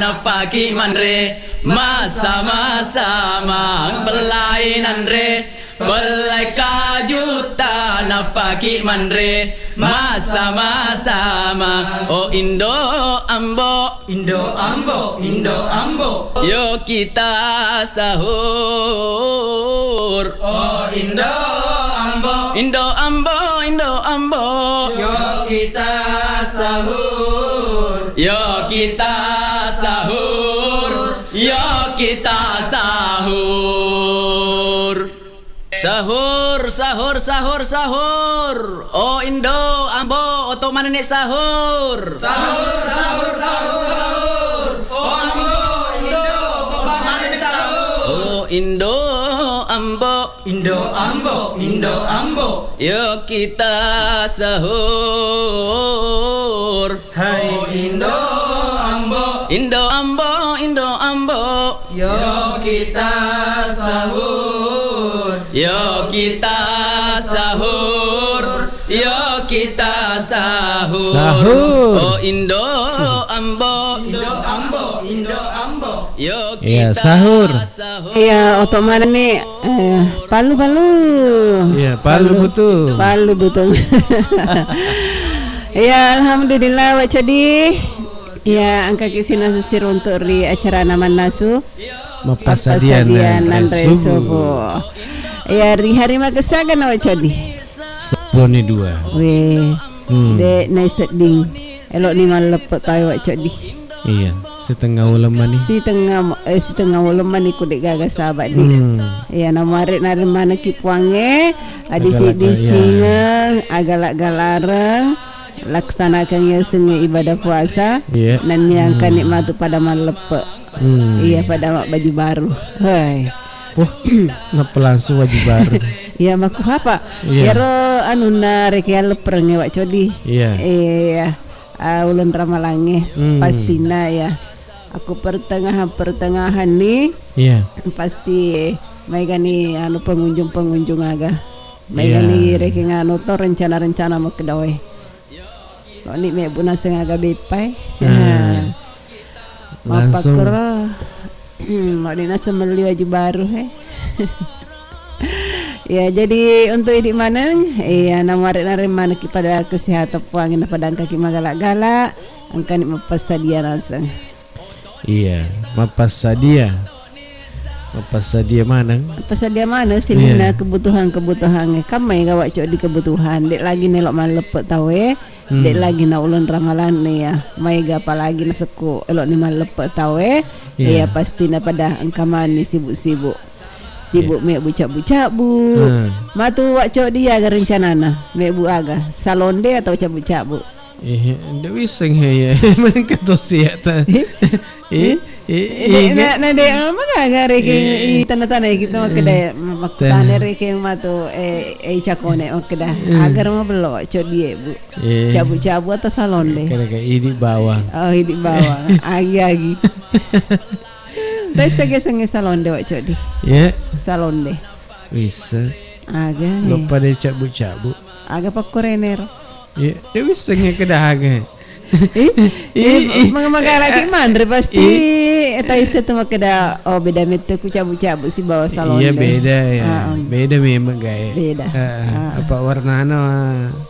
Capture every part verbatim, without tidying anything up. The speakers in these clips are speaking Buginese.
Nappaki manre, massama-sama pellai nanre, pellai kajutta nappaki manre, massama-sama. Oh Indo Ambo, Indo Ambo, Indo Ambo. Yo kita sahur. Oh Indo Ambo, Indo Ambo, Indo Ambo. Yo kita sahur. Yo kita sahur. Yo kita sahur. Sahur, sahur, sahur, sahur. Oh Indo Ambo, oto manenni sahur. Sahur, sahur, sahur, sahur. Oh Ambo, Indo, oto manenni sahur. Oh Indo Ambo, Indo Ambo, Indo Ambo. Yo kita sahur. Hai Indo Ambo. Indo Ambo, Indo Ambo. Yo kita sahur. Yo kita sahur. Yo kita sahur. Sahur. Oh Indo Ambo. Indo Ambo, Indo Ambo. Yo Iya, kita sahur. Sahur. Iya, oto manenni, eh, palu, palu. Iya, palu. Palu butu. Palu butu. Iya, alhamdulillah, Wa Codi. Iya, engkaki sinasu siruntu ri acarana mannasu. Mappasadia. Mappasadia nanre nanre subuh. Subuh. Iya, ri hari makessaga na, Wa Codi? Seppulo ni dua. Weh. Hmm. De naisedding. Elo ni malleppe tawe, Wa Codi. Iya, setengah uleng mani. Sitengnga, eh, sitengnga uleng mani ku de gaga saba di. Hmm. Iya, namuare nareng manekki puangnge, adi agala-, siddi iya. Singeng, agala-galareng, laksanakan yasengnge ibadah puasa, iya. Nennia engkani matu pada malleppe. Hmm. Iya, pada mabbaju baru. Hoi. Wah, nappa langsung waju baru. Iya, makkuhapa? Iya. Iyaro anunna rekeng lepperengnge, Wa Codi. Iya. Iya. Ah, uleng ramalangnge, hmm. Pastinna ya. Aku pertengahan-pertengahan ni, iya. Pasti maegani anu pengunjung-pengunjung aga. Iya. Maegani rekeng anu to rencana-rencana makkedawe. Loni mebbu naseng aga beppai. Nah. Langsung. Mappakkoro. Hmm, loni naseng melli waju baru, he. Ya, jadi untuk idi maneng, iya, namuare nareng manekki pada kesehatan puangnge, pada engkaki magala-gala, engkani mappassadia naseng. Iya, mappassadia. Mappassadia maneng. Mappassadia maneng sininna, iya. Kebutuhan-kebutuhan. Kammai ga, Wa Codi, kebutuhan. De lagi nelo malleppe tawe. Hmm. De lagi na uleng ramalanne ya, maega apalagi nasekku elo ni malleppe tawe, iya. Iya, pasti na pada engka mani sibuk-sibuk. Sibuk, iya. Mebbu cabbu-cabbu. Hmm. Matu, Wa Codi, aga rencanana? Mebbu aga? Salonde atau cabbu-cabbu? Eh, nda wiseng he ya. Mengka tosi ya ta. Eh? Eh? Eh, eh, eh, na, na de, magaga rekeng, eh, i tana-tana kita makkeda, makkutana rekeng matu, eh, eh, cakone makkeda. Eh. Aga mabello, Wa Codi e, Bu. Eh. Cabbu-cabbu atau salonde? Kira-kira idi bawang. Oh, idi bawang. Agi-agi. Tapi sege-senge salonde, Wa Codi. Iya. Salonde. Bisa. Aga, eh. Loppa de cabbu-cabbu. Aga pakkorenero. Iya, de wiseng ya kedahaga. Eh, eh, eh, eh, manga-, magalaki manre pasti. Eh. Eta iste tu makkeda, oh, beda mette ku cabbu-cabbu sibawa salonde. Iya, beda ya. Ah, em. Beda memang gae. Beda. Ah, ah. Apa warnana?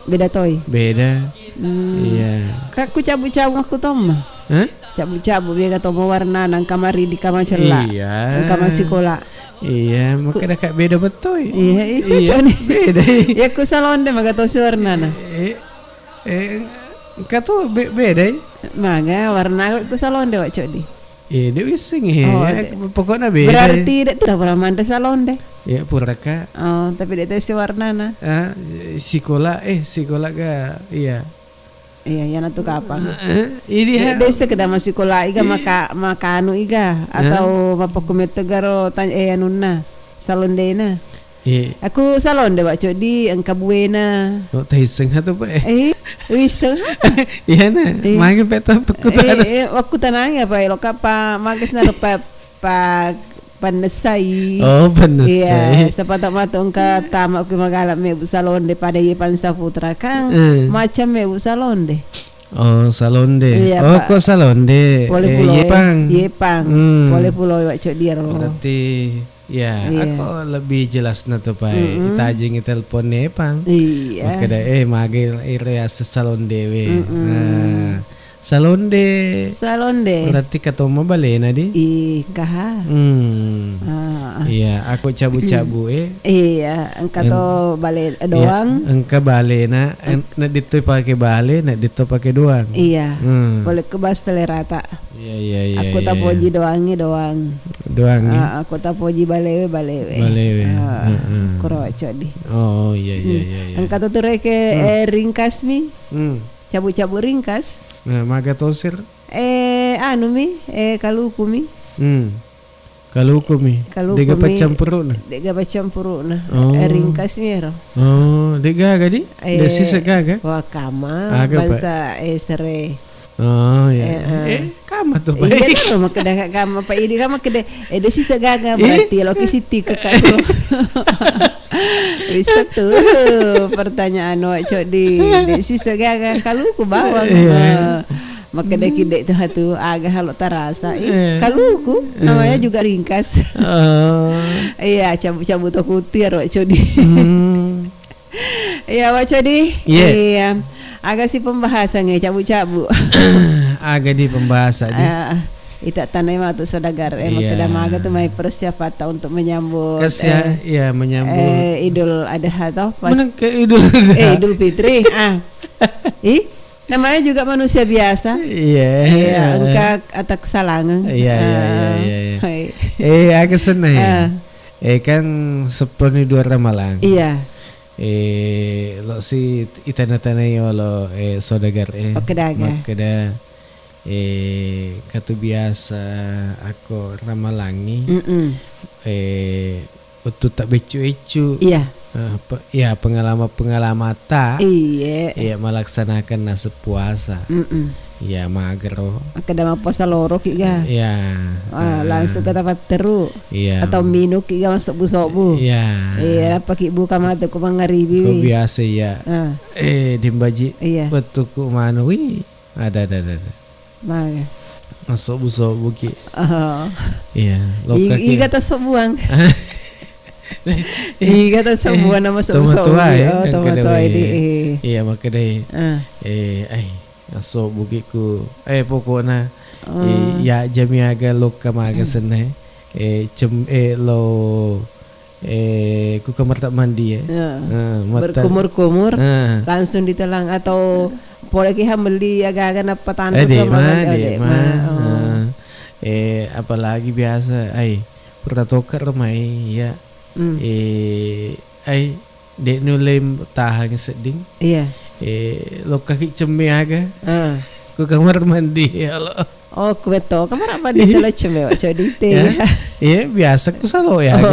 Beda toi. Beda. Hmm. Iya. Ka ku cabbu-cabbu makkutomma. Hah? Cabbu-cabbu bega tomma warnana, engka maridi, engka macella. Iya. Engka masikola. Iya, makkeda ka beda bettoi. Iya, itu. Iya, cocok ni. Beda. Ya ku salonde maga tosi warnana. Eh, Eh, engka to be-, beda, eh? Maga warna ku salonde, Wa Codi. Eh, de wiseng, eh. Oh, ya, de-, pokokna beda. Berarti de tu pura manre salonde. Ya, puraka. Oh, tapi de tesi warnana. Ah, sikola, eh, sikola ga, iya. Iya, iyana tu kapang. Eh, ini de, ya. De sekedar masikola iga maka, makanu iga, eh? Atau mapakkumetto garo tan-, eh, anunna, salondena. Eh. Aku salonde, Wa Codi, engka buena. Oh, taisseng ha tu, Pak, eh. Eh, wiseng ha. Iyana, eh. Magi pe ta pekutana. Eh, eh, wakkutanangi apa elo kapa mages na pa, pa, pannessai. Oh, pannessai. Iya, siapa tahu matu engka tama ku magala mebbu salonde pada iye Pansa Putra kang. Eh. Macam mebbu salonde. Oh, salonde. Iya, oh, Pak. Kok salonde? Pole eh, pulo, yepang. Yepang. Hmm. Pole pulo, Wak Codiro. Berarti, ya, iya. Aku lebih jelas na tu, Pak. Mm-mm. Itajengi telepon yepang. Iya. Makkeda, eh, mage ire ase salonde we. Mm-mm. Nah, salonde. Salonde. Berarti katoma balena di? Ih, kaha. Hmm. Ah. Iya, aku cabu-cabu, eh. Iya, engka to bale doang. Iya, engka balena, en-, na ditto pake bale, na ditto pake doang. Iya. Hmm. Pole ku basta lerata. Iya, iya, iya. Aku iya, tapoji iya. Doangi doang. Doangi. Ah, aku tapoji balewe, balewe. Balewe. Ah, heeh. Kuro codi. Oh, iya, iya, hmm. Iya, iya. Engka to tureke, hmm. Eh, ringkas mi. Hmm. Cabu-cabu ringkas. Nah, maga tosir. Eh, anu mi, eh, kaluku mi. Hmm. Kaluku mi. Kaluku dega mi. Paccampuruna. Dega paccampuruna. Oh. Eh, ringkas mi ero. Oh, dega gaga di? Eh, de sisa gaga? Wah, kama. Aga, Pak? Bangsa, eh, sere. Oh, iya. Eh, eh. Eh, kama tu, Pak. Iya, kan, makkeda kama, Pak. Ini kama kede, eh, de sisa gaga, eh? Berarti lo ki siti ke kak. Bisa tu pertanyaan wa codi. De sisa gaga, kaluku bawang. Iya. Eh, Makkeda ki de tu hatu aga halo tarasa. Ih, eh. Kaluku, eh. Namanya juga ringkas. Oh. Iya, cabu-cabu to kuti aro codi. Hmm. Iya, wa codi. Iya. Iya. Aga si pembahasan e cabu-cabu. Aga di pembahasan di. Ah, ita tanai matu saudagar. Eh, iya. Makkeda maga tu mai persiapan untuk menyambut, Kasih, eh, iya, menyambut. Eh, Idul Adha toh, pas. Menang ke Idul Adha. Eh, Idul Fitri. Ah. Ih, Namanya juga manusia biasa. Iya. Iya, engka atak salangeng. Iya, iya, iya, iya, iya. Ah, hai. Eh, aga senna ya? Ah. Eh, kan sepponi dua ramalang. Iya. Eh, lo si itana-tanai olo, eh, saudagar, eh. Oke, daga. Makkeda, eh, katu biasa ako ramalangi. Mm-mm. Eh, Wettu tabbeccu-eccu. Iya. Eh, pe-, ya, pengalaman-pengalaman ta. Iya. Iya, melaksanakan nasib puasa. Mm-mm. Iya, magero. Makkeda mappuasa loro ki ga. Iya. Ah, eh, langsung ke tempat teru. Iya. Atau minum ki ga masuk bu sobu. Iya. Iya, apa ki buka mata ku mangaribi. Kok wi. Biasa, iya. Ah. Eh, Dimbaji. Iya. Wettu ku manu, wi. Ada, ada, ada, ada. Maga. Massobu-sobu ki. Oh. Iya, lokka ki. Iga tasobbuang. Iga tasobbuang nama sobu-sobu. Tomatoa, eh, oh, kan tomatoa kada ini, eh. Iya, makkeda, eh. Ah. Eh, ai, massobu ki ku. Eh, pokokna, eh, oh. Ya jami aga lokka maga senna, eh. Eh, cem-, eh, lo Eh, ku kamar tak mandi, ya. Ya. Eh, mata- Berkumur-kumur, eh. Langsung ditelang atau pole ki ha melli aga-aga nappa tantu. Eh, de' ma, de' ma. Oh. Eh, apalagi biasa, ai, pura tokka ro mai, ya. Hmm. Eh, ai, de' nulle tahang sedding. Iya. Eh, lokka ki cemme aga. Ah. Ku kamar mandi, ya Allah. Oh, kuwe to, kamar apa di telo cembe, Wak Codi te? Ya? Iya, biasa ku salo ya. Oh.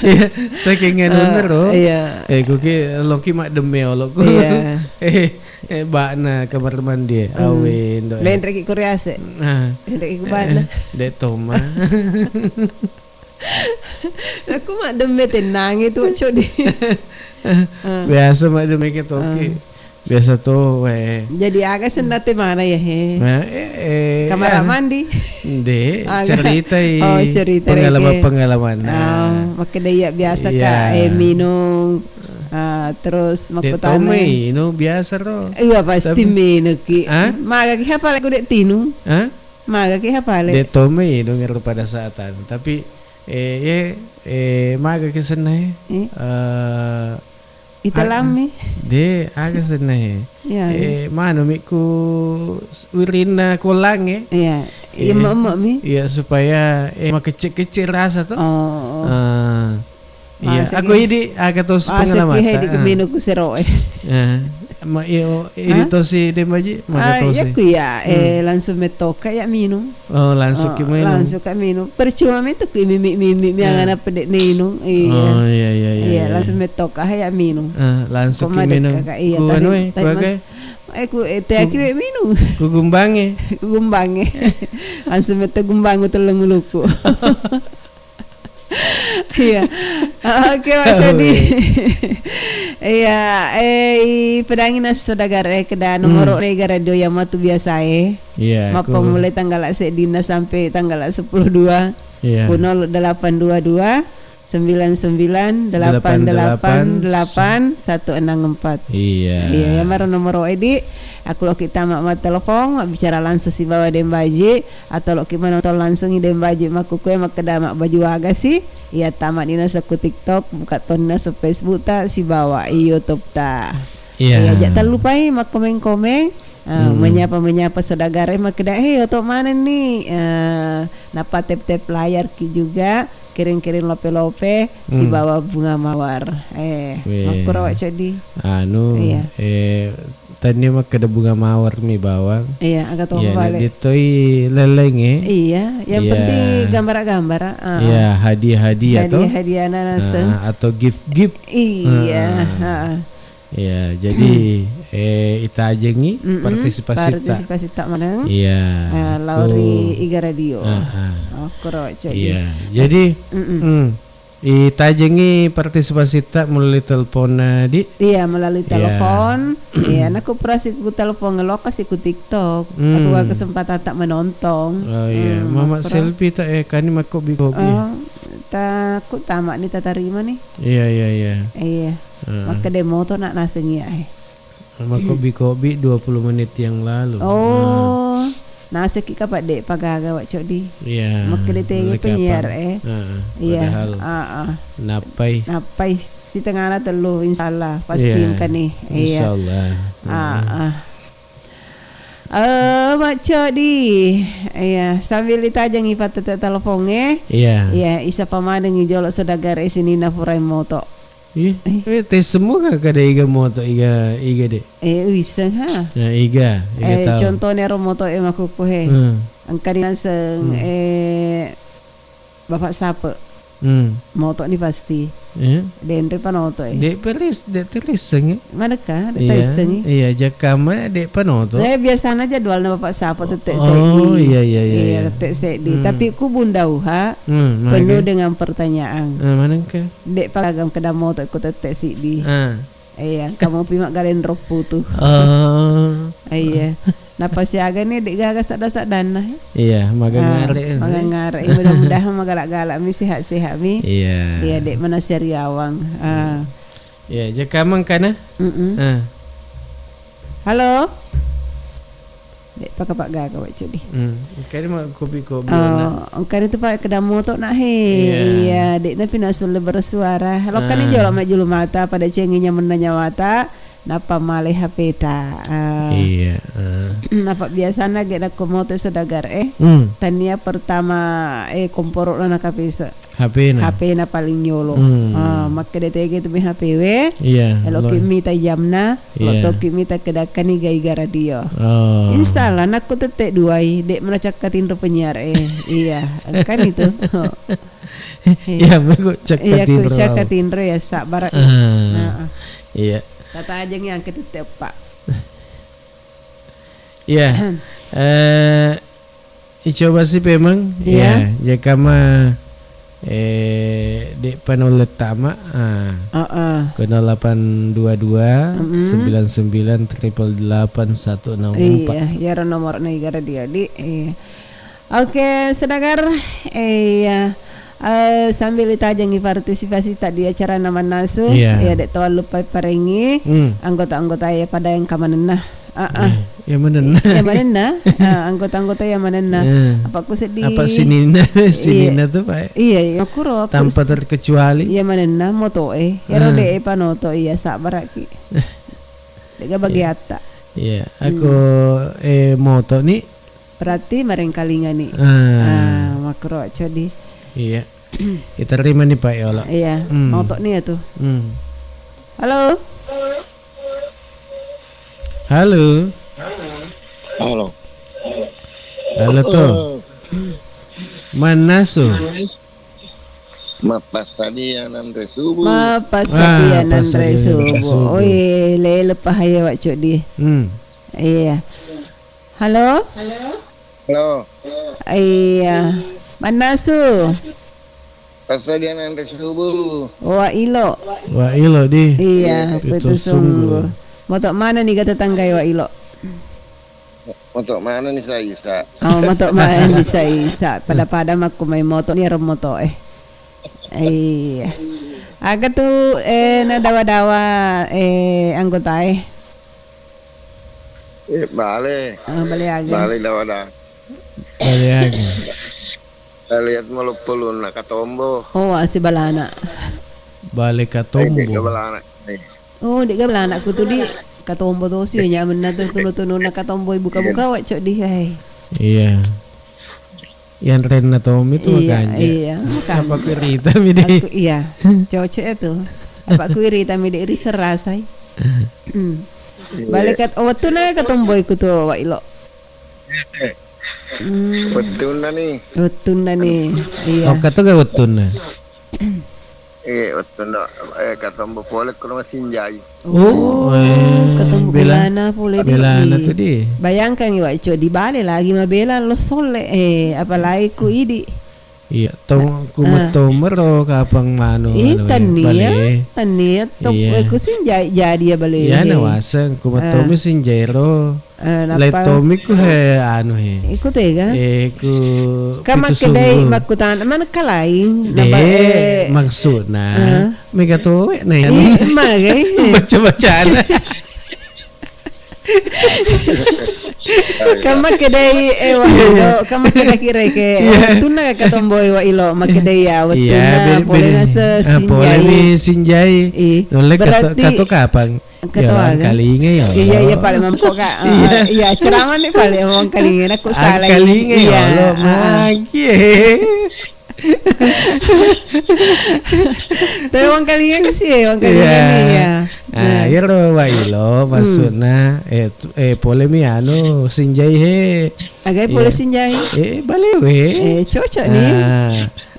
Iya, saking anu nero. Iya. Eh, ku ki, lo ki mak demme olo ku. Iya. Eh, eh, bakna kamar mandi, hmm. Awe, ndo, eh. Menre ki kuriase. Nah. Menre ki kubakna. Eh, de' toma. Aku mak demme tenang itu, Wak Codi. Ah. Biasa mak demme ke toki. Ah. Biasa to, weh. Jadi aga senna te mana ya, he? Nah, eh, eh, kamar mandi? De', aga. Ceritai. Oh, cerita pengalaman-pengalaman. Oh, makkeda iya biasa ka, eh, minum. Ah, terus de' makkutana. Tomai, no, biasa ro. Iya, pasti tapi minum ki. Ah? Maga ki hapale ku de' tinung. Ah? Maga ki hapale. De' tomai, no, ngero pada saat anu. Tapi, eh, eh, eh, maga ki senna, eh? Eh? Eh, Itelami. A-, de', aga senna, eh. Iya. Eh, manu mi ku s-, wirinna kolang, eh. Iya. Iya, eh, emme-emme mi. Iya, supaya, eh, makecil-kecil rasa to. Oh. Ah. Iya, aku idi aga tos pengalaman. Ki hedi ku minum ku sero, eh. Eh, ma iyo, idi tosi de' maji, maka tosi. Ah, iya ku ya, eh, langsung mettoka ya minum. Oh, langsung ki minum. Langsung ka minum. Percuma mi tu ki mimi-mimi mi angana pede' ninung. Iya. Oh, iya, iya, iya. Iya, langsung mettoka ya minum. Ah, langsung ki minum. Iya, ku anu, eh, ku aga? Eh, ku, eh, te aki we minum. Ku gumbange. Ku gumbange. Langsung metto gumbang ku telleng uluku. Iya. Oke, Wak Codi. Iya, eh, ipedangi na saudagar, eh, keda nomoro rega radio yang matu biasa, eh. Iya, aku Mappammulai tanggal seddinna sampai tanggal sepuluh dua. Iya. Ku nol delapan dua dua, sembilan sembilan, delapan delapan delapan, satu enam empat. Iya. Iya, ya maro nomoro edi. Aku loki tama mattelepon, bicara langsung sibawa Dembaji. Atau loki menonton langsung i Dembaji makkukue makkeda mabbaju aga si, iya tama ni naseng ku TikTok, buka toni naseng Facebook ta sibawa i YouTube ta. Iya. Iya, ja tallupai makkomeng-komeng, eh, menyapa-menyapa saudagar e makkeda, "Hei, oto maneng ni?" Eh, nappa tap-tap layar ki juga, kiring-kiring lope-lope sibawa bunga mawar. Eh, makkuro wa ceddi. Anu, iya. Eh, Tania makkeda bunga mawar mi bawang. Iya, aga to. Iya, pale. Dia toi leleng, eh. Iya, yang penting gambara-gambara, ah, iya, ah. Hadiah-hadiah to. Hadiah-hadiah na naseng. Ah, atau gift-gift. Iya, ah. Iya, jadi, eh, itajengi partisipasi ta. Partisipasi ta maneng. Iya. Ah, lao ri Iga Radio. Ah, ah. Okkoro, jadi. Iya, jadi, mm. Itajengi partisipasita melalui telepon, eh, di? Iya, melalui telepon. Iya, naku operasi ku telepon, lokasi ku TikTok. Aku gak kesempatan tak menonton. Oh, iya. Hmm, Mama makro. Selfie tak, eh, kani makko bikobi. Oh, tak, ku tamak ni, tak tarima ni. Iya, iya, iya. Iya. Heeh. Maka demo to nak naseng iya, eh. Makobi-kobi dua puluh menit yang lalu. Oh, naseki kapa de pagaga wa codi. Iya. Makkeda tege penyiar, eh. Heeh, iya, padahal, heeh. Nappai. Nappai sitengana tellu, insyaallah pasti engkani. Iya. Insyaallah. Heeh. Eh, Mak Codi. Iya, sambil ditajangi pattete telepon, eh. Iya. Iya, isa pamanengi jolo saudagar e sininna purai moto. Ih, eh, tes semua kak ada iga moto, iga, iga de. Eh, wiseng ha. Ya, iga, iga eh, tahu. Contohnya ro moto e makuku he. Hmm. Engka ni langseng, hmm, eh, Bapak Sape. Hmm. Moto ni pasti. Iya. Denre panoto e. De peris, de teris sengi. Maneka, de teris sengi. Iya, jakama de panoto. Eh, biasanya jadwalnya Bapak Sape tette seddi. Oh, iya, iya, iya, iya. Tette seddi. Hmm. Tapi ku Bunda Uha, hmm, penuh dengan pertanyaan. Eh, manengka? De'pa gaga makkeda moto ko tette siddi. Ah. Iya, kamu pi maggaleng roppu tu. Oh. Iya. Nappa siaga ni de' gaga sadda-saddanna. Iya, maga ngare. Maga ngare. Mudah-mudahan magala-gala mi, sehat-sehat mi. Iya. Iya, de' mana seriawang. Ah. Iya, jaka mangkana? Mm-mm. Ah. Halo? De'pa kapaggaga wa cudi. Hmm. Engkani ma kopi-kopi. Oh, engkani tu pa kedda moto na he. Iya. Iya, de'na pi nasulle bersuara. Lokkani jolo majjulu mata pada cengi nyamenna nyawata, nappa male H P ta. Ah. Iya, ah. Nappa biasana ge nakko moto saudagar e. Hmm. Tania pertama, eh, komporo na nakapisa. H P-na. H P-na paling nyolo. Hmm. Ah, makkeda tege tu mi H P we. Iya, eloki mita jamna, iya, eloki mita kedakkani gaiga radio. Oh. Insya Allah, nakko tette duai, de' mana cakka tinro penyiar e. Iya, engkani tu. Iya, mego cakka tinro. Iya, ku cakka tinro ya, sabbara. Ah. Heeh. Iya. Tatajengi angke tette eppa. Iya. Eh, Icoba si pemeng, iya, iya, jaka ma, eh, de'pa naulle tama, ah. Heeh. Ke nol delapan dua dua, mm-mm, sembilan sembilan triple delapan satu enam empat. Iya, iyaro nomorna iga radio di. Iya. Oke, saudagar, eh, iya. Eh, sambil ditajengi partisipasi ta di acara na mannasu, iya, iya, de' tawallupai parengi, hmm, anggota-anggota iya pada engka manenna. Ah, ah. Iya, iya manenna. Iya manenna. Ah, anggota-anggota iya manenna. Iya. Apa ku seddi? Apa sininna? Iya. Sininna tu, Pak. Iya, iya. Kuro aku tanpa s-, terkecuali. Iya manenna moto e. Iyaro, ah, de' panoto iya sabbaraki. De'ga bagi atta. Iya, aku, hmm, eh, moto ni. Berarti marengkalinga ni. Ah. Ah, makro codi. Iya. Iterima ni Pak Yolo. Iya, hmm, moto ni ya tu. Hmm. Halo. Halo. Halo. Halo to. Mannasu. Mappasadia nanre subuh. Mappasadia nanre subuh. Oi, lele pahaya wa cudi. Hmm. Iya. Halo? Halo? Iya. Mannasu? Passadia nanre subuh. Wa ilo. Wa ilo di. Iya, Pitu pitu sunggu. Sunggu. Moto mana ni ga tetanggai wa ilo? Moto mana ni sa isa? Oh, moto mana ni sa isa? Pada-pada makku mai moto ni ero moto eh. Iya. Aga tu eh na dawa-dawa eh anggota eh. Eh, bale. Ah, bale aga. Bale dawa-dawa. Bale aga. Lihat maloppolunna Katombo. Oh, wa sibalana. Bale Katombo. Eh, balana. Eh. Oh, dega balana ku tu di Katombo tosi ya nyamenna tu tunu-tununa Katombo buka-buka wa cok di hai. Iya. Yang renna Tommy tu iya, makanja. Iya, makanja. Apa ku rita mi di? Aku, iya. Cocok ya tu. Apa ku rita mi di risa rasai. Hmm. Iya. Bale kat oh, wettunna Katombo iku tu wa ilo. Hmm. Wettunna ni. Wettunna ni. Iya. Oh, kata ga wettunna. Eh, wettunna eh Katombo pole ko masinjai. Oh, eh, Katombo bela-, belana pole di. Belana tu di. Bayangkan iwa ico di bale lagi mabela lo sole eh apalagi ku idi. Iya, tong ku ah. Matomero kapang manu anu, eh, tania, bale. Tania tok iya. Eh, ku sinjai jadi ya bale. Iya, na waseng ku matomi ah. Sinjairo. Eh, napa? Lettomiku he anu he. Iku tega? Eh, ku kama kedai makkutana mana kalai? Napa eh maksudna? Mega towe na ya. Magai. Baca-bacana. Kama kedai eh wa ilo, kama kedai kireke. Iya. Tunna ka tomboi wa ilo, makedai ya. Iya, wettunna pole nase sinjai. Pole mi sinjai. Ih, berarti kato kapang. Ketua kan? Kalinga ya. Iya, iya, paling mempok kak. Iya, ceramah nih paling mau kalinga. Aku salah kalinga ya. Iya. Magi. Tapi wong kalinga sih ya, wong kalinga nih ya. Ah, iya ro wa ilo maksudna eh eh pole mi anu sinjai he. Agai pole sinjai. Eh balewe. Eh cocok nih.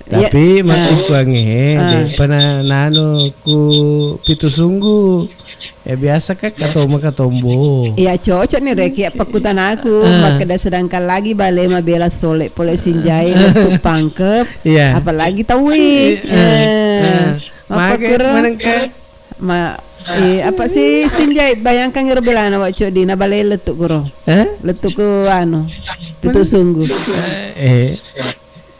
Tapi makkukuangnge, de'pa na nanu ku pitu sunggu. Eh, biasa kan katoma katombo. Iya, cocok nih, Rek. Ya, pakkutanaku, makkeda sedangkan lagi bale mabela sole pole sinjai lettu pangkep, apalagi tauwe. Eh, mappakuro. Ma, eh, apa sih sinjai? Bayangkan ero belana, Wak Codi, na bale lettu kuro. Lettu ku anu, pitu sunggu. Eh,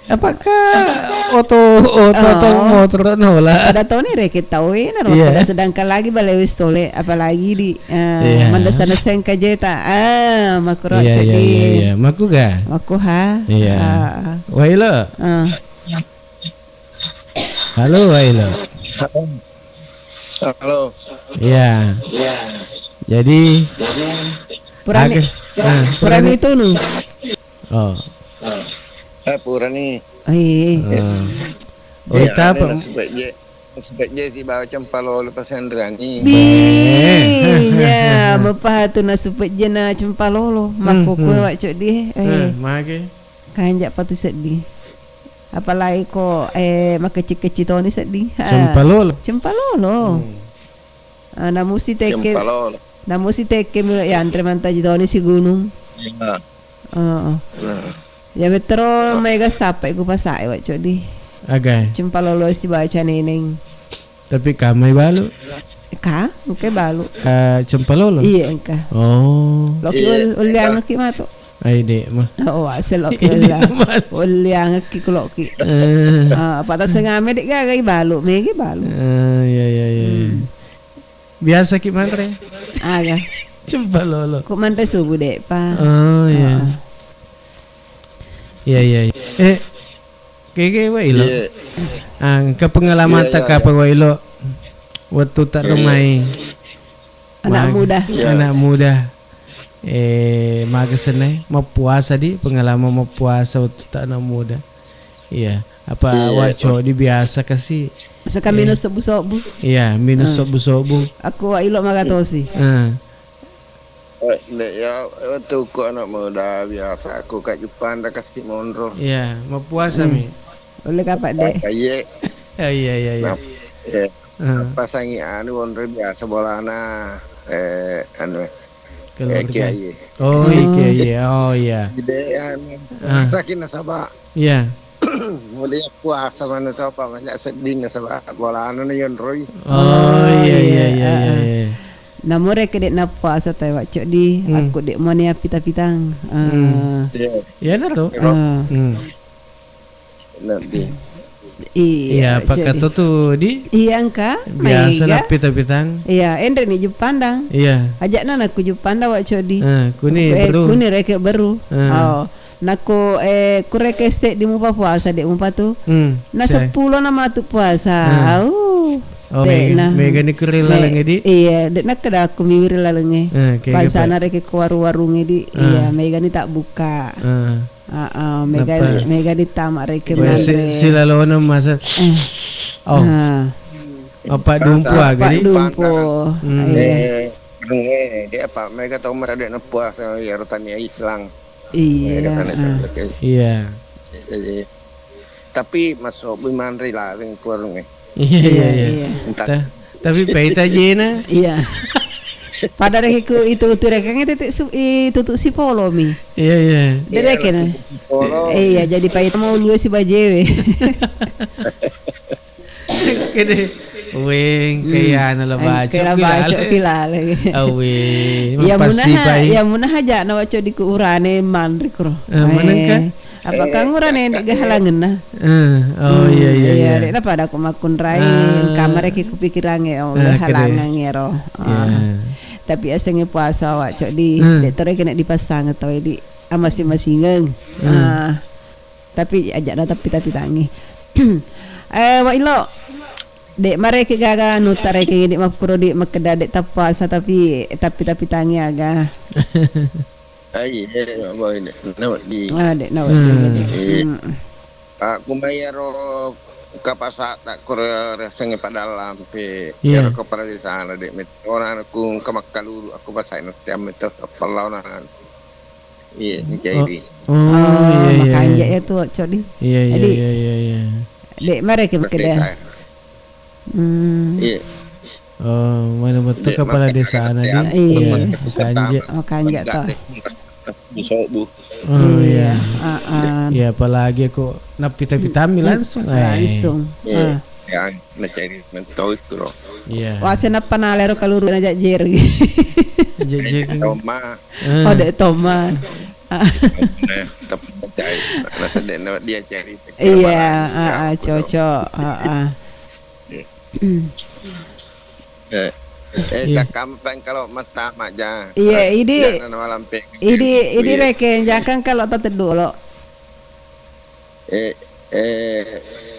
Apakah oto, oto, oto motor nola? Pada toni reke tau e, naro kada sedangkan lagi bale wis tole, apalagi di, eh, mandosana sengka jeta. Ah, makuro iya, iya, iya, iya. Maku ga? Maku ha. Iya. Ah. Wailo. Ah. Halo, wailo. Halo. Iya. Jadi purani, purani tunu. Oh. Eh, purani. Eh. Oh, ita apa? Nasupet je, nasupet je sibawa cempalolo pasanreangngi. Bi, nya, mapahatu nasupet je na cempalolo. Makko kue wak cok di. Eh, mage. Kanja patu seddi. Apalagi ko, eh, makecci-kecci toni seddi. Cempalolo. Cempalolo. Ah, namusi tekke, namusi tekke milo yanre mantaji toni si gunung. Iya. Heeh. Ya metro mega sapa iku pasae wak codi. Aga. Cempalolo sibaca neneng. Tapi kamai balu. Ka, engka balu. Ka cempalolo. Iya engka. Oh. Loki uliangki mato. Ai de mah. Oh, asal loki uliangki kuloki. Ah, pata sengame dek gagai balu, mege balu. Ah, iya, iya, iya. Biasa ki manre? Aga. Cempalolo. Ku manre subuh dek pa. Oh, iya. Iya, iya, iya. Eh, kege wa ilo. Engka pengalaman ta kapang wa ilo. Wettu ta rumai. Anak muda. Anak muda. Eh, maga senai mappuasa di pengalaman mappuasa wettu ta anak muda. Iya, apa wa codi biasa kasi. Seka minus sobu-sobu. Iya, minus sobu-sobu. Aku wa ilo magatosi. Eh, dek ya, wettuku anak muda biasa aku kak Jepang da kasi monro. Iya, mappuasa mi. Ulle kapa dek. Iya. Iya, iya, iya. Pasangi anu monro biasa bolana, eh, anu, keluarga. Kiai. Oh, iya, kiai. Oh, iya. Jadi anu, sakit nasaba. Iya. Kemudian puasa mana tau, Pak, banyak sedih nasaba bolana na yonroi. Oh, iya, iya, iya, iya, heeh, iya. Namore ke dek napuasa tau, Wak Codi, hmm, aku dek mone api tapi tang. Ah. Hmm. Iya. Iya, nah, tuh. Ah. Hmm. Nanti. Iya, iya, Pak, jadi. Kato tuh, di? Iya, engka, biasa maega. Napi tapi tang. Iya, enre ni Jepandang. Iya. Ajak na naku Jepandang, Wak Codi. Ah, kuni, eh, beru. Kuni reke beru. Ah. Oh. Nako, eh, kureke seddi mupa puasa, dek mupa tu. Hmm, na seppulo na matu puasa. Hmm. Au. Oh, dek mega, na. Mega ni kuri laleng edi? Iya, dek na kada aku miwiri laleng e. Eh, kayak bangsana gitu. Reke ke warung-warung edi. Eh. Iya, mega ni tak buka. Eh. Ah, ah, mega ni, mega ni tama reke manre. Si, si lalona masa. Eh. Oh. Ah. Apa dumpu aga di? Apa dumpu? Hmm. Iya. Eh, eh, dia apa? Mega tau mara dek na puasa, ya, rotani Islam. Iya. Iya. Iya. Tapi masuk manre laleng ke warung e. Iya, iya, iya. Tapi paita jena. Iya. Pada reke ku itu tu reke tete su itu tu si polo mi. Iya, iya. Dek reke na. Iya, jadi paita mau luwe si bajewe. Kede. Weng, kaya na la baco kilale. Awe, ya munaha, ya munaha aja na waco di ku urane manrik ro. Eh, manengka? Apa kang urane dek gahalangenna? Eh, oh, iya, iya, iya. Dek na pada ku makkunrai, kamar ki kupikirange, oh, gahalangan ero. Iya. Tapi asengnge puasa waco di, dek tore kena dipasang tau di amasing-masingeng. Ah. Tapi ajak na tapi-tapi tangi. Eh, Wa Ilo, dek mareke gaga anu tareke dek makkuro dek makkeda dek tappuasa tapi tapi-tapi tangi aga. Ai, eh, Wa Ilo, na wedding. Ah, dek na wedding. Hmm. Aku mai ero kapasata kuro resengnge padallampe. Iya. Ero kepala desana dek met-, orang aku engka makkalulu aku pasai na tiang meto pallauna. Iya, ni cairi. Oh, iya, iya, makanja iya. Ya tu, Codi. Iya, iya, iya, iya, iya. Dek mare ke makeda. Hmm. Iya. Oh, mana betul kepala desa ana di? Iya. Makanja. Makanja to. Disobu. Oh, iya. Iya, apalagi aku napita-pitami langsung. Langsung. Iya. Ah. Ya, na cairi mentoi kuro. Iya. Wase nappa nalero kaluru na jajjeri. Jajjeri. Toma. Oh, dek Toma. Nah, tapi dia cari. Iya, ah, ah, cocok. Ah, ah. Eh, eh, iya. Cakampang kalau mata maja. Iya, idi, idi, idi reke, jangan kalau teteddu lo. Eh, eh,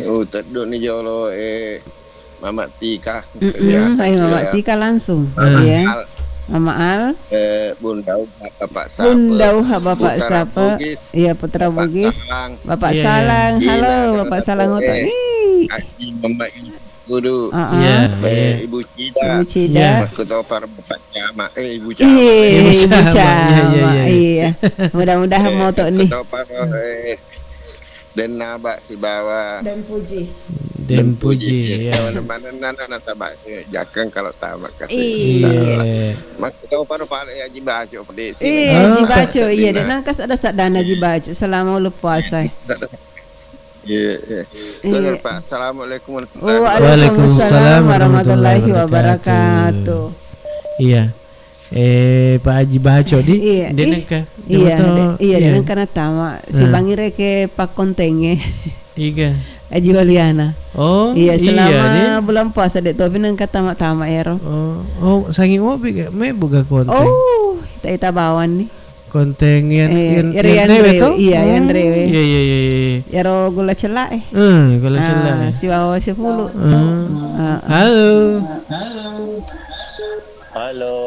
uh, teddu ni jolo, eh, Mama Tika. Mm-mm, ya, hai Mama Tika langsung. Mama Al. Mama Al. Eh, Bunda Uha, Bapak Sapa. Bunda Uha, Bapak Sapa. Iya, Putra Bugis. Bapak Salang. Bapak Salang. Iya, iya. Halo, Bapak Salang. Ih. Haji Mama Ibu. Kudu. Heeh. Iya, eh, iya. Ibu Cida. Ibu Cida. Iya. Makkutoparo Bapak Camat. Eh, Ibu Camat. Iya, Ibu Camat. Iya, iya, iya. Mudah-mudahan moto nih. Makkutoparo, eh, Dennaba sibawa Den Puji. Den Puji, iya. Mana-mana nana taba, eh, jakang kalau tama kata. Iya. Makkutoparo pale Haji Baco, Pak Desi. Iya, Haji Baco, iya, dek nangkas ada sadana Haji Baco selama uleng puasa. Iya, iya. Iya. Betul, Pak. Assalamualaikum warahmatullahi wabarakatuh. Waalaikumsalam warahmatullahi wabarakatuh. Iya. Eh, Pak Haji Baco di? Iya, dek nengka. Iya, dek nengka natama. Sibangi reke pakkontengnge. Iga. Haji Waliana. Oh, iya, selama bulan puasa dek topi nengka tama-tama ero. Oh, oh, sangi wobi ga? Mai buka konten. Oh, ita-ita bawang ni. Konteng yang, eh, yang, yang rewe to? Iya, yang rewe. Iya, iya, iya, iya. Yaro gula cella, eh. Eh, gula cella, eh. Siwawa sepuluh. Eh. Halo. Halo.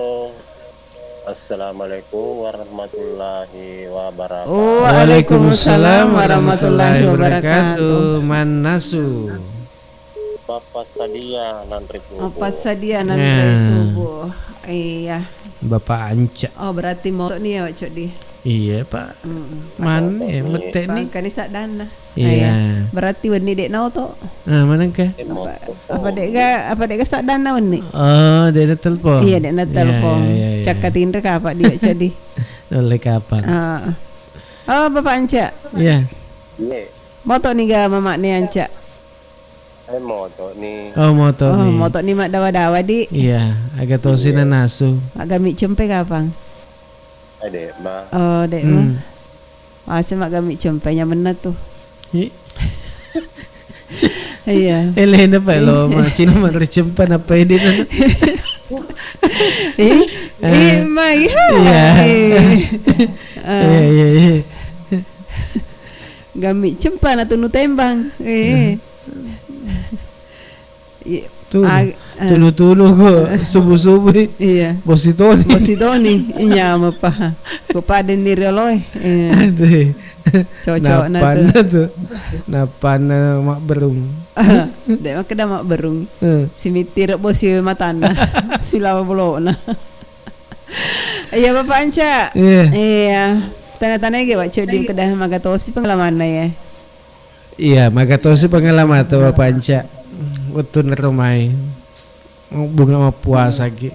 Assalamualaikum warahmatullahi wabarakatuh. Waalaikumsalam warahmatullahi wabarakatuh. Mannasu. Bapa sadia nanre subuh. Bapa sadia nanre subuh. Iya. Bapa Anca. Oh, berarti mau nih ya, Cok, di. Iya, Pak. Mm-mm. Man, eh, mette ni. Pangkani saddanna. Iya. Berarti wenni dek nau to. Ah, manengka? Apa, apa dek ga, apa dek ga saddanna wenni? Oh, dek na telepon. Iya, dek na telepon. Iya, iya, iya. Cakka tinre kapa dia, Cok, di. Oleh kapang. Ah. Oh, Bapa Anca. Iya. Iya. Moto ni ga mamane anca. Eh, moto ni. Oh, moto Oh, ni. Moto ni maddawa-dawa, di. Iya, aga tosi Iya. nanasu. Maggami cempe kapang? Eh, dek ma. Oh, dek ma. Hmm. Masih maggami cempe, nyamenna tu. Ih. Iya. Elena pa lo, Ih. ma, cina manre cempe, napa ede na? Ih, Eh. ih, ma, iya. Iya. Eh. Ah. Iya, iya, iya. Gami cempa na tunu tembang. Eh. Eh. Iya. Tunu. Ah, ah. Tunu-tunu ko subuh-subuh. Iya. Bosi toni. Bosi toni. Iya, mapa. Ko pada ni rioloe. Eh. Aduh. Cocok na tu. Napanna tu. Napanna mabberung. Dek makkeda mabberung. Eh. Simittir bosi matanna. Silawa bolona. Iya, Bapak Anca. Iya. Iya. Tana-tana ge, Wak Codi, kedah magatosi pengalamanna, ya. Iya, magatosi pengalaman tu, Bapak Anca. Wettu nero mai. Bunga mappuasa ki.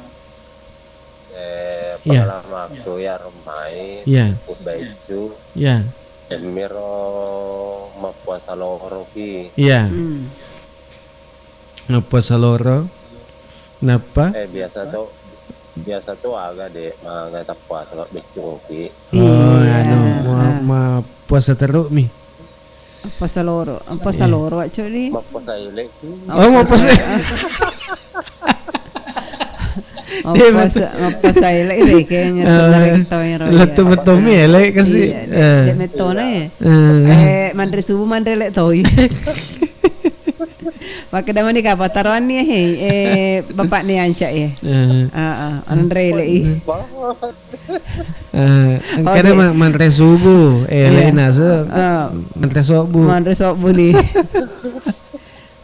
Eh, Iya. pengalamanku ya, romai, Iya. ku baicu. Iya. Emmiro mappuasa loro ki. Iya. Hmm. Mappuasa loro. Nappa? Eh, biasa to, biasa to aga, dek, maga tappuasa, Pak, beccungki. Oh, Iya. anu, ma-, Ah. ma puasa teruk mi. Puasa loro, puasa Iya. loro, Wak Codi. Mappuasa elek ki. Oh, mappuasa. Mappuasa, mappuasa elek, dek, kayak ngerti Oh. dari toy, Roy, ya. Lettu metto mi elek kasi. Iya, dek, Eh. dek mettona, ya. Eh. Eh, manre subuh, manre elek toy. Makkeda mani ka pataroanni, hei, eh, bapakne Anca, eh. Eh. Ah, ah, anre le, i. Eh, engkana Oke. ma-, manre subuh, eh, Iya. lena se-, Ah. manre sobu. Manre sobu ni.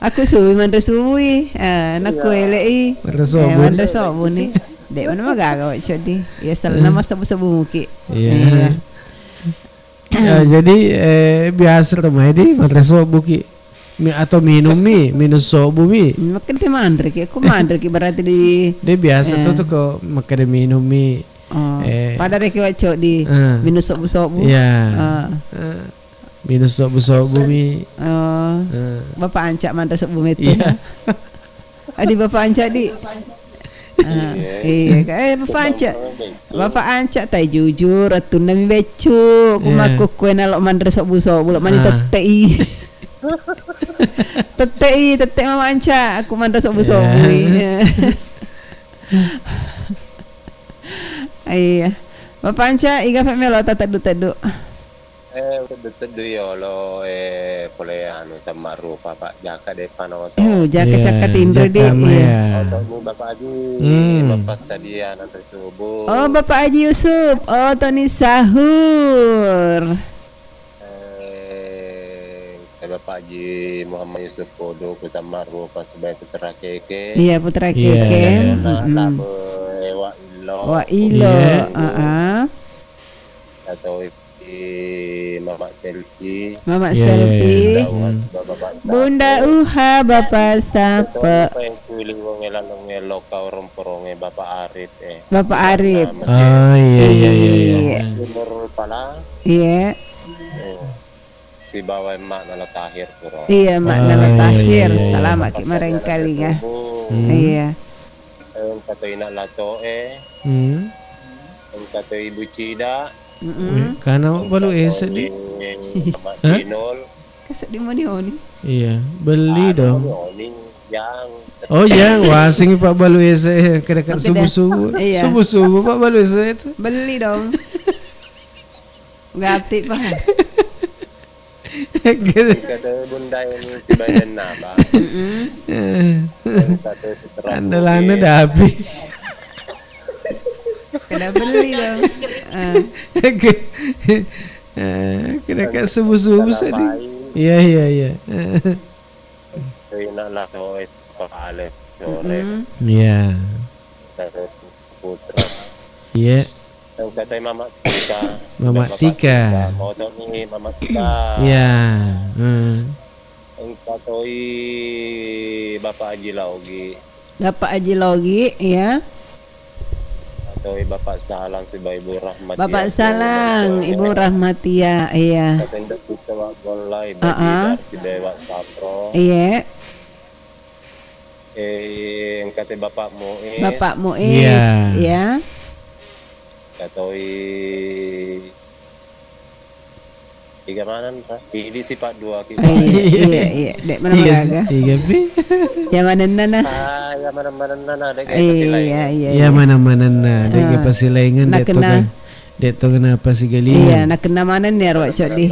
Aku subuh manre subuh, i. Ah, nakku Iya. ele, i. Manre Eh, sobu. manre sobu ni. Dek mana magaga, Wak Codi. Ya, salah nama sobu-sobu muki. Iya. Iya. Eh, jadi, eh, biasa rumah di manre sobu ki. Mi-, atau minum mi, minum sobu mi. Makkeda manre ki, aku manre ki berarti di Dia biasa Eh. tu, tu ko makkeda minum mi. Oh, Eh. pada reki, Wak Codi, Eh. minum sobu-sobu. Iya. Ah. Eh. Minum sobu-sobu mi. Oh. Eh. Bapak Anca manre sobu metu. Iya. Adi Bapak Anca, di. Ah, Iya. iya, Kak. Eh, Bapak Anca. Bapak Anca, tai jujur, attunna mi beccu. Ku Iya. makkukkue nalo manre sobu-sobu, lo mani Ah. tettei. Tettei, tette Mama Anca, aku manre sobu-sobu. Iya. Iya. Iya. Bapak Anca, iga pe melo tateddu-teddu. Eh, teddu-teddu yolo, eh, pole anu, temmarupa, Pak. Jaka de panoto. Eh, jaka-jaka Iya, tinro, di, jaka iya. maya. Otomu Bapak Haji, Hmm. Bapak Sadia, nanti subuh. Oh, Bapak Haji Yusuf, oh, toni sahur. Eh, eh, Bapak Haji Muhammad Yusuf Kodo, ku temmarupa sebagai putra keke. Iya, putra Iya. keke. Anak Mm-mm. labo, eh, Wa Ilo. Wa Ilo, Iya. ah, ah. Atau Mama Selfie. Mama Iya, Selfie. iya, iya. Bunda Uha, Hmm. Bapak Bunda Sape. Uha, Bapak Sape. Betul, Pak, yang kuli wong elalong elok kau romporonge Bapak Arif, eh. Bapak Arif. Nama Oh, iya, iya, iya, iya. Iya. Timur Pala. Iya. Eh. Sibawa emak Nala Tahir, pura. Iya, emak Oh, Nala iya, Tahir. iya, iya. Salama ki marengkalinga. Hmm. Iya. Engka to ina Latoe. Hmm. Engka to Ibu Cida. Mm-mm. Eh, kana balu ese di? Mak Hah? Cinol. Kaseddi moni-oni. Iya, beli Anu, dong. Moni-oni, yang. Oh, yang wasing Pak balu ese, eh, kada-kada Makkeda. subuh-subuh. Iya. Subuh-subuh Pak balu ese itu. Beli dong. Gati, Pak. Engka to Bunda ini si Baidenna, Pak. Mm-mm. Eh. Engka to si Terang Andalanna Putih. Dah habis. Kena beli dong. Ah. Oke. Eh, kena ka subuh-subuh sedih. Iya, iya, iya. Rina lah to es pale sore. Mm-mm. Iya. Putra. Iya. Engka toi Mama Tika. Mama Tika. Moto ni Mama Tika. Iya. Hmm. Engka toi Bapak Haji Laogi. Bapak Haji Laogi, iya. Engka toi Bapak Salang sibawa Ibu Rahmatia. Bapak Salang, Ibu Rahmatia, iya. Engka toi Nduk Tika, Wak Online, ah, bagi ah. Dari si Dewa Sapro. Iya. Eh, engka te Bapak Muiz. Bapak Muiz, iya. Iya. Katoi tiga manan, Pak. Ini sifat dua kita. Iya, iya, iya. Dek mana iya, gaga? Iya, Pi. Yang mana nana? Ah, yang mana-mana nana, dek. Iya, iya, iya. Yang mana-mana nana, dek. Ah. Pasilaingan, dek, nakena. Toga. Dek to kenapa sigali? Iya, nakena manenni aro Coddi.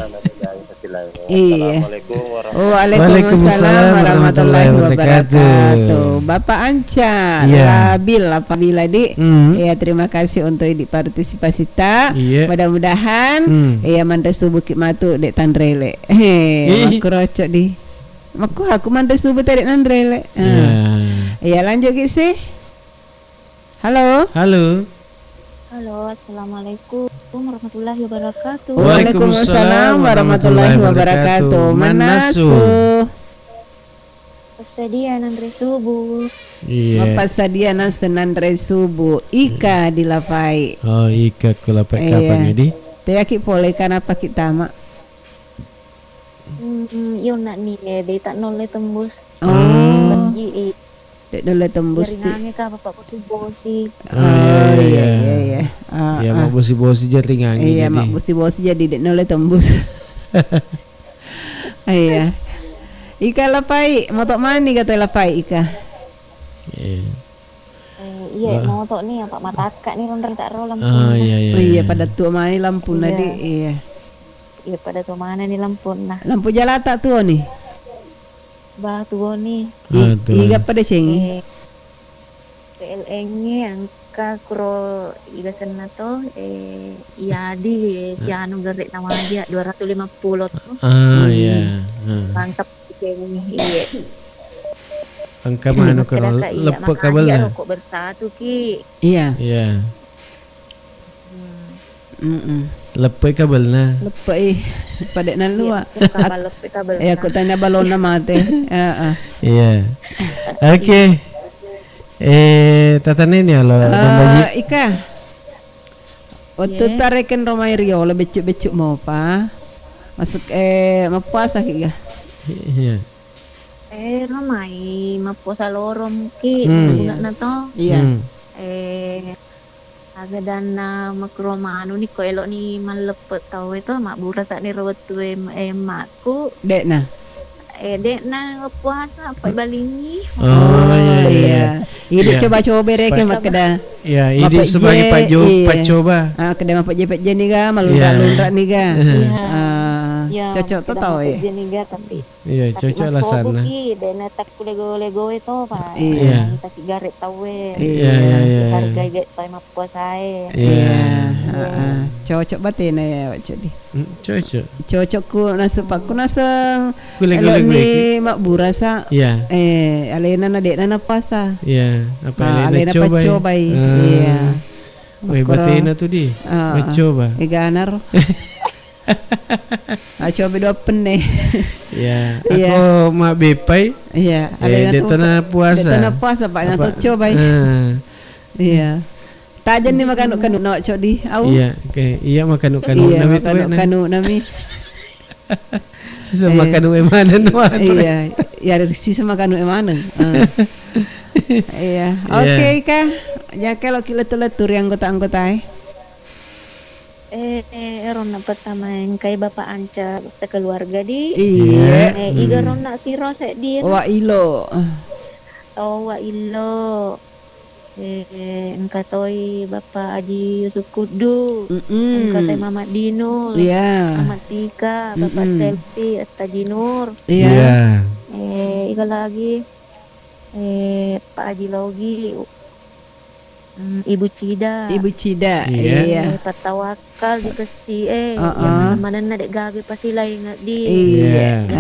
Iya. Assalamualaikum warahmatullahi wabarakatuh. Waalaikumsalam warahmatullahi wabarakatuh. Bapak Anca, iya. Labil apabila di. Hmm. Iya, terima kasih untuk idi partisipasi ta. Iya. Mudah-mudahan, hmm, iya, manre subuh ki matu dek tanrele. He, ih. Makkuroco di. Makku aku manre subuh tadi nanrele. Iya. Iya, lanjut ki sih. Halo. Halo. Halo, assalamualaikum warahmatullahi wabarakatuh. Waalaikumsalam warahmatullahi wabarakatuh. Mannasu. Passadia nanre subuh. Iya. Mapassadia nasu nanre subuh. Ika dilapai. Oh, ika ku lapai. Iya. Kapan jadi? Teyaki pole kanapa ki tama? Hmm, iyo nak ni, eh, beta nolle tembus. Oh. Bagi, eh, Dek nulle tembus ti. Jaringange ka, Bapak, bosi-bosi. Oh, iya, iya, iya. Ah, iya, ah. Mabbosi-bosi jaringange. Iya, jadi mabbosi-bosi jadi dek nulle tembus. Iya. Ika lapai, moto mani kata lapai ika. Iya. Eh, iya, moto ni apa matakka ni ronrang tak ro lampu. Ah, iya, iya. Oh, iya, pada tua mani lampu nadi. Iya. Iya, pada tua mana ni lampu nah. Lampu jalata tuo ni. Ba, tuo ni. I-, ah, tuo. Iga pada cengi? Eh, P L N-nge engka kuro iga senna to, eh, iadi, eh, sianu gare' na waja dua ratus lima puluh to. Ah, hmm, iya. Ah. Mantap cengi, iya. Engka manu karo leppe kabelna. Rokok bersatu ki. Iya. Iya. Hmm. Mm-mm. Leppei kabelna. Leppei. Pada nalua. Iya, kabel, leppei kabelna. Iya, aku tanya balonna mate. Heeh. Iya. Oke. Eh, tatane ni alo, eh, Ika. Waktu tareken romai riolo beccu-beccu mopa. Masuk, eh, mappuasa ki ga? Iya. Eh, romai mappuasa lorong ki, hmm, bunga na to. Iya. Hmm. Eh, Aga danna makkuro manu ni ko elokni malleppe tauwe to, mabbura sa'ni ro wettue em-, emmakku. De'na? Eh, de'na puasa, apa balingi. Oh, iya, iya. Ide coba-coba rekeng makkeda. Iya, ide sebagai pajjo-, pajjoba. Ah, keda mapejje-pejje ni ga, malunra-lunra ni ga. Iya. Ah, cocok to tauwe. Mapejje ni ga, tapi Iya, cocok lah sana. Ki, de'na takku lego-legoe to, Pak. Iya. Tapi gare tauwe. Iya, iya, iya. Hargai ge tauwe mappuasae. Iya, heeh. Cocok batena ya, Cok di. Hmm, cocok. Cocok ku naseng, pakku naseng. Ku lego-lego ni mabbura sa. Iya. Eh, alena na de'na na puasa. Iya, apa alena cobai. Iya. Weh, batena tu di. Coba. Egana ro. Ah, coba dua penne. Iya, iya. Ako mabbepai. Iya, eh, alena de' tu tona puasa. De' tona puasa, Pak, na to cobai. Iya. Tajenni makanu-kanu na, Cok di. Au. Iya, oke. Iya, makanu-kanu nami tu, makanu-kanu nami. Sisa makanu e maneng, no, aturan. Iya, iya, sisa makanu e maneng. Iya. Oke, Ika. Jake lo ki lettu-lettu ri anggota-anggota e. Eh, eh, eronna pertama engkai Bapak Anca sekeluarga di. Iya. Eh, iga ronna siro sedding. Wa ilo. Oh, wa ilo. Eh, engka toi Bapak Aji Yusuf Kuddu. Mm-mm. Engka toi Mama Dinul. Iya. Mama Tika, Bapak Selfie, Atta Jinur. Iya. Iya. Eh, iga lagi. Eh, Pak Aji Logi. Mm, Ibu Cida. Ibu Cida, iya. Eh, Pak Tawakal di Kesi, eh, iya, manenna de' gaga pasilaing di. Iya.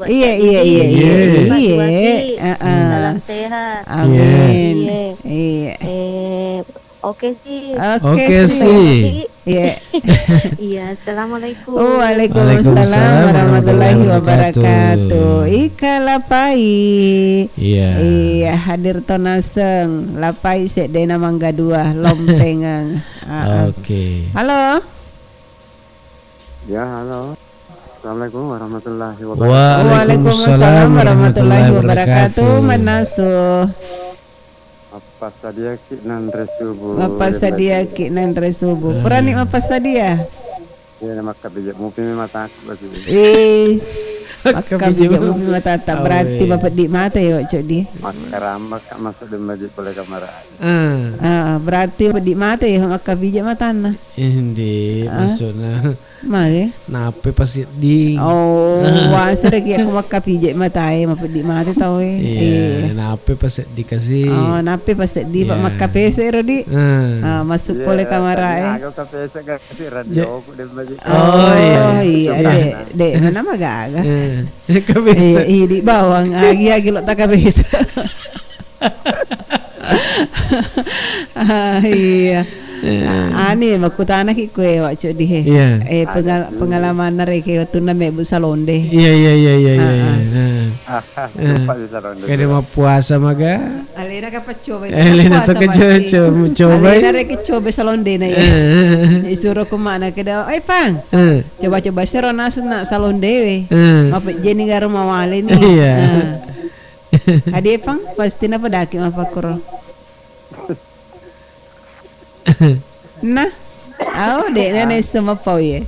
Iya, iya, iya. Salam sehat. Amin. Iya. Eh, oke sih. Oke sih. Iya. Iya, assalamualaikum. Waalaikumsalam warahmatullahi wabarakatuh. Ika Lapai. Iya. Iya, hadir to naseng. Lapai seddena mangga dua, lompengeng. Oke. Halo. Ya, halo. Assalamualaikum warahmatullahi wabarakatuh. Waalaikumsalam warahmatullahi wabarakatuh. Mannasu. Mappasadiaki nanre subuh. Mappasadiaki nanre subuh. Purani mappasadia? Iya, makkabija mupi mataku pasti. Is. Makkabija mupi matata. Berarti mapeddi mata ya, Cok, di. Makkaramba ka masuk di masjid pole kamar. Ah, berarti mapeddi mata ya, makkabija matanna. Indi, maksudna. Mage? Nappe pasedding. Oh, wasara ki aku makkapije matae, mapeddi mate tau e. Iya, nappe pasedding kasi. Oh, nappe pasedding, Pak, makkapese ro, di. Ah, masuk pole kamarae. Aku kapese kasi radio ku de baji. Oh, iya. Oh, iya, de, de, mana magaga. Kapese. Iya, idi bawang, agi, agi lo takapese. Ah, iya. Ani makkutanaki kue, Wak Codi he. Iya. Eh, pengal-, pengalamanna reke wettunna mebbu salonde. Iya, iya, iya, iya, iya. Lupa di salonde. Kada mappuasa maga. Alena kapaccoba itu. Alena mappuasa pasti. Coba. Alena reke coba salonde na ya. Isuro ku mana keda, "Oi, Pang. Coba-coba sero nasena salonde we." Mapejjeni garo mawale ni. Iya. Adi Pang, pasti napadaki mapakkoro. Nah, au de na nessa mapau ye.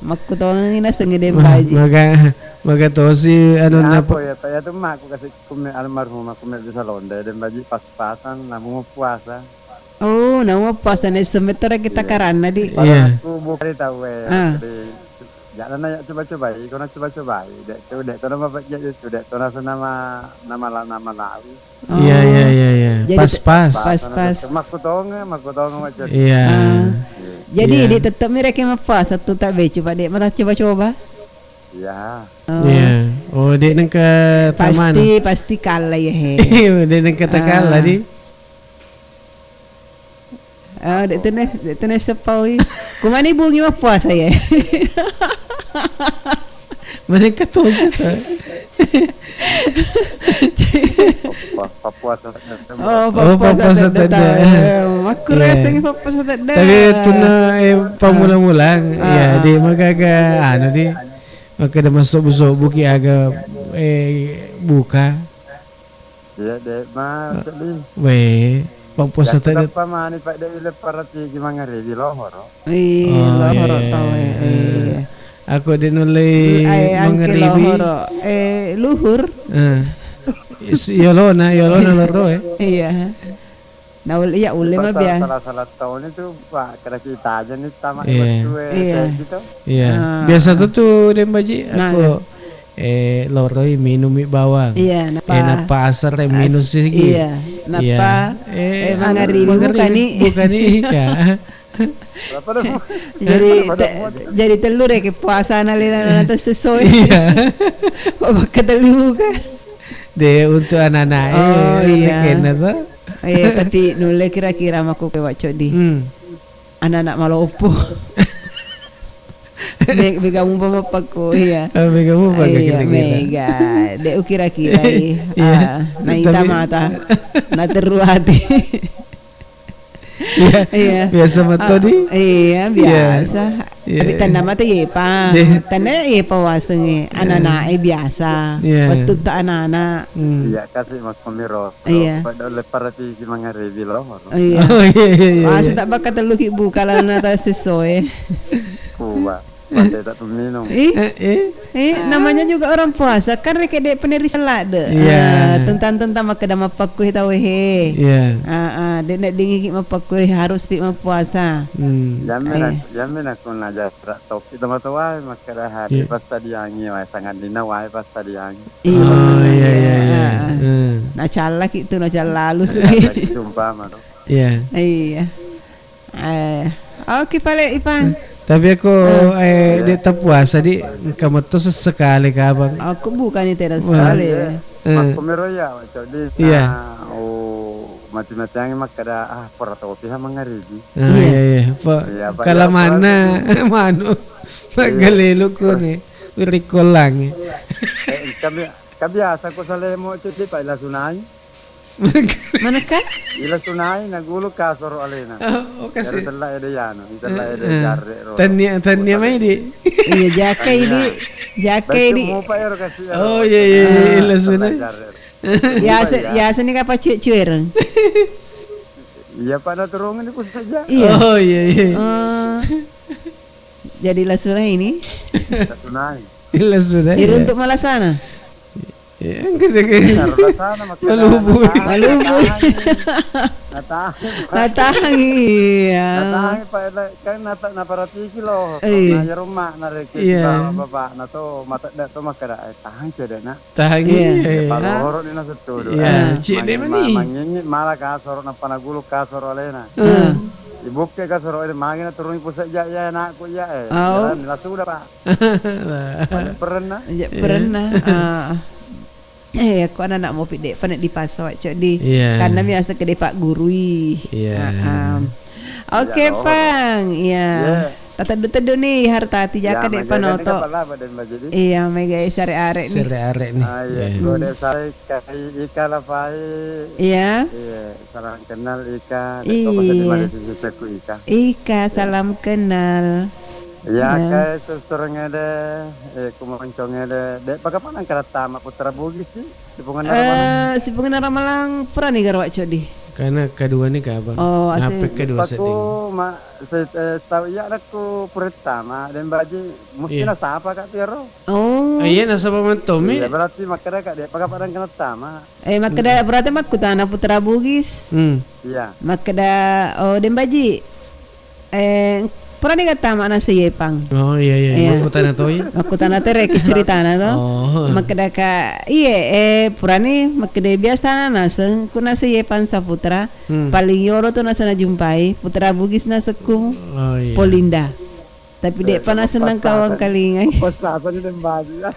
Makkutongengi naseng de baji. Maga, maga tosi anu napa ya, ya tu makku kasi kume almarhum aku me bisa londe de baji pas-pasan namu puasa. Oh, namu puasa nessa metore kita karanna di. Iya. Aku bukan tahu eh. Jadi Ja'na na ya coba-cobai, kono coba-cobai. Dek tu, dek tu nama pejja tu, dek tu rasa nama, nama la-, nama lau. Iya, iya, iya, iya. Pas-pas. Pas-pas. Makkutonga, makkutonga macam. Iya. Jadi di tetep mi reke mappuasa tu tak be coba dek mata coba-coba. Iya. Iya. Oh, dek nengka tamana? Pasti, pasti kalah ya he. Dek nengka takala di. Oh, dek tene, dek tene sepaui. Kumani bungi mappuasa ya? Mereka tosi ta. Pappuasa. Oh, pappuasa tedda. Makkurasa ngi pappuasa tedda. Tapi tuna eh pamula-mulang ya di magaga anu di maka ada masuk busuk buki aga eh buka. Iya, dek ma sedih. We, pappuasa tedda. Kenapa mani pak dek ile parati ki mangaribi lohoro? Iya, lohoro tau eh. Aku dek nulle mangaribi. Lohoro. Eh, luhur. Eh. Yolona, yolona loro eh. Iya. Nah, iya ulle ma biasa. Salah-salah tahun itu pak kena kita aja nih tamat waktu eh. Iya. Biasa tuh tuh dek baji aku eh loroi minumi bawang. Iya, nappa asar eh minum sigi. Iya, nappa eh mangaribi bukani. Bukani ka. Jadi jadi tellu reke puasa na lena na sesuai. Iya. Bakka tellu ka. De untuk anak-anak eh kena tuh. Eh tapi nulle kira-kira makku ke wacodi. Anak-anak maloppo. Mega mupa mappakko iya. Mega mupa mega. De ukira-kirai. Naita mata. Naterru ati. Iya. Biasa matto di. Iya biasa. Tapi tanna mata yepa. Tanna yepa wasengnge anak-anak eh biasa. Wettu ta anak-anak. Iya kasi makkomiro. Iya. Pada oleh para tiki mangaribi lo. Iya. Masa tak bakal tellu ki buka lalu nata sesuai. Kuba. Pada tak minum. Eh, eh, namanya juga orang puasa kan reke dek peneri salade. Iya. Tentang-tentang makkeda mappakku tau he. Iya. Ah, ah, dek nak dingi ki mappakku harus pi mapuasa. Jamina, jamina kun aja toki tama toa makkeda hari pas tadi angi wae sangat dina wae pas tadi angi. Iya. Oh, iya, iya, iya. Nacallaki tu, nacalla alus. Umpama tu. Iya. Iya. Eh, oke pale Ipang. Tapi aku eh dek tapuasa di engka metto sesekali kabang. Aku bukan itu sale. Makkomiro ya, Cok, di. Iya. Oh, mati-matiangi makkeda ah pora topi ha mangaribi. Ah, iya, iya. Kalamanna manu. Galelo kone. Wirikkolangi. Kami Kabiasa ko salemo cuti pa ila sunai. Maneka? Ila sunai na gulu kasoro alena. Oh, kasi. Tella ede yano, tella ede jarre ro. Tania, tania mai di. Iya jakai di. Jaka di. Mupa ero kasi ero. Oh, iya, iya, iya, iya, lesu na. Pernah jarre. Yase-, yaseni kapa cuwe-cuwereng. Iya, Pak, naturungi ni pusat ja. Iya. Oh, iya, iya. Oh. Jadi lesu na ini. Lesu na. Lesu na, iya. Iruntuk malasana. Iya, gede-gede. Karena sana makkeda malubu. Natahangi. Natahangi. Natahangi, iya. Natahangi, Pak, kan nata-, naparatiki lo. Iya. Nah, ya rumah, nareki bawa bapak, na to, mata dak to makkeda, eh, tahangi cedek, nak. Tahangi, iya, iya. Paloro ni nasettu, iya, cedek mani. Mangingi malah kasoro, nappa nagulu kasoro alena. Hmm. Ibukke kasoro alena, magi naturungi pusat ja, iya, anakku, iya, eh. Oh. Jalan, langsung udah, Pak. Pernah. Iya, pernah. Ah. Eh, ko anak-anak mopi de' pa na dipasa, Wak Codi. Iya. Karena biasa ke de' pa gurui. Iya. Ah, ah. Oke, Pang. Iya. Iya. Tateddu-teddu ni harta ati jaka de' pa noto. Iya, mega sare-are ni. Sare-are ni. Ah, iya. Iya. Ko de' sare kai ika la pai. Iya. Iya. Salam kenal Ika. Iya. Ika. Ika. Iya, Ika, salam kenal. Iya, kae sussurengede, eh, kumoncongede. De' paka panang karattama Putra Bugis sih. Sipungenna Ramalang. Eh, Sipungenna Ramalang purani garo, Wak Codi. Karena kedua ni ka, Bang. Oh, asli. Nape kedua setting? Paku ma, se-, eh, tau iya nakku purattama, dan baji mesti nasapa ka piaro. Oh. Eh, iya, nasaba mattomi. Iya, berarti makkeda ka de' paka padang kena tama. Eh, makkeda berarti makkutana Putra Bugis. Hmm. Iya. Makkeda, oh, Dembaji. Eh, purani gattama naseng Yepang. Oh, iya, iya. Iya. Makkutana toi. Makkutana toi rekki ceritana to. Oh. Makkeda ka, iye, eh, purani makkeda biasana naseng, ku naseng Yepang Saputra. Hmm. Paling yolo tu naseng najumpai, Putra Bugis nasekku. Oh, iya. Polinda. Tapi de' pa naseng nangkawang kalingai. Pas apa ni Dembaji ya?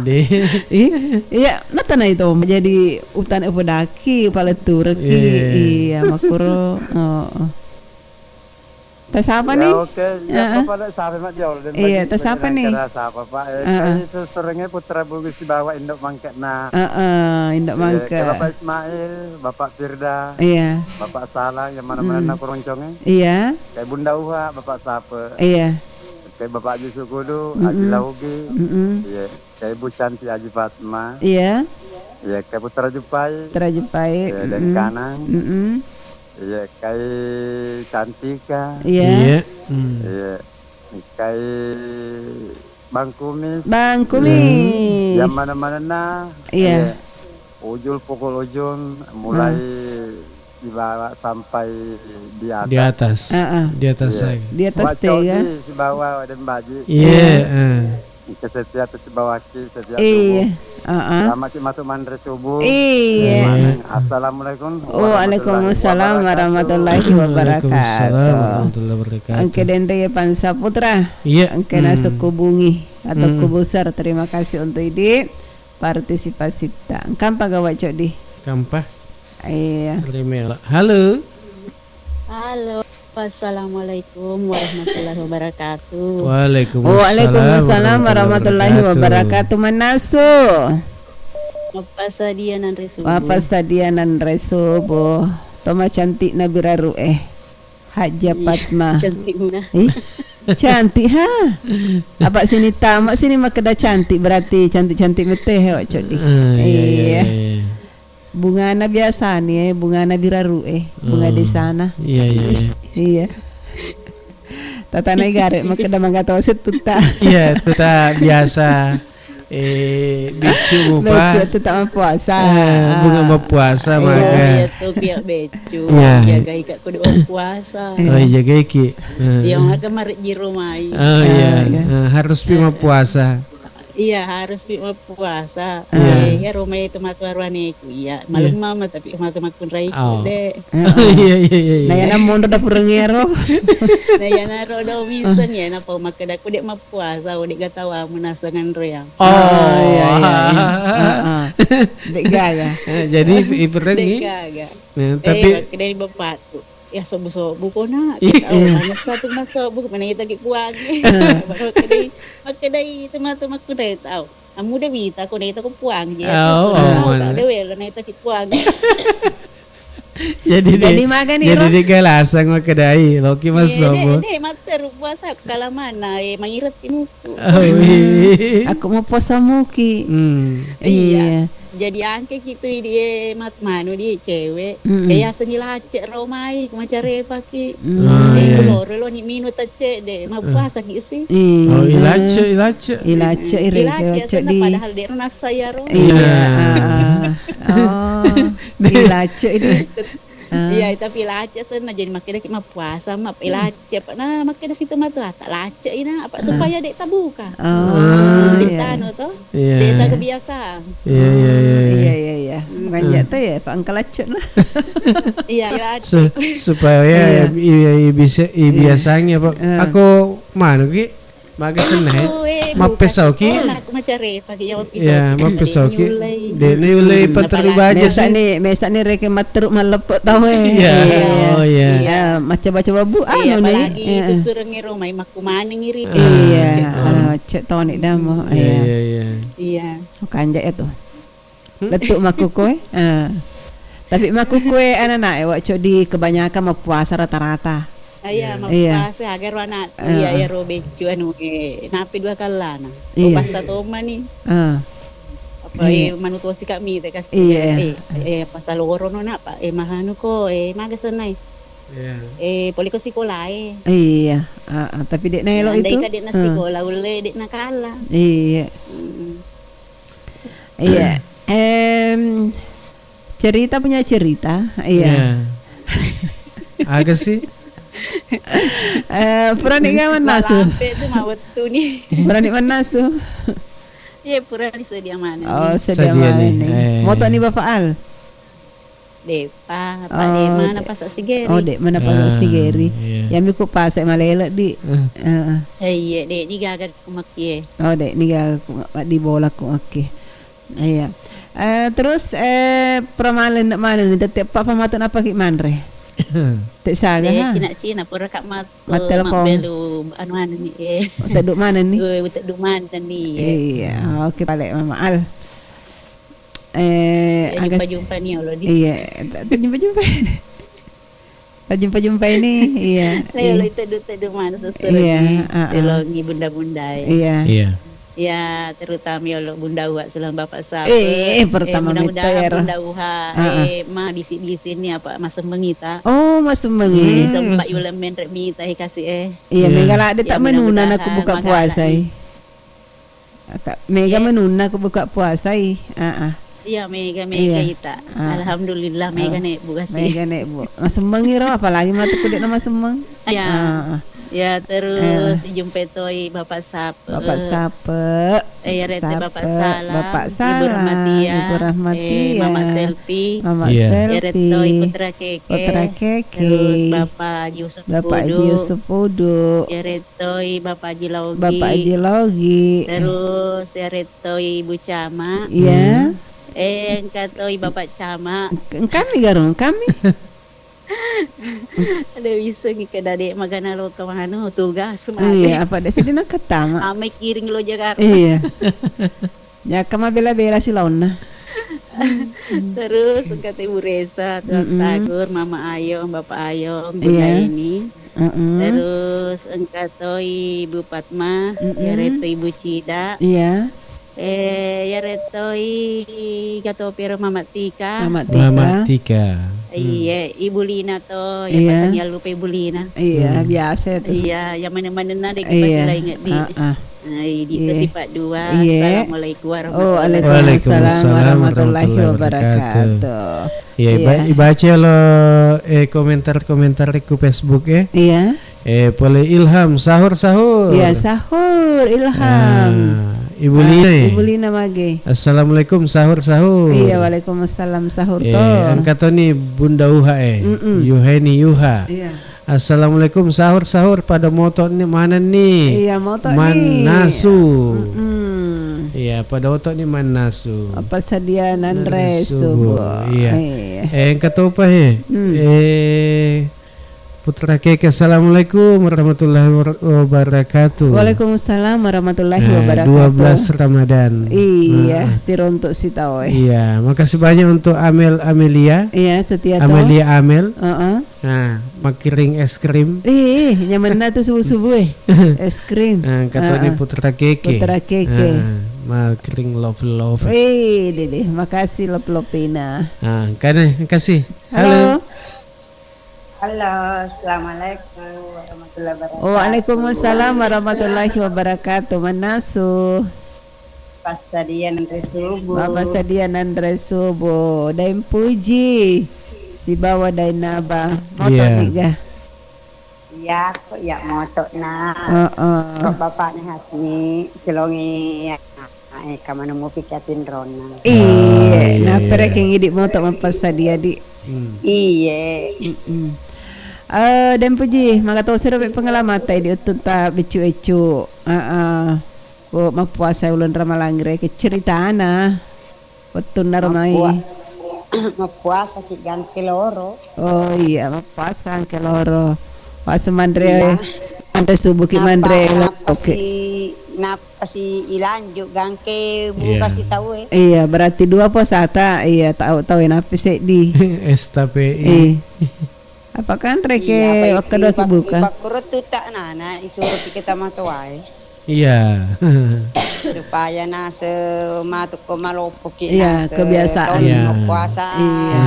De'. Ih, iya, natanai to. Jadi utana upodaki, palettureki. Iya, iya, iya. Iya, makkuro. Oh, oh. Tasapa ni? Ya, oke. Iya, apa-apa, Dek. Sapa, Mak, jauh. Iya, tasapa ni? Sapa, Pak? Eh, heeh. Saya itu seringnya Putra Bugis dibawa Indok Mangkena. Heeh, Indok Mangke. Iya, Bapak Ismail, Bapak Firda, iya, Bapak Salang, yang mana-mana, mm-mm, nak kuroncongnya. Iya. Kayak Bunda Uha, Bapak Sape. Iya. Kayak Bapak Haji Sukudu, mm-mm, Haji Laugi. Mm-mm. Iya. Kayak Ibu Cantik Haji Fatma. Iya. Iya, kayak Putra Jupai. Putra Jupai, iya, dan mm-mm, Kanang. Mm-mm. Iya, kayak Cantika. Iya. Iya. Hmm. Iya. Kayak Bang Kumis. Bang Kumis. Yang mana-mana nah. Iya. Iya. Ujul pukul ujung, mulai, hmm, di bawah sampai di atas. Di atas. Heeh. Di atas, iya, saya. Di atas tega. Di bawah dan baji. Iya, iya, eh. Ke setia tu sibawaki, setia, iya, subuh. Heeh. Selamat ki masuk manre subuh. Iya. Iya. Assalamualaikum. Waalaikumsalam warahmatullahi wabarakatuh. Waalaikumsalam warahmatullahi wabarakatuh. Engke denre ya Pansa Putra. Iya. Engke, hmm, nasukku bungi atau, hmm, kubusar. Terima kasih untuk idi partisipasita. Engkampa gawa codi. Kampa. Iya. Remela. Halo. Halo, assalamualaikum warahmatullahi wabarakatuh. Waalaikumsalam, waalaikumsalam warahmatullahi wabarakatuh. Manasu. Mappasadia nanre subuh. Mappasadia nanre subuh. Toma cantik Nabi Raru, eh. Hajjah, iya, Fatma. Cantik muna. Ih, cantik ha. Apa sini tamat sini makkeda cantik berarti cantik-cantik mete he, Wak Codi. Ah, iya, iya, iya, iya. Bungana biasa ni, eh, bungana biraru, eh, bunga, hmm, desana. Iya, iya, iya. Iya. Tatanai gare makkeda mangga toset tutta. Iya, tutta biasa. Eh, beccu mupa. Beccu tutta mappuasa. Eh, bunga mappuasa, iya, maga. Iya, tu pia beccu. Iya. Jagai ka kudu mappuasa. Oh, iya, jagai ki. Eh. Iya, maga marijiro mai. Oh, iya. Ah, iya. Eh, harus pi mappuasa. Iya, harus pi mappuasa. Iya. Eh, iya, rumah itu matu arwaneku. Iya, iya, malum mama tapi matu makkunraiku, oh, de. Iya, iya, iya, iya. Nah, yana mondo dapur ngero. Nah, yana ro do wiseng ya, napa makkeda ku de mappuasa, de gatawa munasengan royang. Oh, iya, iya, iya. Heeh. De gaga. Eh, jadi iperengi. De gaga. Nah, eh, tapi kedai bapakku. Ya, sobu-sobu ko, Nak. Ih, tau, iya. Manessa tu masobu, mana ita ki puang. Eh. Makkedai, makkedai teman-teman ku dai tau. Amu de wita ko, dai tau ko puang je. Oh, oh, mana? Ada wela na ita ki puang. Jadi, jadi dek, magani jadi ro? Dek galasang makkedai, loki. Iya, massobo. Dek, dek, matteru puasa kalamanna, eh, mangiretti muku. Oh, iya. Aku mau puasa muki. Hmm. Iya. Iya. Jadi angke ki tu di, eh, mat-, manu di cewek. Mm-mm. Eh, asengi lacek ro mai, macarepa ki. Mm. Oh, eh, iya. Kuloro lo ni minu tecek de, mappuasa ki si. Iya. Oh, ilace, ilace. Ilace, ire, ilace, ilace senna di. Padahal de nasa ya ro. Iya. Iya. Ah, ah. Oh, ilace di. Ah. Iya, tapi lace senna jadi makkeda ki mappuasa, map-, eh, lace apa na makkeda situ matu ata lace ina apa supaya dek tabuka. Oh, iya. Tano to. Iya. Dek tak kebiasaan. Iya, iya, iya, iya. Iya, iya, iya. Banyak tuh ya, Pak Angkel Acun. Iya, iya. Su-, supaya ya, iya, iya, bisa, iya, biasanya, Pak. Iya. Aku mana ki? Maga senna, eh? Aku, eh, mappesau ki? Bukan. Oh, nak macare pagi ya, mappesau. Iya, mappesau ki. Dek ni ulai. Dek ni ulai. Hmm, patterru apalagi baja mesa sih. Ni, mesa ni reke matteru malleppe tau, eh. Iya. Iya. Oh, iya. Iya, macoba-coba bu, iya, anu ni. Apalagi susureng ero mai makkumaneng iri. Iya. Ah, cek toni damo. Iya, iya, iya. Iya. Oh, kanja ya tuh. Lettu makkukue. Ah. Tapi makkukue anak-anak, eh, wak cok di kebanyakan mappuasa rata-rata. Ah, iya, iya, mappuasa, agar anak, iya, iya, ro beccu anu, eh, napi dua kallana. Iya. Pasa toma ni. Ah. Apa, iya, eh, manu tosi kami te kas-, iya, eh, eh, pasa loro no nak, Pak. Eh, mahanu ko, eh, maga senai. Iya. Eh, poli ko sikola, eh. Iya, ah, ah, tapi dek naelo itu. Andai ka dek na sikola, ulle dek nakala. Iya. Mm. Iya. Em, cerita punya cerita. Iya. Iya. Aga sih? Eh, purani ga mannasu? Malampe tu mawettu ni. Purani mannasu? Iya, purani sedia mana ni. Oh, sedia mana ni. Eh. Moto ni Bapak Al? Depa, apa, oh, de mana de-, pasa sigeri. Oh, de mana pasa sigeri. Ah, iya. Yami ku pasa malele di. Eh. Heeh. Eh, iya, de ni gaga ku makkie. Oh, de ni gaga ku ma-, di bola ku makkie. Iya. Eh, terus, eh, pramalen mana ni? Tette papa matu napa ki manre? Te saga, ha? Cina-cina pura kak matu. Mattelpong. Mabbelu anu mana ni, eh. Teddu mana ni? Eh, teddu mana ni, eh. Iya, oke, pale Mama Al. Eh, eh, agas-, jumpa-jumpa ni, Allah, di. Iya, ta-, ta-, jumpa-jumpa. Ta-, jumpa-jumpa ini, iya, iya. Leo, leo, tedu-tedu mana sesuai ni, ah, ah, telongi bunda-bunda, eh. Iya. Iya. Ya, terutama ya, Allah, Bunda Uwa, selang Bapak Sape. Eh, eh, pertama mudah-mudahan mita ya, Bunda Uha, ah, ah, eh, ma bisi-bisi ni apa, masemmengi ta. Oh, masemmengi. Eh, sempat yula menre mita, eh, kasih, eh. Iya, iya, mega la de ya, tak menuna mudah-mudahan aku buka puasa, eh. Mega, eh, menuna ku buka puasa i. Ah, ah. Iya, mega, mega, iya, ita. Ah. Alhamdulillah, mega, oh, nebu kasih. Mega nebu. Masemmengi ro, apalagi matu ku de na masemmeng. Iya. Ah, ah. Ya, terus, eh, dijumpai toi Bapak Sape. Bapak Sape. Eh, ya, rete Bapak Sape, Salam, Bapak Ibu Salam, Rahmatia, Ibu Rahmatia, eh, Mama Selfie. Mama, iya, Selfie. Ya, retoi Putra Keke. Putra Keke. Terus Bapak Yusuf Bapak Pudu. Yusuf Pudu. Ya, ret-, toi Bapak Haji Logi. Bapak Haji Logi. Terus ya rettoi Ibu Cama. Iya. Hmm. Eh, engka toi Bapak Cama. Eng-, kami garung, kami. Ada bisa ngikeda de magana lo ke mana tugas mate. Iya, apa de sedina ketama. Ame kiring lo Jakarta. Iya. Jaka mabela-bela si laonna. Terus engka te Bu Resa, Tuan, mm-mm, Tagur, Mama Ayong, Bapak Ayong, Bunda, iya, Eni. Mm-mm. Terus engka toi Ibu Fatma, mm-mm, yaretto Ibu Cida. Iya. Eh, yaretto i gato piro Mama Tika. Mama Tika. Mama Tika. Hmm. Iya, Ibu Lina to, ya, iya, pasang ya lupa Ibu Lina. Iya, hmm, biasa itu. Iya, yang mana-mana na dek, iya, pasti lain ngerti. Ah, ah. Nah, idi, iya, itu sifat dua. Iya. Assalamualaikum warahmatullahi wabarakatuh. Oh, waalaikumsalam warahmatullahi wabarakatuh. Iya, iba-, iya, ibaca lo, eh, komentar-komentar ku Facebook, eh. Iya. Eh, pole Ilham, sahur, sahur. Iya, sahur, Ilham. Ah, Ibu, ah, Lina, eh. Ibu Lina mage. Assalamualaikum, sahur, sahur. Iya, waalaikumsalam, sahur, eh, to. Engka toni Bunda Uha, eh. Mm-mm. Yuheni Yuha. Iya. Assalamualaikum, sahur, sahur. Pada moto ni, mana ni? Iya, moto ni. Mannasu. Mm-mm. Iya, pada oto ni mannasu. Apa sadia nanre subuh. Subuh, iya. Iya. Eh, engka topa he. Hmm. Eh, Putra Keke, assalamualaikum warahmatullahi wabara-, wabarakatuh. Waalaikumsalam warahmatullahi Nah, wabarakatuh. dua belas Ramadan. Iya, Nah. sirontok sitawe. Iya, makasih banyak untuk Amel Amelia. Iya, setia to. Amelia Amel. Heeh. Nah, makiring es krim. Eh, eh, nyamanna tu subuh-subuh, eh. Es krim. Nah, katanya Heeh. Putra Keke. Putra Keke. Nah, makiring love-love. Eh, deh, deh. Makasih love-love-ina. Nah, kane, makasih. Halo. Halo. Halo, assalamualaikum warahmatullahi wabarakatuh. Waalaikumsalam warahmatullahi wabarakatuh. Mannasu. Passadia nanre subuh. Mapassadia nanre subuh. Daeng Puji. Sibawa Daeng Naba. Moto Iya. niga. Iya, kok iya moto na. Heeh. Kok bapaknya Hasni, silongi ya. Eh, kamana mupi katinrona. Iya, Oh, iya, nah, iya. perekeng idi moto mappassadia di. Hmm. Iya. Mm-mm. Eh, Daeng Puji, maka tosiro pe pengelamatan di uttunta beccu-beccu. Heeh. Ko mappuasa uleng Ramalang reke ceritana. Wettunna romai. Mappua-, mappuasa ki gangke loro. Oh iya, mappuasa angke loro. Puasa manre, Iya. manre subuh ki Napa-, manre loro napa ki. si-, napa si ilanjut gangke buka Iya. si tau e. Iya, berarti dua puasata. Iya, tau, tau e napi seddi. S T P I. Eh. Apa kan reke Iya, apa wakka dua ki ipak-, buka? Ipakkuro tu tak nana, isuro ki kita matoa e. Iya. Supaya nase matu ko maloppo ki Iya, nase kebiasaan. tonno Iya. puasa Iya.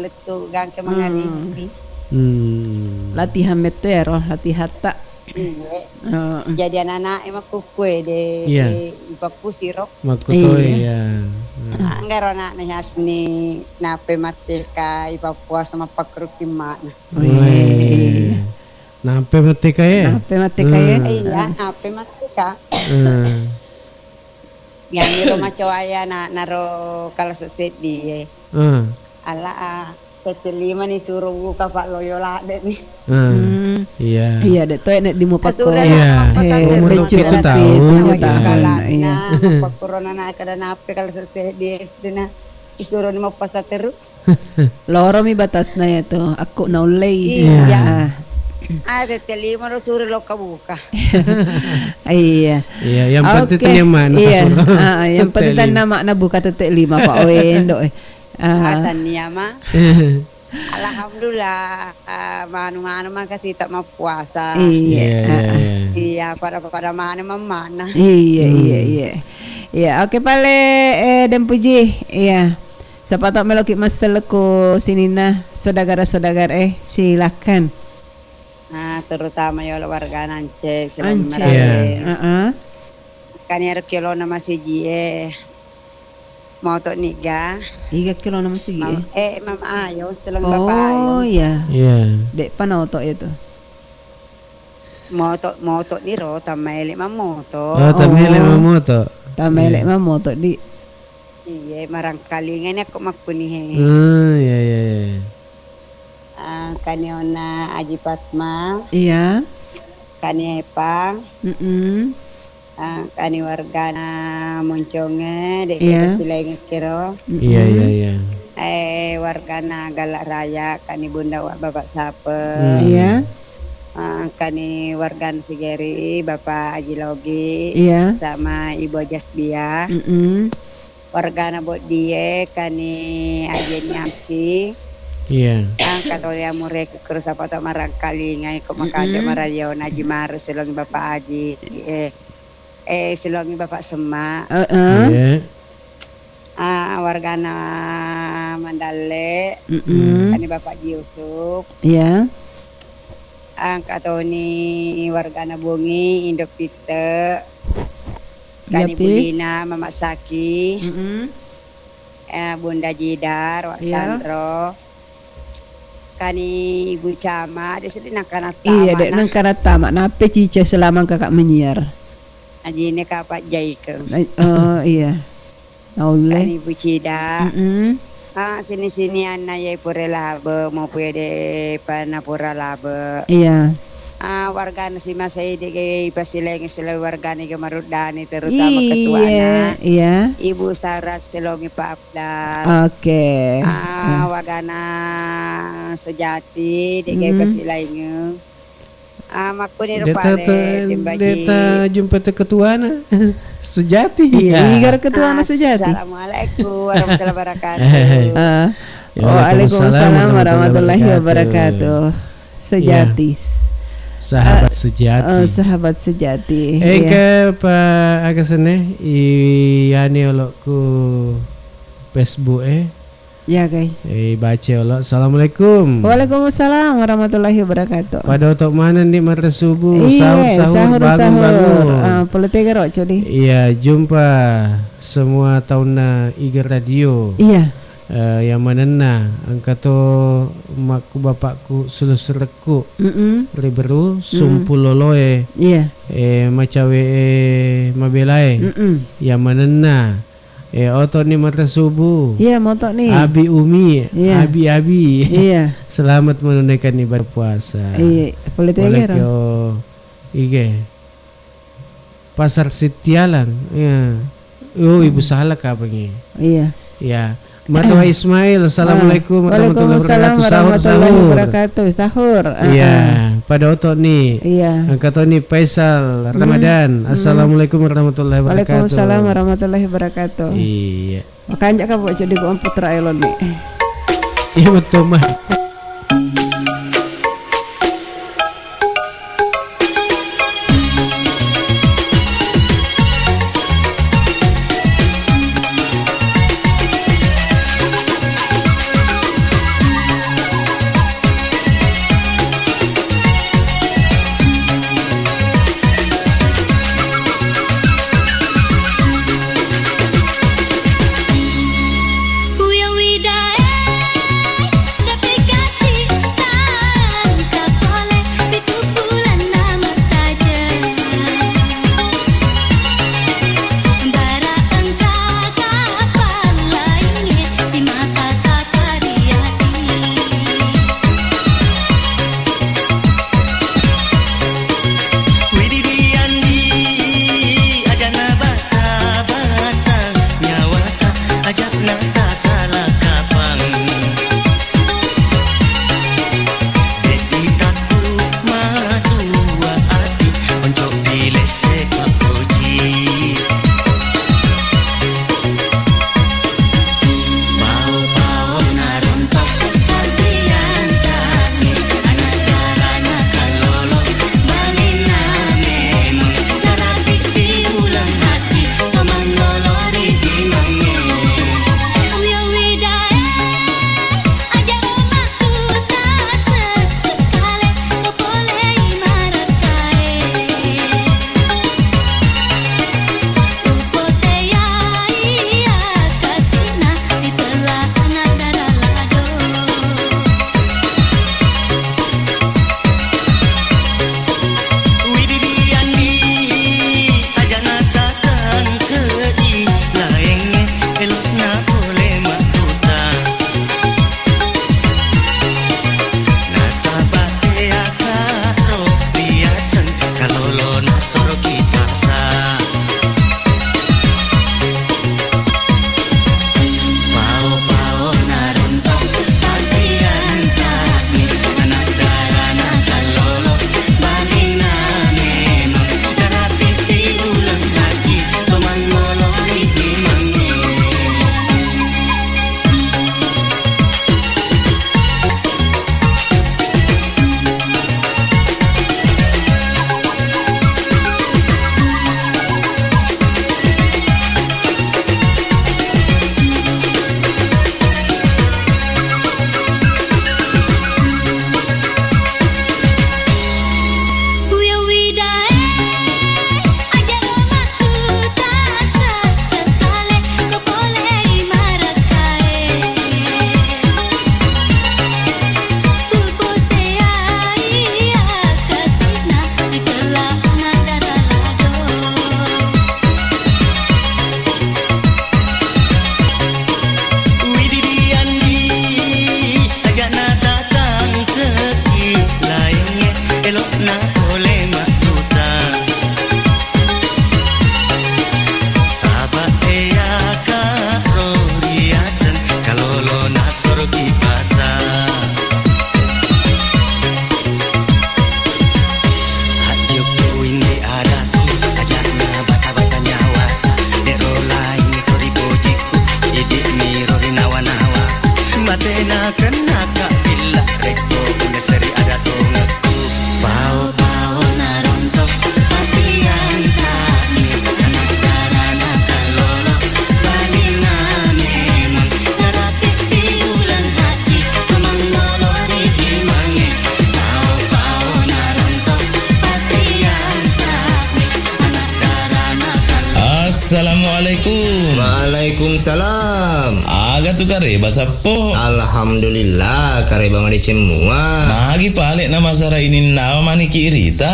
lettu gangke Hmm. mangaribi. Hmm. Latihan metto ero, latihan tak. Iya. Heeh. Jadi anak-anak e makkukue de, Iya. de ipakkusiro. Makkutoi, Iya. ya. Hmm. Anggaro anakna Hasni nape matteka ipappuasa mappakkuro ki makna. Wih. Wih. Nape matteka e? Nape matteka e? Hmm. Iya, nape matteka. Hmm. Yang iro macoaya na, naro kalasa seddi e. Hmm. Ala, ah, tette lima ni suro buka Pak Loyo ladde ni. Hmm. Hmm. Iya. Iya, de' to nek di mupakko. Aturan Iya. apa Eh, tante Umur beccu tujuh tapi tahun. tujuh tahun. Kalana, Iya. Mapakkurona na kada nape kalau selesai di S D na. Isuro ni mapasa teru. Loro mi batasna ya tu. Aku naullei. Iya. Ah. Ah, tette lima ro suro lo kabuka. Iya. Iya, yang penting Oke. tanya mana Iya. kasur. Ah, yang penting Tette lima. tanya makna buka tette lima, Pak. Oh, endo, eh. Ah. Atan niama. Alhamdulillah, ah, manu-manu maka sita mappuasa. Iya, Iya, ah, iya, ah. iya. Iya, pada-pada manu mamana. Iya, iya, Hmm. iya. Iya, oke pale, eh, Daeng Puji. Iya. Siapa tahu meloki masseleku sininna saudara-saudara, eh, silakan. Ah, terutama yolo warga Nance, Silong Ance. Merale. Iya. Heeh. Kan ero kilona masiji e. Moto niga. Iga kilona masigi, Mam-, eh? eh, Mama Ayo, Silong Bapak Ayo. Oh, iya. Iya. Dek pa naoto itu. Moto, moto ni ro, tamaele mamoto. Oh, tamaele Oh. mamoto. Tamaele Iya. mamoto di. Iya, marangkalinga ni aku makkuni he. Hmm, iya, iya, iya. Ah, kani onna Aji Fatma. Iya. Kani Epang. Mm-mm. Ah, kani wargana Monconge, de' Iya. kita silaingekkiro. Iya, Mm-mm. iya, iya. Eh, wargana Galak Raya, kani Bunda Wa-, Bapak Sape. Hmm. Iya. Ah, kani wargana Sigeri, Bapak Aji Logi, Iya. sama Ibu Aji Asbia. Mm-mm. Wargana Boddie, kani Ajeni Amsi. Iya. Angka toli amure kekero sapa to marangkalingai ko makanja Mm-mm. maradio na Aji Mare, silongi Bapak Aji, eh, eh, silongi Bapak Semma. Heeh. Iya. Ah, wargana Mandalle, Mm-mm. kani Bapak Ji Yusuf. Iya. Angka toni wargana Bongi, Indo Pitte. Kani Iya, Pi. Budina, Mama Saki. Mm-mm. Eh, Bunda Jidar, Wak Iya. Sandro. Kani Ibu Camat, de' seddi nangkana Iya, tama dek na. nangkana tama. Nape cice selama kakak menyiar? Ajine kapak jaike. Na-, oh, iya. Naulle. Kani Ibu Cida. Mm-mm. Ah, sini-sini anna ye pura labe, mau pede pana pura labe. Iya. Ah, wargana Simasei de' gaga pasilaing, silaing wargana iga maruddani, terutama ketuana. Iya. Ibu Sarah Selongi Pak Abdal. Oke. Ah, wargana Sejati de' gaga pasilaing. Ah, makkuni rupale, Timbaji. Deta jumpa tu ketuana. Sejati. Iya, iga ketuana Sejati. Assalamualaikum warahmatullahi wabarakatuh. Ah. Waalaikumsalam warahmatullahi wabarakatuh. Sejati. Sahabat sejati. Oh, sahabat sejati. Engka pa aga senne, i yani olokku Facebook e. Ya, gai. Eh, baca olo. Assalamualaikum. Waalaikumsalam warahmatullahi wabarakatuh. Pada otok mana ni marre subuh? Iya, sahur, sahur, sahur, bangun, sahur. Ah, pole tega ro, Codi. Iya, jumpa semua taunna Iga Radio. Iya. Eh, yang manenna, engka to makku bapakku sulusurekku. Mm-mm. Riberu, mm, sumpuloloe. Iya. Eh, macawe, eh, mabelae. Mm-mm. Yang manenna, eh, oto ni marre subuh. Iya, moto ni. Abi Umi, iya, abi-abi. Iya. Selamat menunaikan ibadah puasa. Iya, pole tega ro. Ige. Pasar Sitialang, iya. Oh, Ibu Salak kapangi. Iya. Iya. Matoa Ismail, assalamualaikum warahmatullahi wabarakatuh. Waalaikumsalam warahmatullahi wabarakatuh. Sahur, sahur. Iya, pada oto ni. Iya. Angka to ni Faisal Ramadan. Assalamualaikum warahmatullahi wabarakatuh. Waalaikumsalam warahmatullahi wabarakatuh. Iya. Makanja ka, Bo, ceddi ku putra elon ni. Iya, betul, Mbak. Assalamualaikum. Waalaikumsalam. Aga tu kareba, Sappo? Alhamdulillah, kareba madeceng mua. Magi pale na masara ininnawa maniki irita?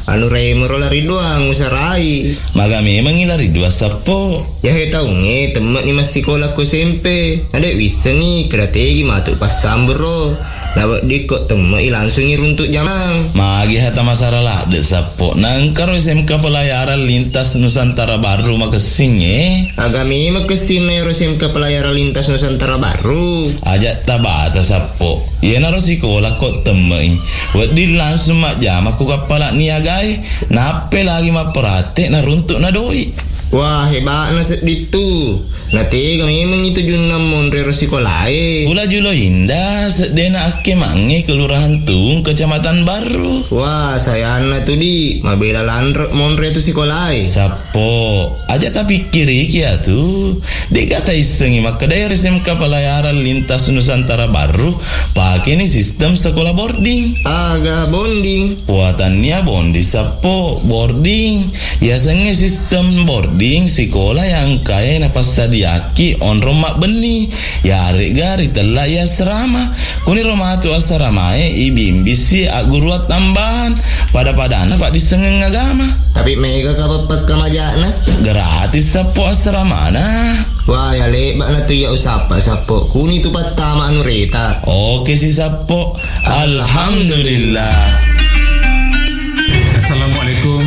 Anu remo ro lari doang usarai. Maga memengi lari dua, Sappo? Yahe taungnge temme'ni massikola ko S M P. Nade wissengi keda tegi matu passambero. Naweddikko temme'i langsungi runtuk jamang. Magi hata masara ladde, Sappo? Nangkaro S M K Pelayaran Lintas Nusantara Barru makessing, eh? Aga memang kessinna ero S M K Pelayaran Lintas Nusantara Barru? Aja tabata, Sappo. Iyanaro sikola ko temme'i. Wedding langsung majjama ku kappala niagae. Nappe lagi mapperate naruntuk na doi. Wah, hebatna sedding tu. Natega memang itu junnang monre ro sikolae. Pula Julo Indah, seddena akke mange Kelurahan Tung, Kecamatan Barru. Wah, sayanna tu di, mabela lanre monre tu sikolae. Sappo, aja tapikkiriki atu. Dega taissengi makkeda ero S M K Pelayaran Lintas Nusantara Barru, pakeni sistem sekolah boarding. Aga bonding? Wah, tannia bondi, Sappo, boarding. Yasengnge sistem boarding sikola yang kae napassadiaki onrong mabbenni, yaregga ritella i asrama. Kuniro matu asramae ibimbisi agguruang tambahan, pada-padanna paddissengeng agama. Tapi mega ka pappakka majana? Gratis, Sappo, asramana. Wah, ya lebba'na tu iya usappa, Sappo. Kuni tu pattama anu reta. Oke si, Sappo. Alhamdulillah. Assalamualaikum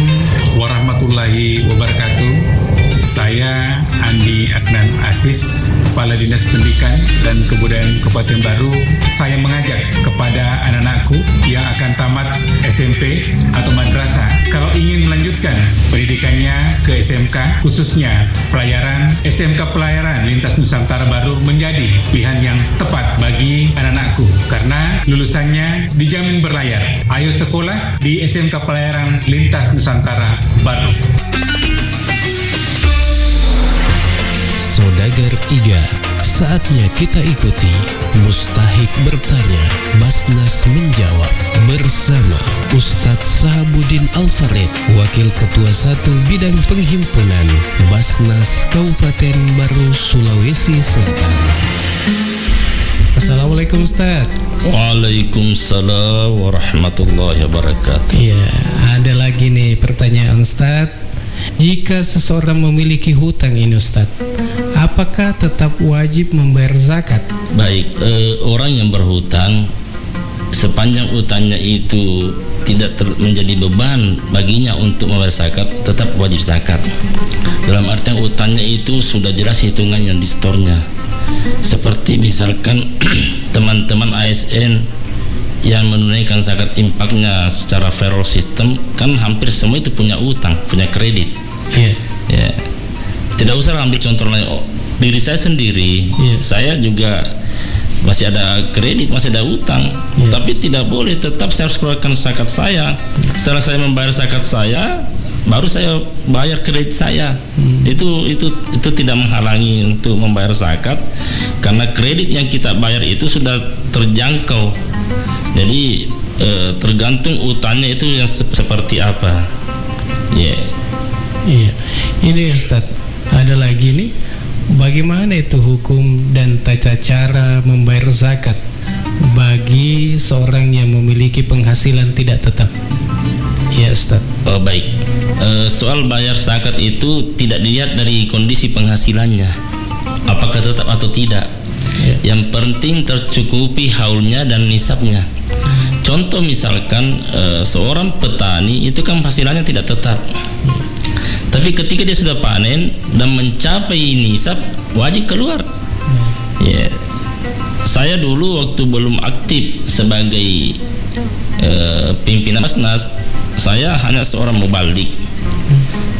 warahmatullahi wabarakatuh. Saya Andi Adnan Aziz, Kepala Dinas Pendidikan dan Kebudayaan Kabupaten Baru. Saya mengajak kepada anak-anakku yang akan tamat S M P atau madrasah, kalau ingin melanjutkan pendidikannya ke S M K, khususnya pelayaran, S M K Pelayaran Lintas Nusantara Baru menjadi pilihan yang tepat bagi anak-anakku karena lulusannya dijamin berlayar. Ayo sekolah di S M K Pelayaran Lintas Nusantara Baru. Saudagar Iga, saatnya kita ikuti Mustahik Bertanya, Basnas Menjawab bersama Ustadz Sahabuddin Al-Farid, Wakil Ketua Satu Bidang Penghimpunan Basnas Kabupaten Baru, Sulawesi Selatan. Assalamualaikum, Ustadz. Waalaikumsalam warahmatullahi wabarakatuh. Iya, ada lagi nih pertanyaan, Ustadz. Jika seseorang memiliki hutang ini, Ustadz, apakah tetap wajib membayar zakat? Baik, eh, orang yang berhutang, sepanjang utangnya itu tidak ter-, menjadi beban baginya untuk membayar zakat, tetap wajib zakat. Dalam artian utangnya itu sudah jelas hitungan yang di store-nya. Seperti misalkan teman-teman A S N yang menunaikan zakat infaknya secara payroll system, kan hampir semua itu punya utang, punya kredit. Iya. Ya. Tidak usah ambil contoh lain. Oh, diri saya sendiri, iya, saya juga masih ada kredit, masih ada utang. Iya. Tapi tidak boleh, tetap saya harus keluarkan zakat saya. Setelah saya membayar zakat saya, baru saya bayar kredit saya. Hmm. Itu, itu, itu tidak menghalangi untuk membayar zakat, karena kredit yang kita bayar itu sudah terjangkau. Jadi, eh, tergantung utangnya itu yang se-, seperti apa. Iya. Iya. Ini, Ustadz, ada lagi nih. Bagaimana itu hukum dan tata cara membayar zakat bagi seorang yang memiliki penghasilan tidak tetap? Ya, Ustadz. Oh, baik. Eh, soal bayar zakat itu tidak dilihat dari kondisi penghasilannya, apakah tetap atau tidak. Ya. Yang penting tercukupi haulnya dan nisabnya. Contoh misalkan, eh, seorang petani itu kan penghasilannya tidak tetap. Tapi ketika dia sudah panen dan mencapai nisab, wajib keluar. Ya. Saya dulu waktu belum aktif sebagai, eh, pimpinan Basnas, saya hanya seorang mubalik.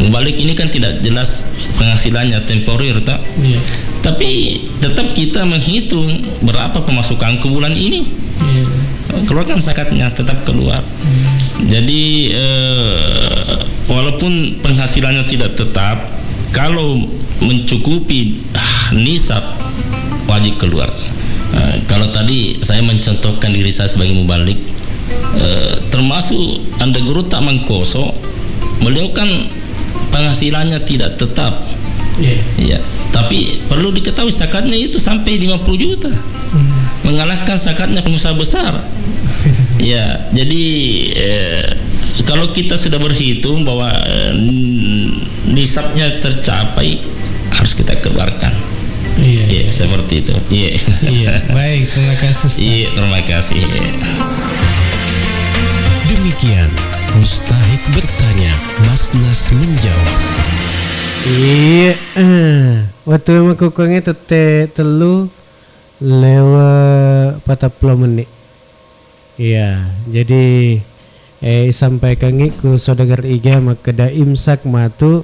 Mubalik ini kan tidak jelas penghasilannya, temporer, tak? Iya. Tapi tetap kita menghitung berapa pemasukanku bulan ini. Iya. Keluarkan zakatnya, tetap keluar. Hmm. Jadi, eh, walaupun penghasilannya tidak tetap, kalau mencukupi, ah, nisab, wajib keluar. Eh, kalau tadi saya mencontohkan diri saya sebagai mubalik, eh, termasuk Anda Guru Tak Mangkoso, beliau kan penghasilannya tidak tetap. Iya. Iya. Tapi perlu diketahui, zakatnya itu sampai lima puluh juta. Hmm. Mengalahkan zakatnya pengusaha besar. Ya, jadi, eh, kalau kita sudah berhitung bahwa, eh, nisabnya tercapai, harus kita keluarkan. Iya, iya, iya, seperti itu. Iya. Iya, baik, terima kasih, Ustaz. Iya, terima kasih. Demikian Mustahik Bertanya, Mas Nas Menjawab. Iya, eh. Wettu makkukkuangnge tette tellu lewe patappulo menni. Iya, jadi, eh, isampaikangngi ku saudagar Iga makkeda imsak matu,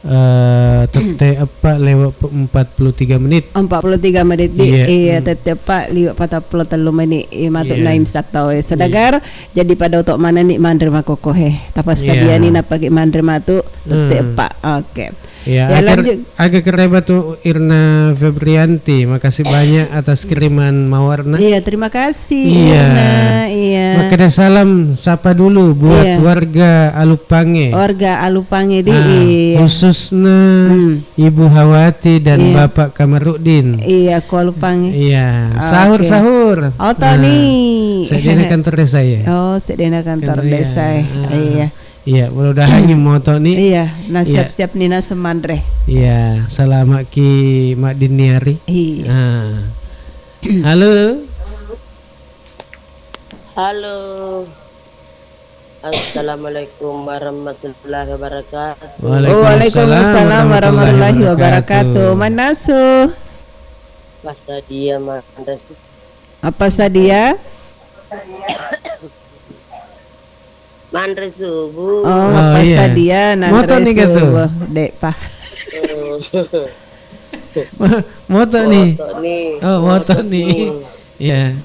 eh, tette eppa lewe pe-, empat puluh tiga menit. Empat puluh tiga menit di, iya, iya, hmm, tette eppa liwe patappulo tellu menit, eh, matu, iya, na imsak tau, eh, saudagar. Iya. Jadi pada oto manenni manre makkukku, he. Tapassadiani, iya, nappaki manre matu tette, hmm, eppa. Oke. Ya, ya, aga, lanjut. Aga kereba tu Irna Febrianti, makasih banyak atas kiriman mawarna. Iya, terima kasih, iya, Irna. Iya. Makkeda salam sapa dulu buat, iya, warga Alupange. Warga Alupange di, ah, iya, khususnya, hmm, Ibu Hawati dan, iya, Bapak Kamarudin. Iya, ku Alupange. Iya, oke, sahur-sahur. Oh, Toni. Nah, seddena kantor desa, ya. Oh, seddena kantor, iya, desa, ya. Ah. Iya. Iya, mudah-mudahan moto ni. Iya, nah, iya, siap-siap ni, nah, semanre. Iya, selamat ki Mak Diniari. Iya. Ah. Halo. Halo. Assalamualaikum warahmatullahi wabarakatuh. Waalaikumsalam warahmatullahi wabarakatuh. Manasu. Apa sadia, Mas. Apa sadia? Manre subuh. Oh, oh, pas iya. Tadi ya, nanre moto ni subuh. Dek, Pak. Hmm. Mo-, moto ni. Moto ni. Oh, moto ni. Iya.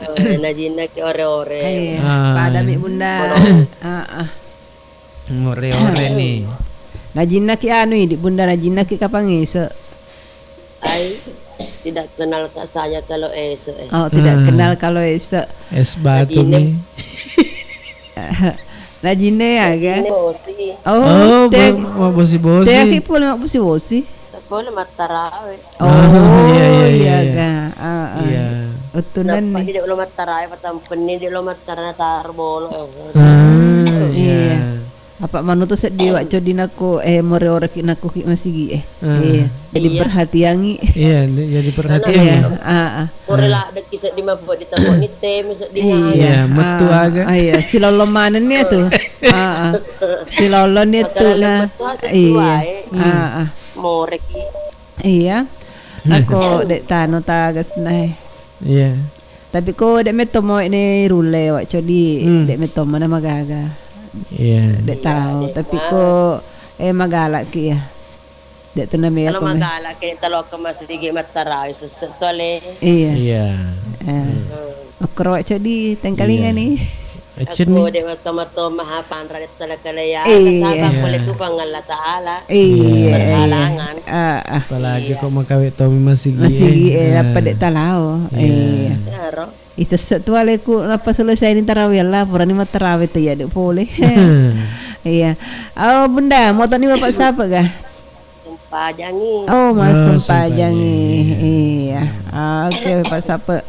Oh, najinna ki ore-ore. Iya. Ah. Pada mi Bunda. Heeh. Ore-ore ni. Najinna ki anu, idi Bunda, najinna ki kapang ese. Ai, tidak kenal ka saya kalau ese, eh. Oh, tidak kenal kalau ese. Es batu ni. Najinna ya, kan? Najinna bosi. Oh, oh, te-, bo-, mabbosi-bosi. Te ki pole mabbosi-bosi. Pole mattarawe. Oh, iya, iya, iya, iya, kan. Ah, ah. Iya. Utunan ni. Dia lo mattarawe, patampenni dia lo mattara taro bolo. Ah, iya. Iya. Apa manutu seddi, Wak Codi, nakko, eh, more-ore ki nakko ki masigi, eh. Ah. Iya, jadi perhatiangi. Iya, jadi perhatiangi. Iya, ah, ah. Pura ladde ki seddi mabbo di tabo ni temi seddi. Iya, metu aga. Ah, iya, silolong maneng ni tu. Ah, ah. Silolong ni tu na. Iya. Ah, ah. More ki. Iya. Nakko dek tano tagas na, eh. Iya. Tapi ko dek metto mo ne rulle, Wak Codi, hmm, dek metto mo na magaga. Iya. Dek tau, tapi ko, eh, magala ki ya. Dek tu na mega ko me. Kalau magala ki, talo ke masigi mattarawe sesek tu ale. Iya. Iya. Eh. Hmm. Makkoro, Wak Codi, tengkalinga ni. Accen ni. Aku dek matto-matto maha panra dek tala kaleya. Iya. Saba pole tu Puang Allah Taala. Iya. Berhalangan. Ah, ah. Apalagi ko makawe to masigi, masigi, eh, apa dek talao. Iya. Iya. Iyaro. Isesse tu aleku, nappa selesai ni tarawih, Allah, purani mattarawe tu iya dek pole. Iya. Oh, Bunda, moto ni Bapak sapa ga? Sempajangi. Oh, Mas Sempajangi. Sempajangi. Iya. Ah, oke, Pak Sape.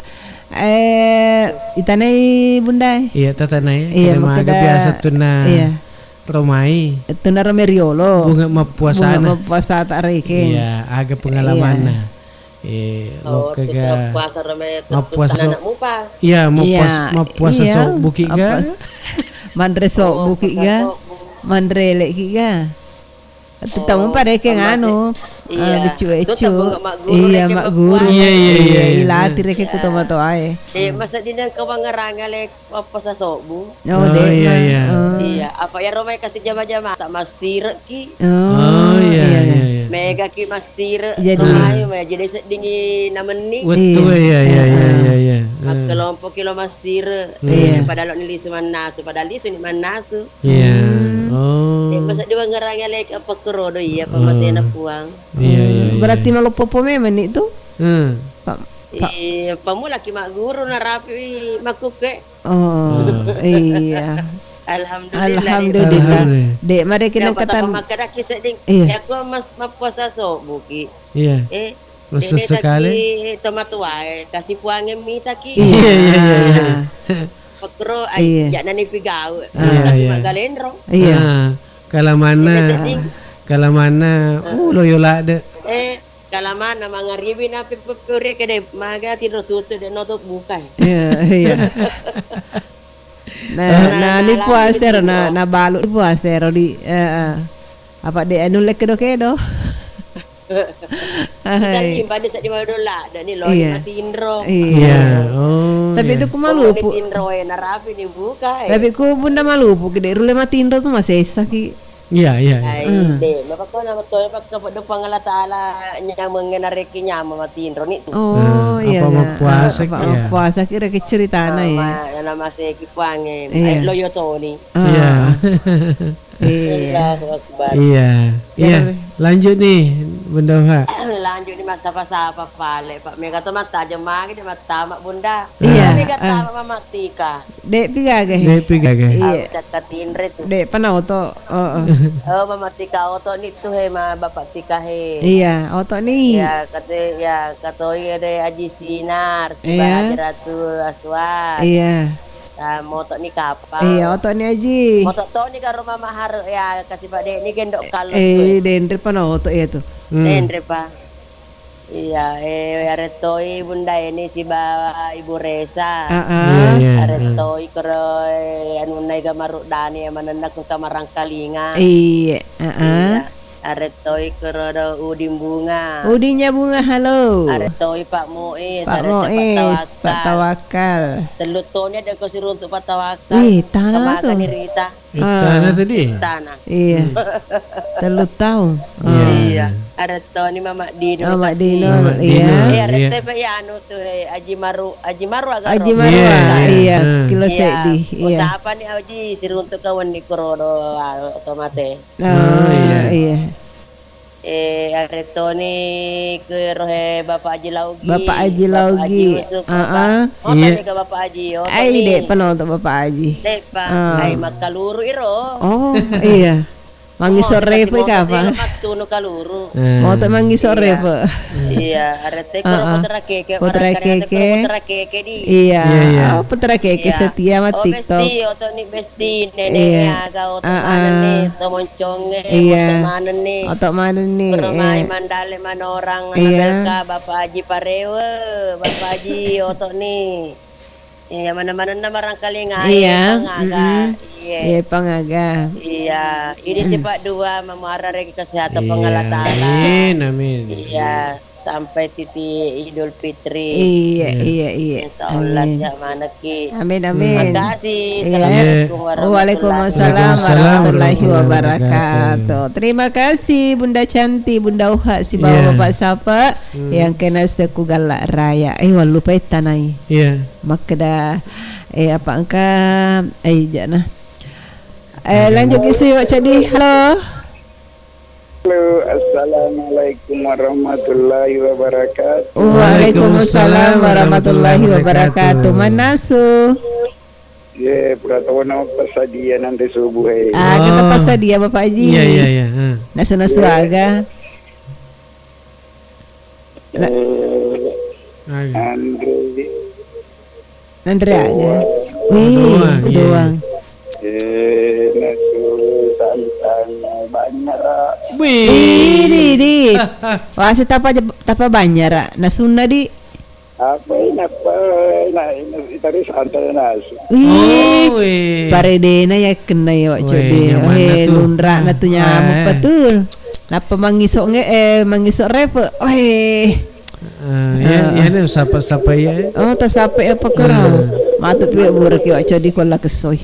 Eh, itanai Bunda. Iya, tatanai. Iya, makkeda biasa tu na. Iya. Romai. Tu na Romai riolo. Bunga mappuasana. Bunga mappuasa tak reke. Iya, aga pengalamanna. Iya. Eh, oh, lokka ga mappuasa Romai, mappuasa so-, anak mupa. Iya, mappuas-, iya, mappuasa iya, so buki ga. Manre so buki ga. Oh, mappuasa so bu. Manre leki ga. Tetamu pada ke nganu, iya, beccu-beccu. Iya, mak guru. Iya, iya, iya, iya. Ilati reke ku tomatoae. Eh, masa dina ke wangaranga le mappuasa sobu. Oh, iya, iya. Iya, apa ya Romai kasi jama-jama tak mastireki. Oh, iya, iya, iya. Mega ki mastire. Jadi, Romai, jadi seddingi namenni. Betul, iya, iya, iya, iya, iya. Makkelompok ki lo mastire. Iya. Padahal ni lisu mannasu, padahal lisu ni mannasu. Iya. Hmm. Oh. Eh, masa diwangarang alek apa kerodo iya, apa masena Puang. Iya, iya, iya. Berarti maloppo-po memang ni tu? Hmm. Pak, Pak. Iya, pamula ki mak guru narapi makkuke. Oh, iya. Alhamdulillah. Alhamdulillah. Alhamdulillah. Dek, mari kita kata makkadaki sedding. Iya. Ya, aku mas, mappuasa sobuki. Iya. Eh, masa sekali. Tomatoae, kasi puange mitaki. Iya, iya, iya, iya. Pekro, ai, iya. Jangan nipigau. Iya, iya. Magalendro. Iya. Ah, kalamanna, kalamanna, uh, loyo ladde. Eh, Kalamana mangaribi napi peppuri kede maga tiro tutu de noto bukai. Iya, iya. Nah, nah, ni puasero, na, na balu ni puasero di, eh, eh. Apa de anu le kedo-kedo? Hai. Pada seddi madola, dan ni lo matinro. Iya. Iya. Oh, tapi itu ku malupu. Tinro e narapi ni buka e. Tapi ku bunda malupu kede rule matinro tu masih saki. Iya, iya, iya. Ai, de, mapakko nama to, pakko pada Puang Allah Taala nyameng narekki nyameng matinro ni tu. Oh, iya, apa mappuasa ki, apa mappuasa ki reke ceritana ya. Nama seki puange. Iya. Ai, loyo toni. Iya. Iya. Allahu Akbar. Iya. Iya. Lanjut nih, Bunda Uha. Lanjut nih, Mas, sapa-sapa pale, Pak. Mega to mattaja magi de mattama, Bunda. Iya. Mega tama Mama Tika. De'pi gaga he. De'pi gaga. Iya. Cakka tinre tu. De' pana oto. Heeh. Oh, Mama Tika oto ni tu he ma Bapak Tika he. Iya, oto ni. Iya, kate, ya, katoi ada Aji Sinar, iya. Haji Ratu Aswad. Iya. Ah, moto ni kapal. Iya, oto ni Aji. Moto to ni karo Mama Har, ya, kasi Pak De ni gendok kalo. Eh, denre pana oto ya tu. Hmm. Denre pa. Iya, eh, arettoi Bunda Eni sibawa Ibu Resa. Heeh. Iya, iya, heeh. Arettoi kero, eh, anunna iga maruddani manenna ku kamarangkalinga. Iya, heeh. Iya. Arettoi kero do Udin Bunga. Udinnya Bunga, halo. Arettoi Pak Muiz, Pak Muiz, Pak Tawakal. Tellu toni ada ko siruntuk Pak Tawakal. Wih, tana tu. Kemagani Rita. Ittana tadi? Ittana. Iya. Hmm. Tellu taung. Iya. Oh. Iya. Arettoni Mama Dino. Mama Dino, iya. Mama Dino, iya. Eh, arette pa ya anu tu, eh, Aji Maru, Aji Maru aga Aji Maru, iya, iya. Kilo seddi, iya. Utapa ni Aji, siruntuk kawan ni Kurodo, ah, otomate. Oh, iya. Eh, arettoni ke rohe Bapak Aji Laugi. Bapak Aji Laugi. Bapak Aji Yusuf, heeh. Bapak. Oh, iya. Tadi ke Bapak Aji. Oh, ai, tadi. De' pano to Bapak Aji. De' pa. Ah. Ai, makkaluru iro. Oh, iya. Mangi sore pe kapa? Mattunu kaluru. Eh. Mau to mangi sore pe. Iya, arette ko Putra Keke, Putra Keke. Putra Keke di. Iya. Iya, iya. Oh, Putra Keke setia ma TikTok. Oh, besti, oto ni besti. Di nenek aga oto manenni, to moncongnge, oto manenni. Oto manenni, kuro mai mandale manorang, iya. Belka, Bapak Aji Parewe, Bapak Aji oto ni. Iya, mana-manenna marangkalinga, iya, pangaga. Mm-mm. Iya. Iya, pangaga. Iya, ini cepat dua, memuara regi kesehatan Puang Allah Taala. Amin, amin. Iya. Sampai titi Idul Fitri. Iya, iya, iya. Insya Allah sehat manekki. Amin, amin. Makasih. Iya. Assalamualaikum warahmatullahi wabarakatuh. Waalaikumsalam warahmatullahi wabarakatuh. Terima kasih Bunda Cantik, Bunda Uha, sibawa Bapak Sapa yang kena seku galak raya. Eh, wallupai tanai. Iya. Makkeda, eh, apa engka, eh, jana. Eh, lanjut ki si Wak Codi. Halo. Halo, assalamualaikum warahmatullahi wabarakatuh. Waalaikumsalam warahmatullahi wabarakatuh. Manasu. Ye, pura tau na passadia nanti subuh, eh. Ah, kita passadia, Bapak Haji. Iya, iya, iya. Nasu-nasu aga. Eh, Andre. Andre aga. Wih, doang, iya. Eh, nasu santan banyak, Ra. Wih. Ih, di, di. Wah, si tapa, tapa banyak, Ra. Nasunna, di. Apa, napa, na, na, tadi santai nasu. Wih, paredena ya kena ya, Wak Codi. Nyamanna tu. Lunra na tu nyamuk pa tu. Napa mangisok nge, eh, mangisok repe. Weh. Ah, ya, ya, ne, sapa, sapa ya? Oh, ta sapa ya, apa kara? Matu piwe buruk ya, Wak Codi, kuala kesoi.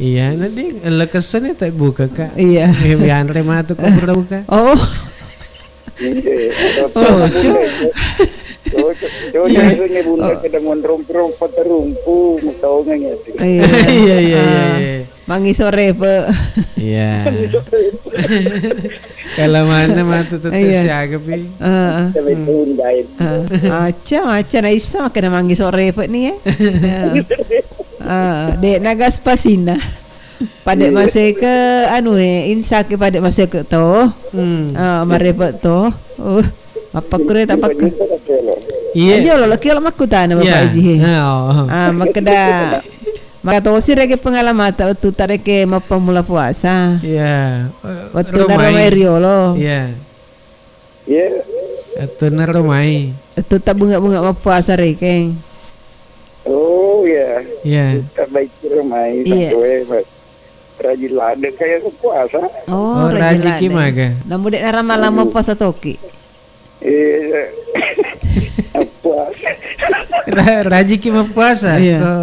Iya, nanti lekeso ni tak buka, Kak. Iya. Yang anre matu kau buka. Oh. Iya. Oh, cu. Cocok, cocok itu ngebunda kada monrong-rong patarumpu, mutaungan ya. Iya. Iya, iya, iya, iya. Mangi sore pe. Iya. Kalau mana matu tetap siaga pi. Heeh. Aca, aca na isa makana mangi sore pe ni ya. Heeh. De nagas pasina. Pada maseke anu e, imsak e pada maseke to. Hmm. Ah, marepe to. Uh, mappakkure tak pakku. Iya. Jolo lo kiolo makkutana Bapak Haji. Ah, oh. Ah, makkeda, maka tosi reke pengalamata wettu tareke mappamula puasa. Iya. Wettu naro mai riolo. Iya. Iya. Wettu naro mai. Wettu tabbunga-bunga mappuasa rekeng. Oh, iya. Iya. Kita baik kira mai. Iya. Rajin ladde kayak puasa. Oh, oh, rajin rajin ki ladde. Maga. Namu dek narama lama puasa toki. Iya. Puasa. Ra-, rajin ki mappuasa. Iya. Ko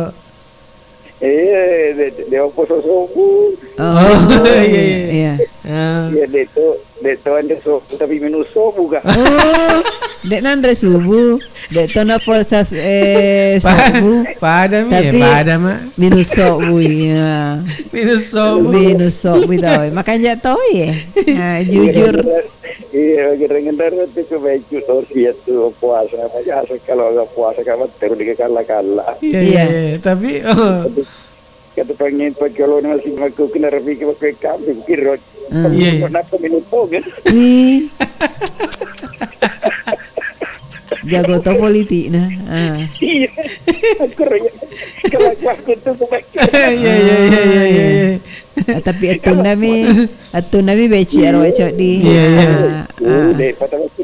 iya, de-, de-, dewa puasa subuh. Oh, oh, iya, iya. Iya. Ah. Iya, de to, de to ande subuh tapi minum subuh, Kak. Oh, dek nanre subuh. Dek to na puasa, eh, pa-, subuh. Pada mi, tapi pada ma. Minum subuh, iya. Minum subuh. Minum subuh tau. Makanya tau ya. Nah, jujur. Iya, gereng-gereng itu ke baju tosi itu puasa. Apa ya, kalau nggak puasa, kamu terus dikala-kala. Iya, iya, iya. Iya, tapi, oh. Kata pangi pakalona masih maku kena rapi ke pakai kambing, kira. Hmm. Iya, iya. Kenapa minum tong, ya? Ih. Jago to politik nah. Ah. Iya. Aku raya. Kalau aku tuh bukan. Iya, iya, iya, iya, iya, iya. Ah, tapi ettunna mi, ettunna mi beci aro codi. Iya, iya. Ah, ah.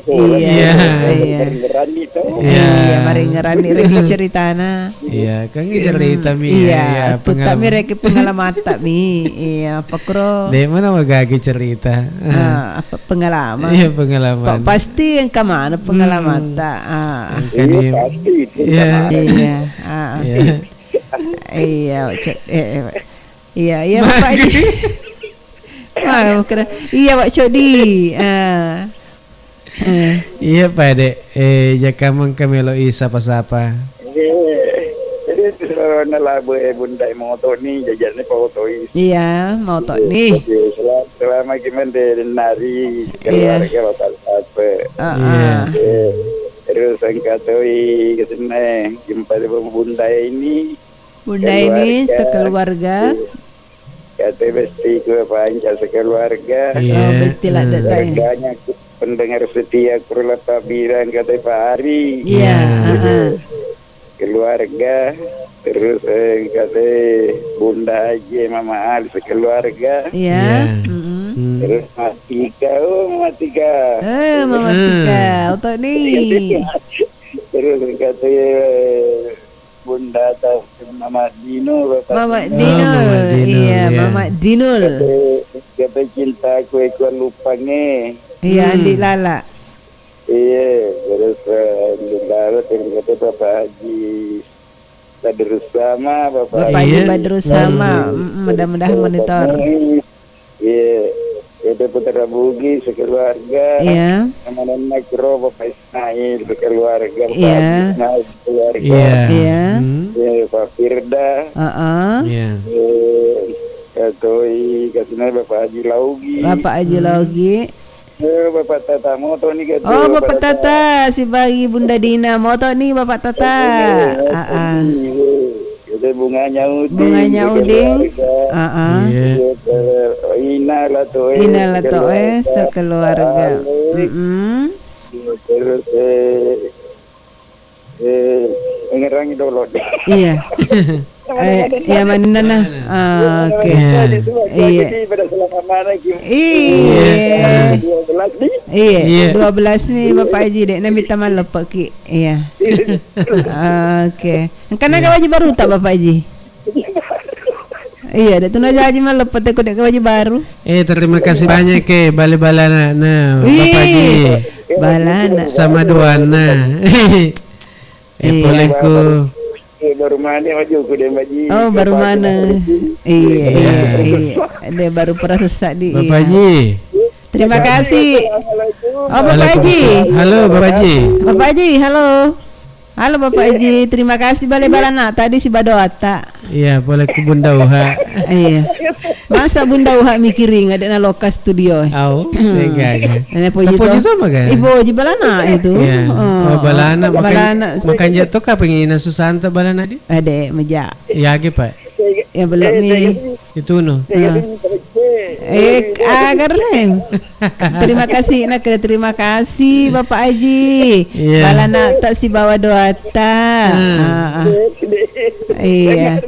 Iya, iya. Iya. Iya, maring ngerani reki ceritana. Iya, kan cerita mi. Iya, iya, pengalaman. Tapi reki pengalaman tak mi. Iya, apa kro? Dek mana magagi cerita? Ah, apa pengalaman? Iya, pengalaman. Pa-, pasti yang kemana pengalaman tak? Ah. Iya, pasti itu. Iya. Iya, ah. Iya. Iya, cek, eh, eh, iya, iya, Bapak Haji. Wah, keren. Iya, Pak Codi. Ah. Eh. Iya, Pak Dek. Eh, jaka mengka melo i sapa-sapa. Eh, jadi, selalu nalabu, eh, Bunda moto ni, jajannya pa oto i. Iya, moto ni. Jadi, sel-, selama gimana deh, nari, iya. Keluarga, bapak, apa. Ah, iya. Ah. Eh, terus engka toi, kesini, jumpa di Bunda ini. Bunda ini sekeluarga. Kata besti ku panca sekeluarga. Iya. Oh, besti ladde, eh. Rekannya ku pendengar setia ku rela bilang kata Pak Ari. Iya, iya. Heeh. Keluarga, terus, eh, kata Bunda Haji, Mama Ali sekeluarga. Iya. Iya. Mm-mm. Hmm. Terus Matika, oh, Matika. Eh, Mama Tika, oto ni. Terus kata, eh, Bunda atas nama Dino, Bapak Mama Dino. Dino. Oh, Mama Dino, iya, iya. Mama Dinul. Kata, kata cintaku eko lupange. Iya, hmm. Andi Lala. Iya, terus, eh, Andi Lala, terus kata Bapak Haji Badrus Sama, Bapak Bapak Haji Iya. Badrus Sama. Hmm. Mm-mm, mudah-mudahan monitor. Iya, itu Putra Bugis sekeluarga. Iya. Sama Nona Kro, Bapak Ismail sekeluarga, Bapak Iya. Haji Ismail sekeluarga. Iya. Iya. Hmm. Iya, Pak Firda. Heeh. Iya. Iya, Katoi, katanya Bapak Haji Laugi. Bapak Haji Hmm. Laugi. Iya, Bapak Tata moto ni, katanya Oh, Bapak Bapak Tata. Tata, sibagi Bunda Dina moto ni, Bapak Tata. Iya, Ah, ah. Iya. Jadi bunganya Udin, Bunganya Udin. Sekeluarga. Ah, ah. Iya. Iya, ke-, Ina Latoe, Ina Latoe, sekeluarga. Sekeluarga. Alex. Mm-mm. Iya, terus, eh, eh, ngerangi dolo. Iya. Eh, iya, manenna. Ah, oke. Iya. Iya. Jadi pada selama mana, Kim? Iya. Iya. Dua belas nih. Iya, Iya. Dua belas nih, Bapak Haji, dek. Nami taman lepek ki. Iya. Oke. Engkana Iya. Gawaji baru tak, Bapak Haji? Iya, dek tuna jaji malepet ko dek gawaji baru. Eh, terima kasih banyak ke bale-balana, nah, Wih, Bapak Haji. Balana. Sama doana. Eh, Iya. Poleko. Eh, baru mana maju ku dek, Baji? Oh, baru mana? Iya, Iya. Iya. Iya, iya. Dia baru perasa sesak di, Bapak iya. Haji. Terima kasih. Assalamualaikum. Oh, Bapak Haji. Waalaikumsalam. Halo, Bapak Haji. Bapak Haji, halo. Halo, Bapak Iya. Haji. Terima kasih bale-balana tadi si Badoata. Iya, boleh ke Bunda Uha. Iya. Masa Bunda Uha mikiring ada na loka studio. Au, tega aja. Nenek Poji Tapi to. Poji to, maga? Ibu Haji balana itu. Iya. Oh. Oh, balana, makan-, Balana se- makan jatuh kapan ini susah anta balana di? Ade, meja. Iya, ge, Pak. Ya, belum mi. Itu no. Eh, agar, eh. Terima kasih, nak, terima kasih, Bapak Haji. Iya. Balana tak sibawa doata. Ah, ah. Iya.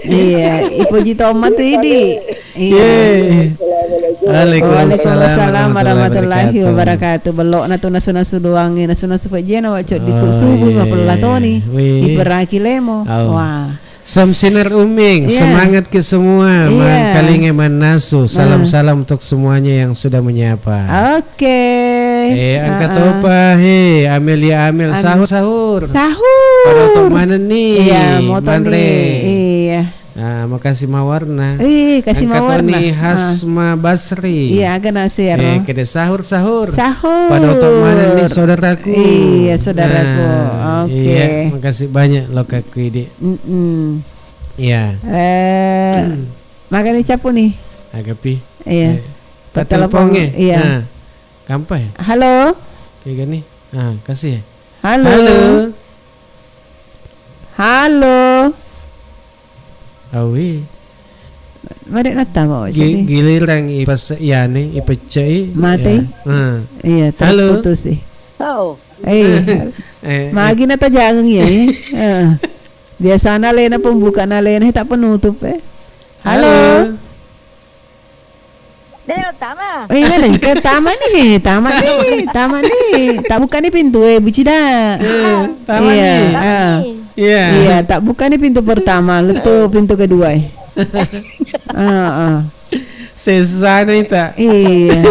Iya, ipuji tomma tu idi. Iya. Iya. Waalaikumsalam warahmatullahi wabarakatuh. Belok na tu nasu-nasu doang, nasu-nasu pejena, wacok di subuh, iya, mapella toni. Wih. Iperaki lemo. Wah. Samsinar Uming, iya, semangat ke semua, iya, mangkalinga mannasu. Salam-salam untuk semuanya yang sudah menyapa. Oke. Eh, angka topa, he, Amelia Amel, sahur-sahur. Sahur. Pada otok maneng ni. Iya, motor ni. Iya. Ah, makasih mawarna. Eh, kasih mawarna. Angka toni Hasma Basri. Iya, aga nasero. Eh, kede sahur-sahur. Sahur. Pada otok maneng ni saudaraku. Iya, saudaraku. Nah, oke. Iya, makasih banyak lo kakku idi. Mm-mm. Iya. Eh, magani capu ni. Agapi. Iya. Eh, patelponge. Iya. Nah, kampai. Halo. Kayak gini. Ah, kasih ya. Halo. Halo. Halo. Awi. Mari nattama, Gi-, gilirang ipas-, iyani, ipeccai. Mate. Ya. Ah. Iya, halo, terputus sih. Oh. Eh, eh, magi natajangeng ya, eh. Biasana lena pembuka na lena, eh, tak penutup, eh. Halo. Halo. Deo, tama. Eh, mana? Ke tama ni, tama ni, tama ni. Tak buka ni pintu, eh, Bucida. Eh, tama ni. Iya, ah. Iya. Iya, tak buka ni pintu pertama, letu pintu kedua, eh. Ah, ah. Sesana ita. Iya.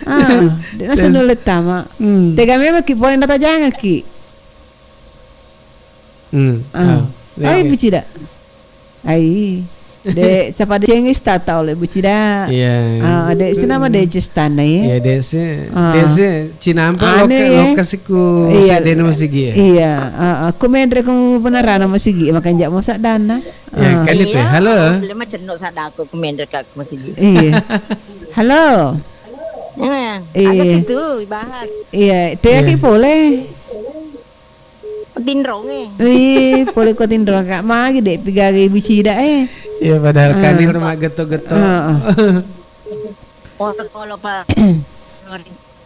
Ah, dia langsung nulis tama. Hmm. Tega memang ki, boleh natajangeng ki. Hmm. Ah. Ah. Ai, Bucida. Ai. De, sapa de cengis tata oleh Bucida. Iya. Ah, de senama de cestana ya. Iya, de se, ah, de se cinampa. Anu, loka-, ya, lokasiku, iya, sedena masigi ya. Iya, ah, ah. Ku menre ku penarana masigi, makanja mo sadana. Ya, ah, kan itu. Iya, halo. Lema cenno sadaku ku menre ka masigi. Iya. Halo. Eh, iya, ada itu bahas. Iya, teyaki, iya, pole. Tinrong, eh. Ih, pole ko tinrong, Kak. Magi de pigaga Ibu Cida, eh. Iya, padahal, ah, kanil mah geto-geto. Heeh. Olo-olo, Pak.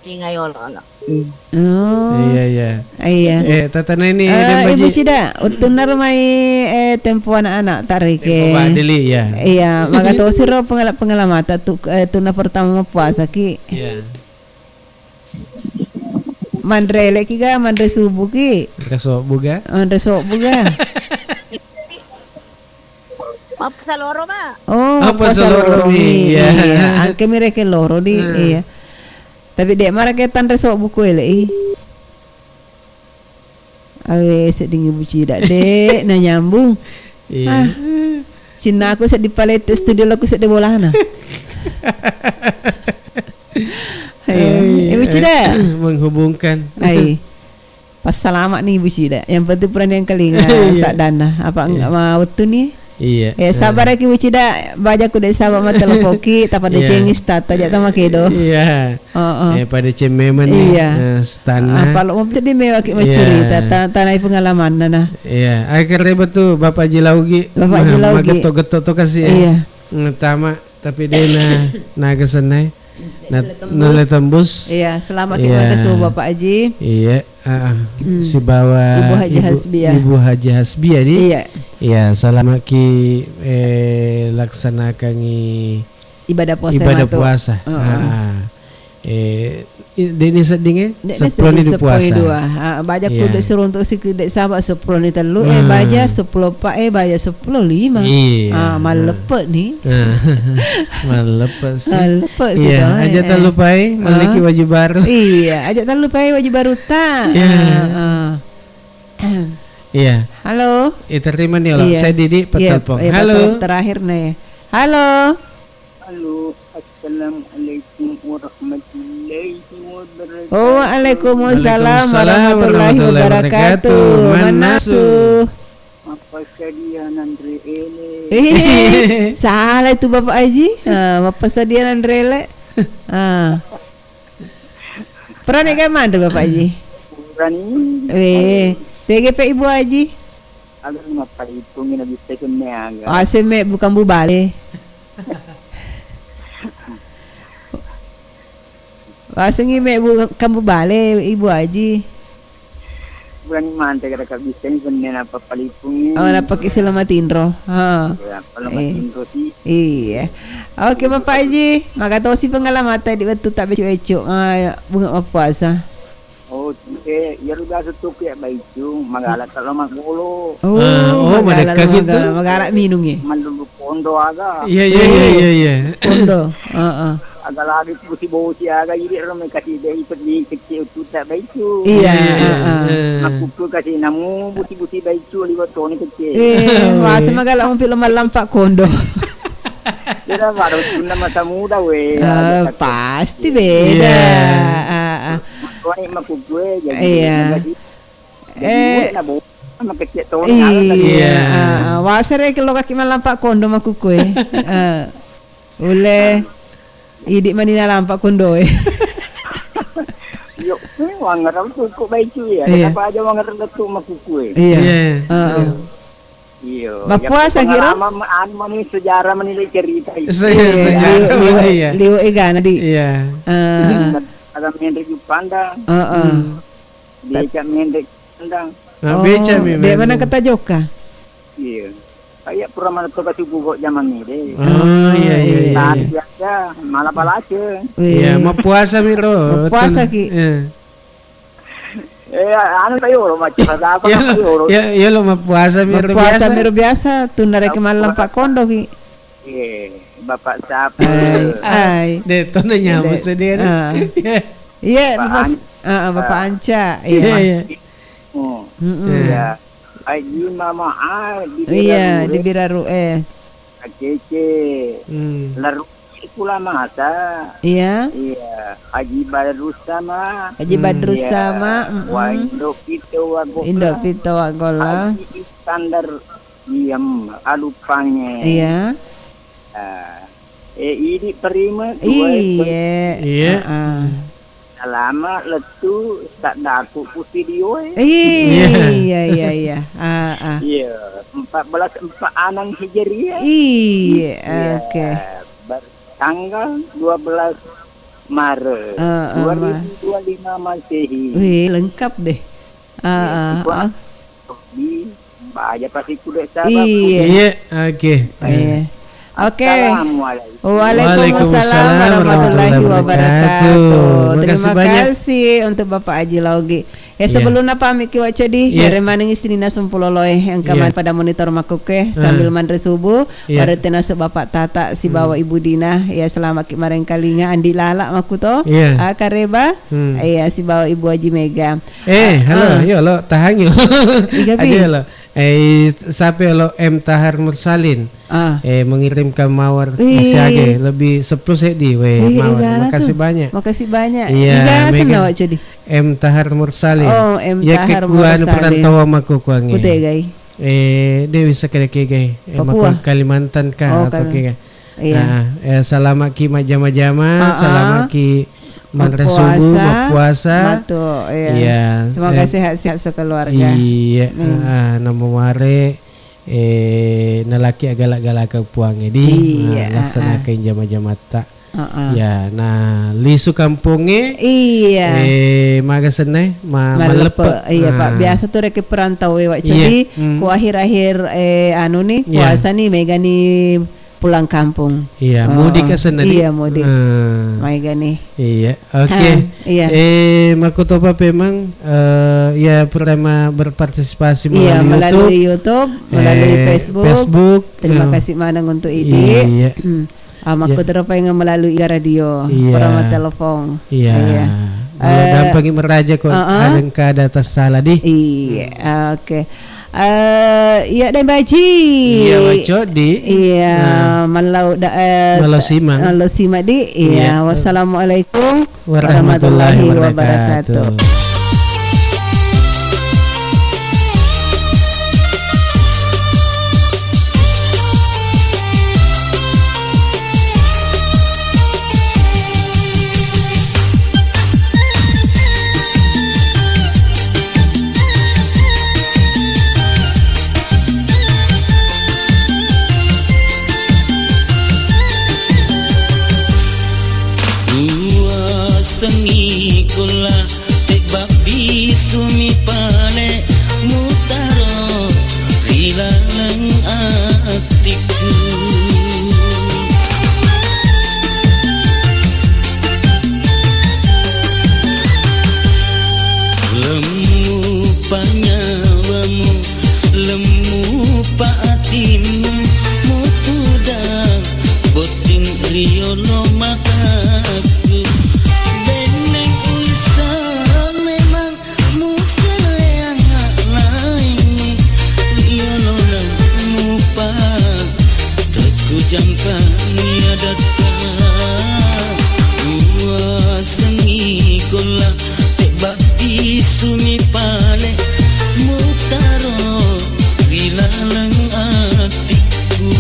Ringa yolo, no. Hmm. Oh. Iya, iya. Iya. Eh, tatana ini, eh, Ibu Cida, wettunna rumai, eh, tempo anak-anak tarik, tempo, eh. Badili, ya. Iya, maga tosi ro pengala-, pengalamata tu, eh, tuna pertama puasa ki. Iya. Manre ele ki ga, manre subuh ki. Manre sobu ga? Manre sobu ga? Mappasaloro, Mak. Oh, mappasaloro mi. Iya. Iya. Angke mi reke loro di. Hmm. Iya. Tapi de' mareke tanre sobu ku ele i. Awe, sedding Ibu Cida, de' na nyambung. Iya. Ah, sinnaku seddi palette studio laku seddi bolana. Ayo, ai, Ibu Cida. Menghubungkan. Ai. Pas salama ni Ibu Cida. Yang penting purani engkalinga, iya, saddanna. Apa, iya, ma wettu ni? Iya. Eh, sabar ki Ibu Cida, bajaku de' saba' matelepoki, tapa de' cengis tata, aja' tama kedo. Iya. Heeh. Eh, pada ceng memang ni, iya, eh, setanna. Apa lo mau jadi mewah ki, iya, macerita, ta-, tanai pengalaman na. Iya, akhirnya betul Bapak Haji Laugi. Bapak Haji Laugi. Magetto-getto to kasih ya. Iya. Ngetama, tapi dia na, naga senai. Na, nale tembus. Iya, selamat, iya, kita semua Bapak Haji. Iya. Ah, hmm. Sibawa Ibu Haji Hasbiah. Ibu Haji Hasbiah, di? Iya. Iya, salama ki, eh, laksanakangi ibadah puasa. Ibadah matu. Puasa. Heeh. Ah. Eh, i-, deni sedding, eh? Deni sedding, seppulo ni puasa. Seppulo ni dua. Ah, baja, iya, ku de' seruntuk si ku de' saba' seppulo ni tellu, eh, hmm, baja seppulo pa, eh, baja seppulo lima. Iya. Ah, malleppe' ni. Ah, malleppe' si. Malleppe' si. Iya, to, aja' eh, talupai, eh, meliki baju baru. Iya, aja' talupai baju baru ta. Iya. Ah, ah. Iya. Halo. Eh, terima ni, olah. Iya. Saya Didi, iya, petelpon. Iya, halo. Petelpon terakhir nih. Halo. Halo, assalamualaikum warahmatullahi wabarakatuh. Oh, waalaikumsalam, waalaikumsalam warahmatullahi, warahmatullahi wabarakatuh, wabarakatuh. Mannasu. Mannasu. Mappasadia nanre ele. Eh, salah itu Bapak Haji. Ah, mappasadia nanre ele. Ah. Purani ga manre Bapak Haji? Purani. Eh, tege pe Ibu Haji? Aga mappalipungi na bissai kenne aga. Aseng mebbu kambu bale. Wasengngi mebbu kambu bale, Ibu Aji. Burani mante kada ka bissai kenne na pappalipungi. Oh, napaki sila matinro. Ha. Ya, kalau Eh. matinro sih. Iya. Oke, Bapak Aji, makatosi pengalamata di wettu tak becu-becu. Ah, bunga mappuasa. Oh, eh, iyaro biasa tu ku ya baicu, magala kalau magolo. Oh, Ah, oh, magala, madekka gitu. magala, magala minung ya. Mandulu kondo aga. Iya, iya, iya, iya, iya. Kondo. Heeh. Aga lagi bosi-bosi aga, jadi ro mai kasih deh ikut di kecil tu tak baicu. Iya, Iya, iya, heeh. iya. Makkuku kasih namu bosi-bosi baicu liwat toni kecil. Eh, masa magala umpi lo malampak kondo. Kira baru tunda masa muda we. Ah, Ada satu pasti kecil. beda. Iya. Ah, ah. Makkuani makkuku, eh, jadi Iya. jadi Eh, na bo-, na kecil toni Iya. ala tadi. Iya. Ah, ah. Wasere ke lo kaki malampak kondo makkuku, eh. Ah. Ule. Idi mani nalampak kondo, eh. Yo, eh, wangerang tu kok baicu ya. Iya. Kenapa aja wangerang tu makkuku, eh? Iya. Iya. Ah, ah. Iya. Iya. Mappuasa Ya, kira? pengalaman ma-, anu mani sejarah mani le cerita itu. Se-, Iya, sejarah liu-, liu-, mani ya. liu egana di. Iya. Ah. Ada menre Jupanda. Heeh. Hmm. Beca menre Jupanda. Nah, Oh, beca mi dek mana memang. Keta Joka? Iya. Kayak pura mana toka subuh kok zaman ini deh. Oh, iya, iya, iya, Tapi iya. biasa malah balace. Iya, Wih. mappuasa mi ro. Mappuasa Betul. ki. Iya. Eh, anu tayo lo macam ada apa Iya, tayo lo. iya, iya lo mappuasa mi ro Mappuasa biasa. mi ro biasa, tunda reke Mappuasa. malampak kondo ki. Iya, Bapak siapa? Ai, ai. Deh, to na nyamuk Deh. sedih, deh. Ah. Iya, Bapak Bapak An-, An-, ah, Bapak ah. Anca, Iya, iya. iya. Oh. Mm-mm. Iya. Haji Mama A di Iya, Biraru, di eh. Biraru, eh. Kak Cece. Hmm. Laru pula masa. Iya. Iya. Haji Badrus sama. Haji Badrus Iya. sama, mm-mm. Wa Indo Pito wa Gola. Indo Pito wa Gola. Haji Iskandar Diem, alupange. Iya. Ah. Eh, idi perima, dua Iya. Iya. Ah, ah. Salama lettu saddaku ku video e. Iya, Iya. iya, iya, iya. Ah, ah. Iya, empat belas empat enam Hijriah. Iya, Iya, oke. ber-, tanggal dua belas Maret Heeh, dua ribu dua puluh lima Masehi. Wih, lengkap deh. Ah, Iya, ah, itu ah. di Baja pasti kuda sahabatku. Iya. Iya, oke. Iya. Oke. Assalamualaikum. Waalaikumsalam Waalaikumsalam warahmatullahi warahmatullahi wabarakatuh. wabarakatuh. Terima Makasih banyak. kasih untuk Bapak Haji Laugi. Ya, Iya. sebelumnya pamit ki Wak Codi, Iya. ya, remaneng istrina sempuloloe, yang Iya. kamar pada monitor makuke, Ah. sambil manre subuh, Iya. warete nasuk Bapak Tata, sibawa Hmm. Ibu Dina, ya, selamat ki marengkalinga, Andi Lala makuto, Iya. ah, Kareba, Hmm. iya, sibawa Ibu Haji Mega. Eh, Ah, halo, ah. yo lo, tahang yo. Iga, Bi? Aja lo. Eh, siapa lo M Tahar Mursalin? Ah. Eh, mengirimkan mawar Ih. masih age, lebih sepuluh sedi, weh, Ih, mawar. Igana Makasih tuh. banyak. Makasih banyak. Iya, Iga Megan. senna, Wak Codi? M Tahar Mursalin. Oh, M Ya, Tahar kekuan Mursalin. perantauan makukuange. Kutegai? Eh, dia bisa kira-kira, eh, Papua? makuan Kalimantan kah Oh, atau Kalimantan. kira? Iya. Nah, eh, salama ki majjama-jama, Ah, ah. salama ki manre Mappuasa. subuh, mappuasa. Betul, iya. Iya, Semoga eh, sehat-sehat sekeluarga. Iya, Amin. ah, namo mare, eh, nalaki agala-galaka Puang edi, Iya, ah, ah. laksanakan jama-jamatta. Ah, ah. Ya, nah, lisu kampongnge, Iya. eh, maga senna, ma-, Malleppe, malleppe. iya, Pak. Ah. Biasa tuh reke perantau e, Wak Iya, Codi, hmm. ku akhir-akhir, eh, anu nih, Iya. puasa nih, mega nih pulang kampung. Iya, Oh, mudik asenna, di? iya, mudik. Hmm. Maega nih. Iya, oke. Ha, iya. Eh, makutopa pemang, eh, ya, pertama berpartisipasi Iya, melalui melalui YouTube, YouTube, melalui eh, Facebook. Facebook, Terima eh. kasih maneng untuk idi. Iya. Hmm. Ah, Iya. makkutoro painga melalui radio, Iya. pertama telepon. Iya. Iya. Iya, Eh, gampang meraja kok, heeh. ada engka ada tassalah di. Iya, Hmm. oke. Eh, iya deh, Baji. Iya, Baco, di. Iya, Nah. mallau da-, eh, Mallau simang. mallau simak, di. Iya, Iya. wassalamualaikum Warahmatullahi warahmatullahi wabarakatuh. wabarakatuh. Tengngi kulla tebba bisumi pale mutaro ri laleng atikku. Lemmu pa nyawamu, lemmu pa atimmu, mutudang botting riolo matakku. Benneng uissa memang muselleang laingngi, riolona mupa tekku jampa niadatta. Uasengngi golla tebba bisumi pale mutaro ri laleng atikku.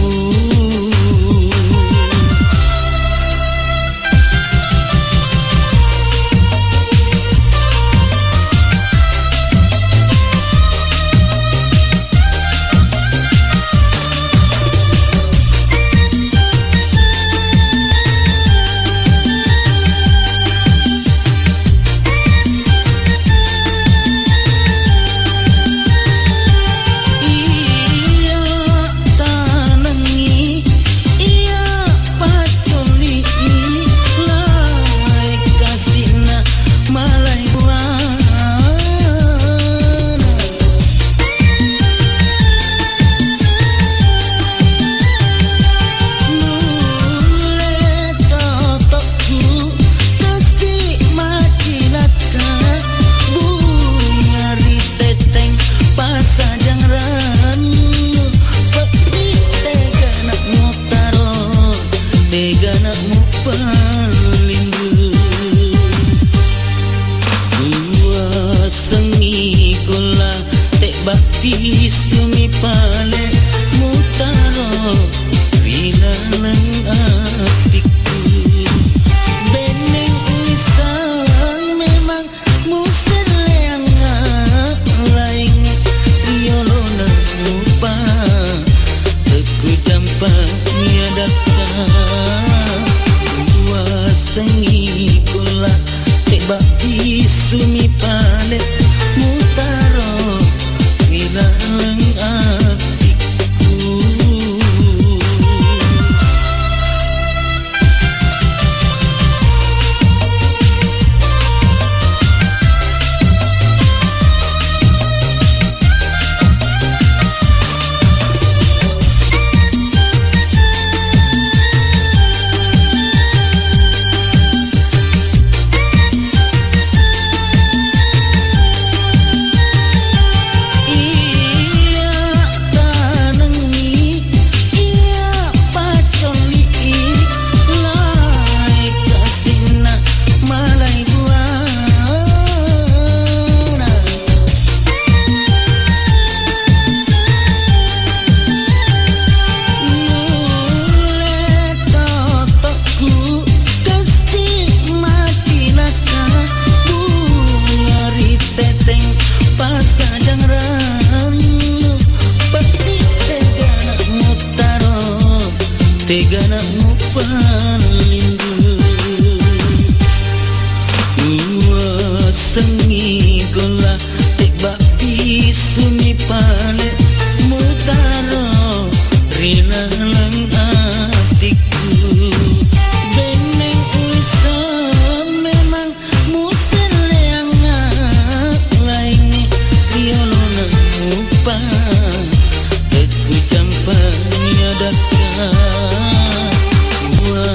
Iya tanengngi, iya paccolli'i, lae kasi'na malai buana. Nulle totokku kesti macilakka, bunga riteteng pasajang rannu, peddi tegana muttaro, tegana muppalindu. Uasengngi golla tebba pisumi pale mutaro ri laleng atikku. Benneng uissang memang muselleang laing riolona mupa tekku jampa niadatta. Uasengngi golla tebba pisumi pale mutaro ri laleng atikku. Iya tanengngi, iya paccolli'i, lae kasi'na malai buana. Nulle totokku kesti macilakka, bunga riteteng pasajang rannu, peddi tegana muttaro, tegana muppalindu. Uasengngi golla tebba pisumi pale mutaro ri laleng atikku. Benneng uisseng memang muselleang laingngi riolona mupa tekku jampa niadatta. Ua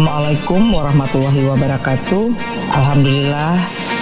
Assalamualaikum warahmatullahi wabarakatuh. Alhamdulillah,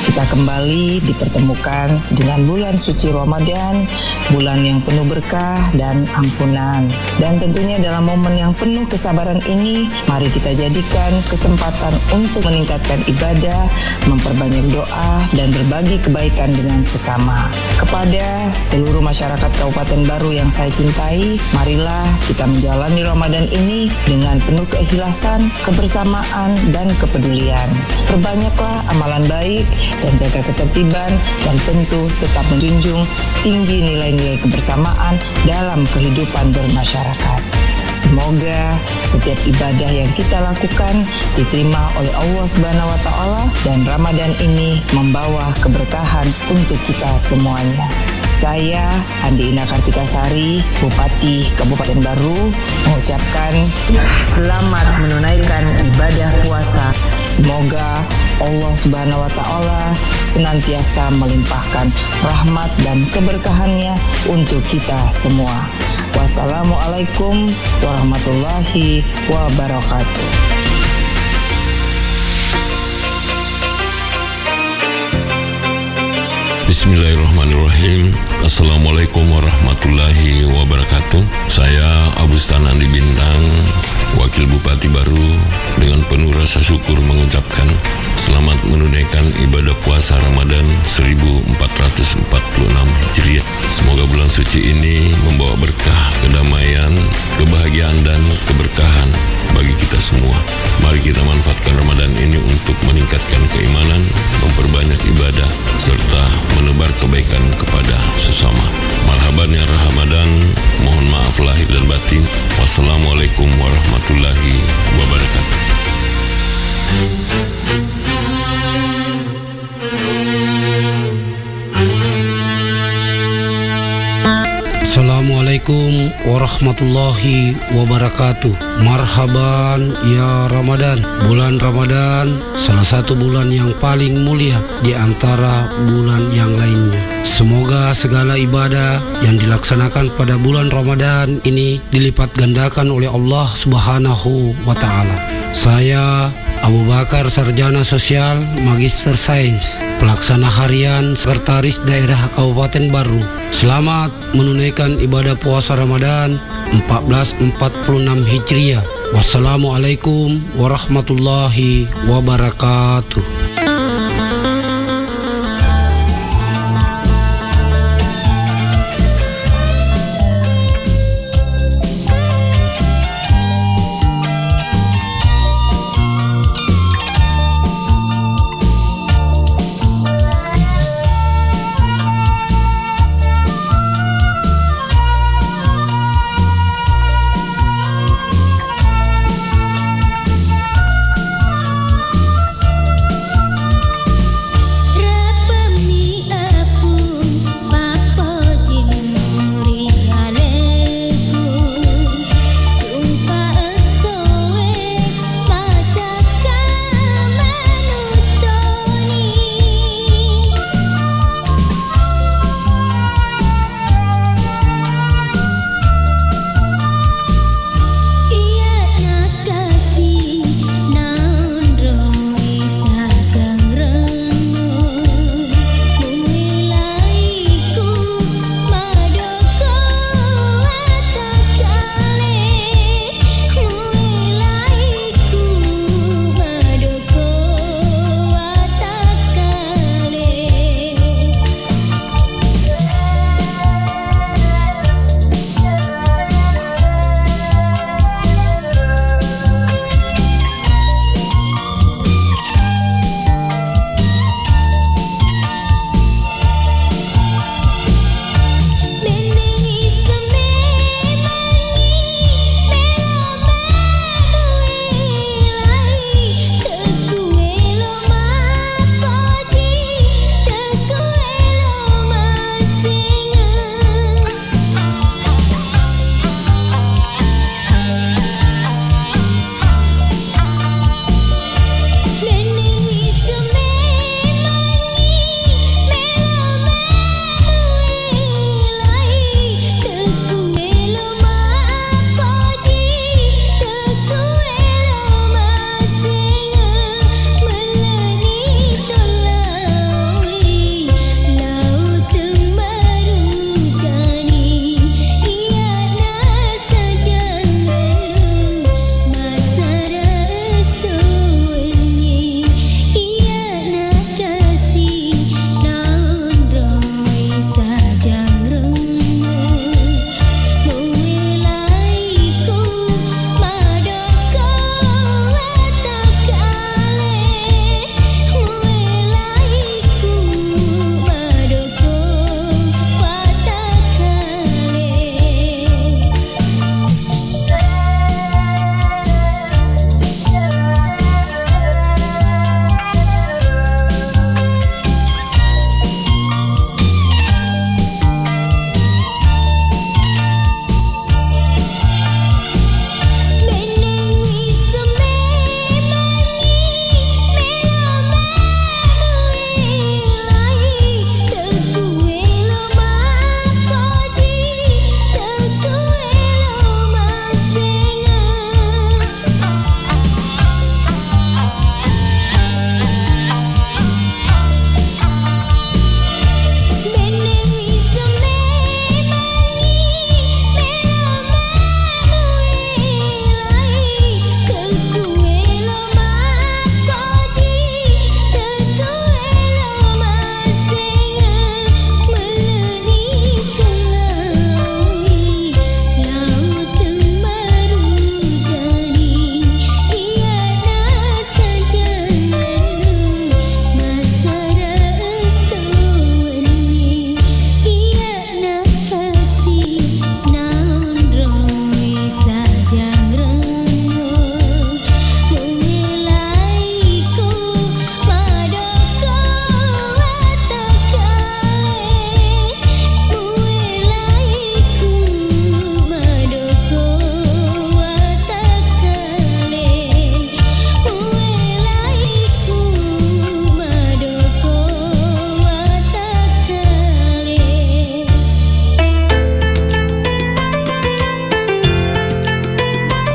kita kembali dipertemukan dengan bulan suci Ramadan, bulan yang penuh berkah dan ampunan. Dan tentunya dalam momen yang penuh kesabaran ini, mari kita jadikan kesempatan untuk meningkatkan ibadah, memperbanyak doa, dan berbagi kebaikan dengan sesama. Kepada seluruh masyarakat Kabupaten Baru yang saya cintai, marilah kita menjalani Ramadan ini dengan penuh keikhlasan, kebersamaan, dan kepedulian. Perbanyaklah amalan baik dan jaga ketertiban, dan tentu tetap menjunjung tinggi nilai-nilai kebersamaan dalam kehidupan bermasyarakat. Semoga setiap ibadah yang kita lakukan diterima oleh Allah Subhanahu wa Ta'ala, dan Ramadan ini membawa keberkahan untuk kita semuanya. Saya, Andi Ina Kartika Sari, Bupati Kabupaten Baru, mengucapkan selamat menunaikan ibadah puasa. Semoga Allah Subhanahu wa Ta'ala senantiasa melimpahkan rahmat dan keberkahannya untuk kita semua. Wassalamualaikum warahmatullahi wabarakatuh. Bismillahirrahmanirrahim. Assalamualaikum warahmatullahi wabarakatuh. Saya Abu Stan Andi Bintang, Wakil Bupati Baru, dengan penuh rasa syukur mengucapkan selamat menunaikan ibadah puasa Ramadan seribu empat ratus empat puluh enam Hijriah. Semoga bulan suci ini membawa berkah, kedamaian, kebahagiaan, dan keberkahan bagi kita semua. Mari kita manfaatkan Ramadan ini untuk meningkatkan keimanan, memperbanyak ibadah, serta menebar kebaikan kepada sesama. Marhaban ya Ramadan, mohon maaf lahir dan batin. Wassalamualaikum warahmatullahi wabarakatuh. Assalamualaikum warahmatullahi wabarakatuh. Marhaban ya Ramadan. Bulan Ramadan salah satu bulan yang paling mulia di antara bulan yang lainnya. Semoga segala ibadah yang dilaksanakan pada bulan Ramadan ini dilipat gandakan oleh Allah Subhanahu wa Ta'ala. Saya Abu Bakar, Sarjana Sosial, Magister Sains, Pelaksana Harian Sekretaris Daerah Kabupaten Baru. Selamat menunaikan ibadah puasa Ramadan empat belas empat puluh enam Hijriah. Wassalamualaikum warahmatullahi wabarakatuh.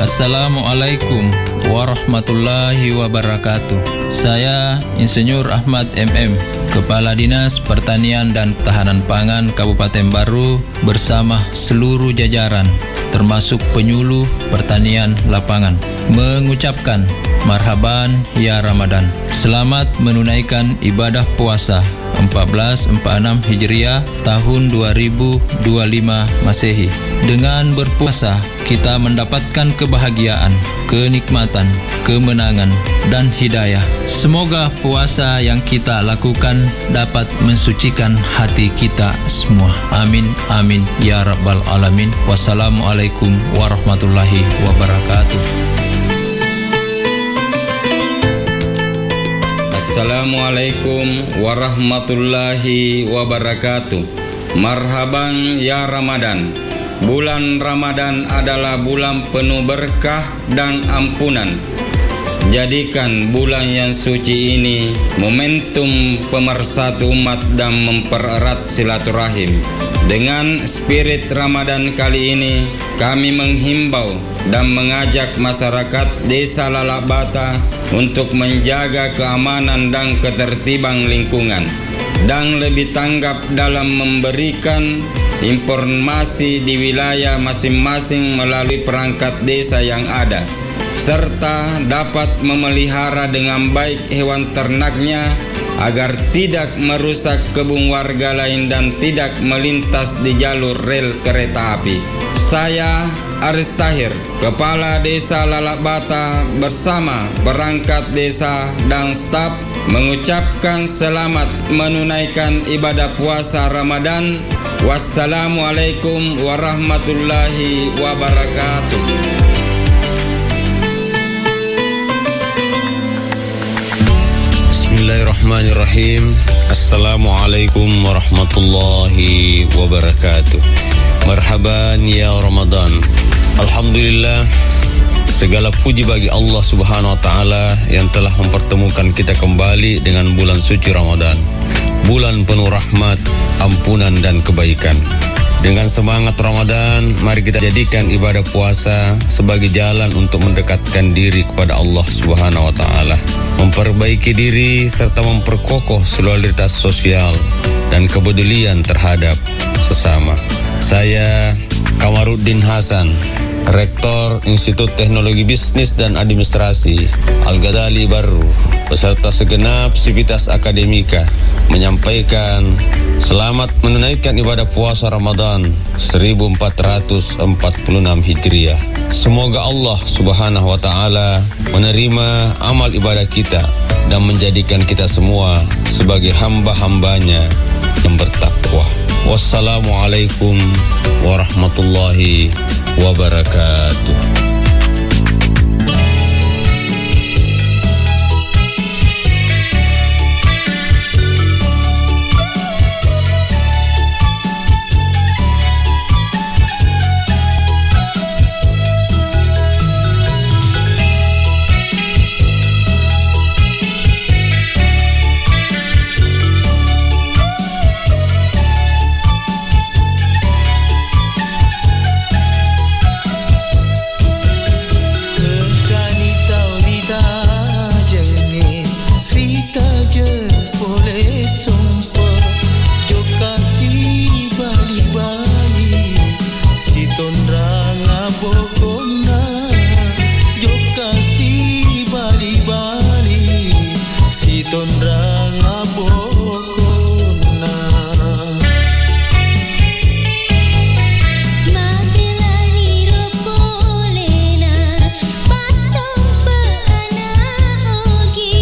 Assalamualaikum warahmatullahi wabarakatuh. Saya Insinyur Ahmad M M, Kepala Dinas Pertanian dan Ketahanan Pangan Kabupaten Barru bersama seluruh jajaran, termasuk penyuluh pertanian lapangan, mengucapkan marhaban ya Ramadan. Selamat menunaikan ibadah puasa empat belas empat enam Hijriah tahun dua ribu dua lima Masehi. Dengan berpuasa, kita mendapatkan kebahagiaan, kenikmatan, kemenangan, dan hidayah. Semoga puasa yang kita lakukan dapat mensucikan hati kita semua. Amin, amin, ya rabbal alamin. Wassalamualaikum warahmatullahi wabarakatuh. Assalamualaikum warahmatullahi wabarakatuh. Marhaban ya Ramadan. Bulan Ramadan adalah bulan penuh berkah dan ampunan. Jadikan bulan yang suci ini momentum pemersatu umat dan mempererat silaturahim. Dengan spirit Ramadan kali ini, kami menghimbau dan mengajak masyarakat Desa Lalak Bata untuk menjaga keamanan dan ketertiban lingkungan, dan lebih tanggap dalam memberikan informasi di wilayah masing-masing melalui perangkat desa yang ada, serta dapat memelihara dengan baik hewan ternaknya agar tidak merusak kebun warga lain dan tidak melintas di jalur rel kereta api. Saya Aris Tahir, Kepala Desa Lalak Bata, bersama perangkat desa dan staf mengucapkan selamat menunaikan ibadah puasa Ramadan. Wassalamualaikum warahmatullahi wabarakatuh. Bismillahirrahmanirrahim. Assalamualaikum warahmatullahi wabarakatuh. Marhaban ya Ramadan. Alhamdulillah, segala puji bagi Allah Subhanahu wa Ta'ala yang telah mempertemukan kita kembali dengan bulan suci Ramadan, bulan penuh rahmat, ampunan, dan kebaikan. Dengan semangat Ramadan, mari kita jadikan ibadah puasa sebagai jalan untuk mendekatkan diri kepada Allah Subhanahu wa Ta'ala, memperbaiki diri, serta memperkokoh solidaritas sosial dan kepedulian terhadap sesama. Saya Kamaruddin Hasan, Rektor Institut Teknologi Bisnis dan Administrasi Al-Ghazali Barru, beserta segenap sivitas akademika, menyampaikan selamat menunaikan ibadah puasa Ramadan seribu empat ratus empat puluh enam Hijriah. Semoga Allah Subhanahu wa Ta'ala menerima amal ibadah kita dan menjadikan kita semua sebagai hamba-hambanya yang bertakwa. Wassalamualaikum warahmatullahi wabarakatuh. Engkani tau ritajeng, ritajeng pole sompa, jokka sibali-bali, sitonrang abokonna, jokka sibali-bali, sitonrang abokonna. Mabbelaniro polena, pattompe ana ogi,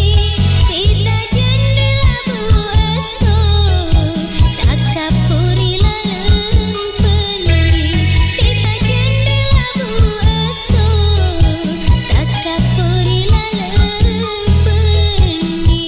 rita jendela bu esso, takkappo ri laleng penni, rita jendela bu esso, takkappo ri laleng penni.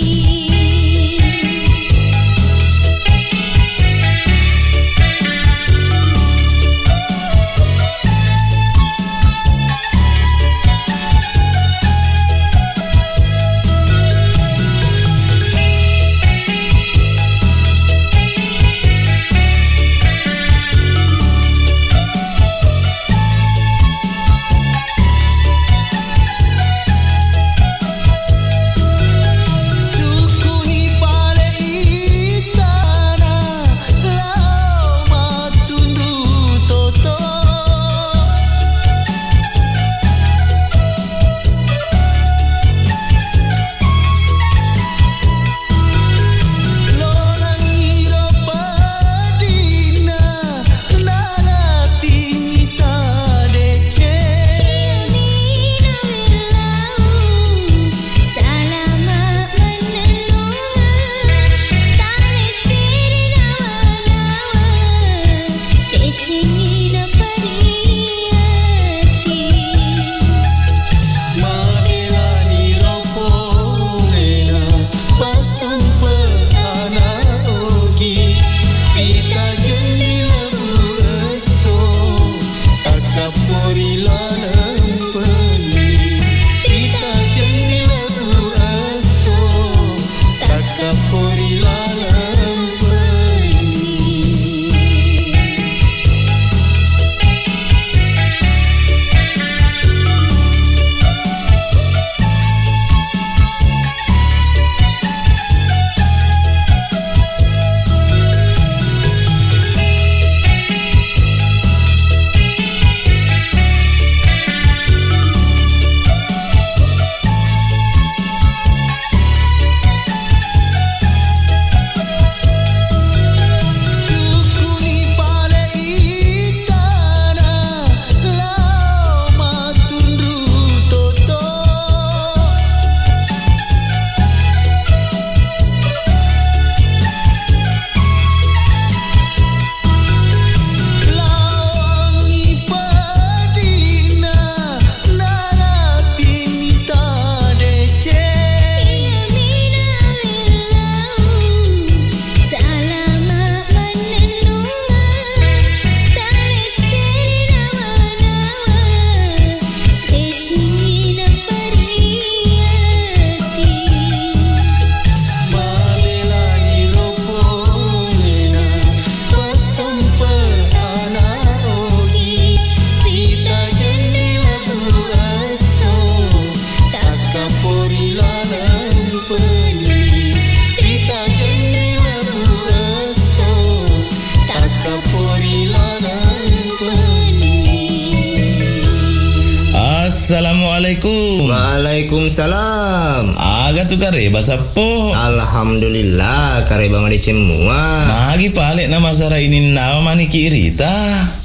Waalaikumsalam. Aga tu kareba, Sappo? Alhamdulillah, kareba madeceng mua. Magi pale na masara ininnawa maniki irita?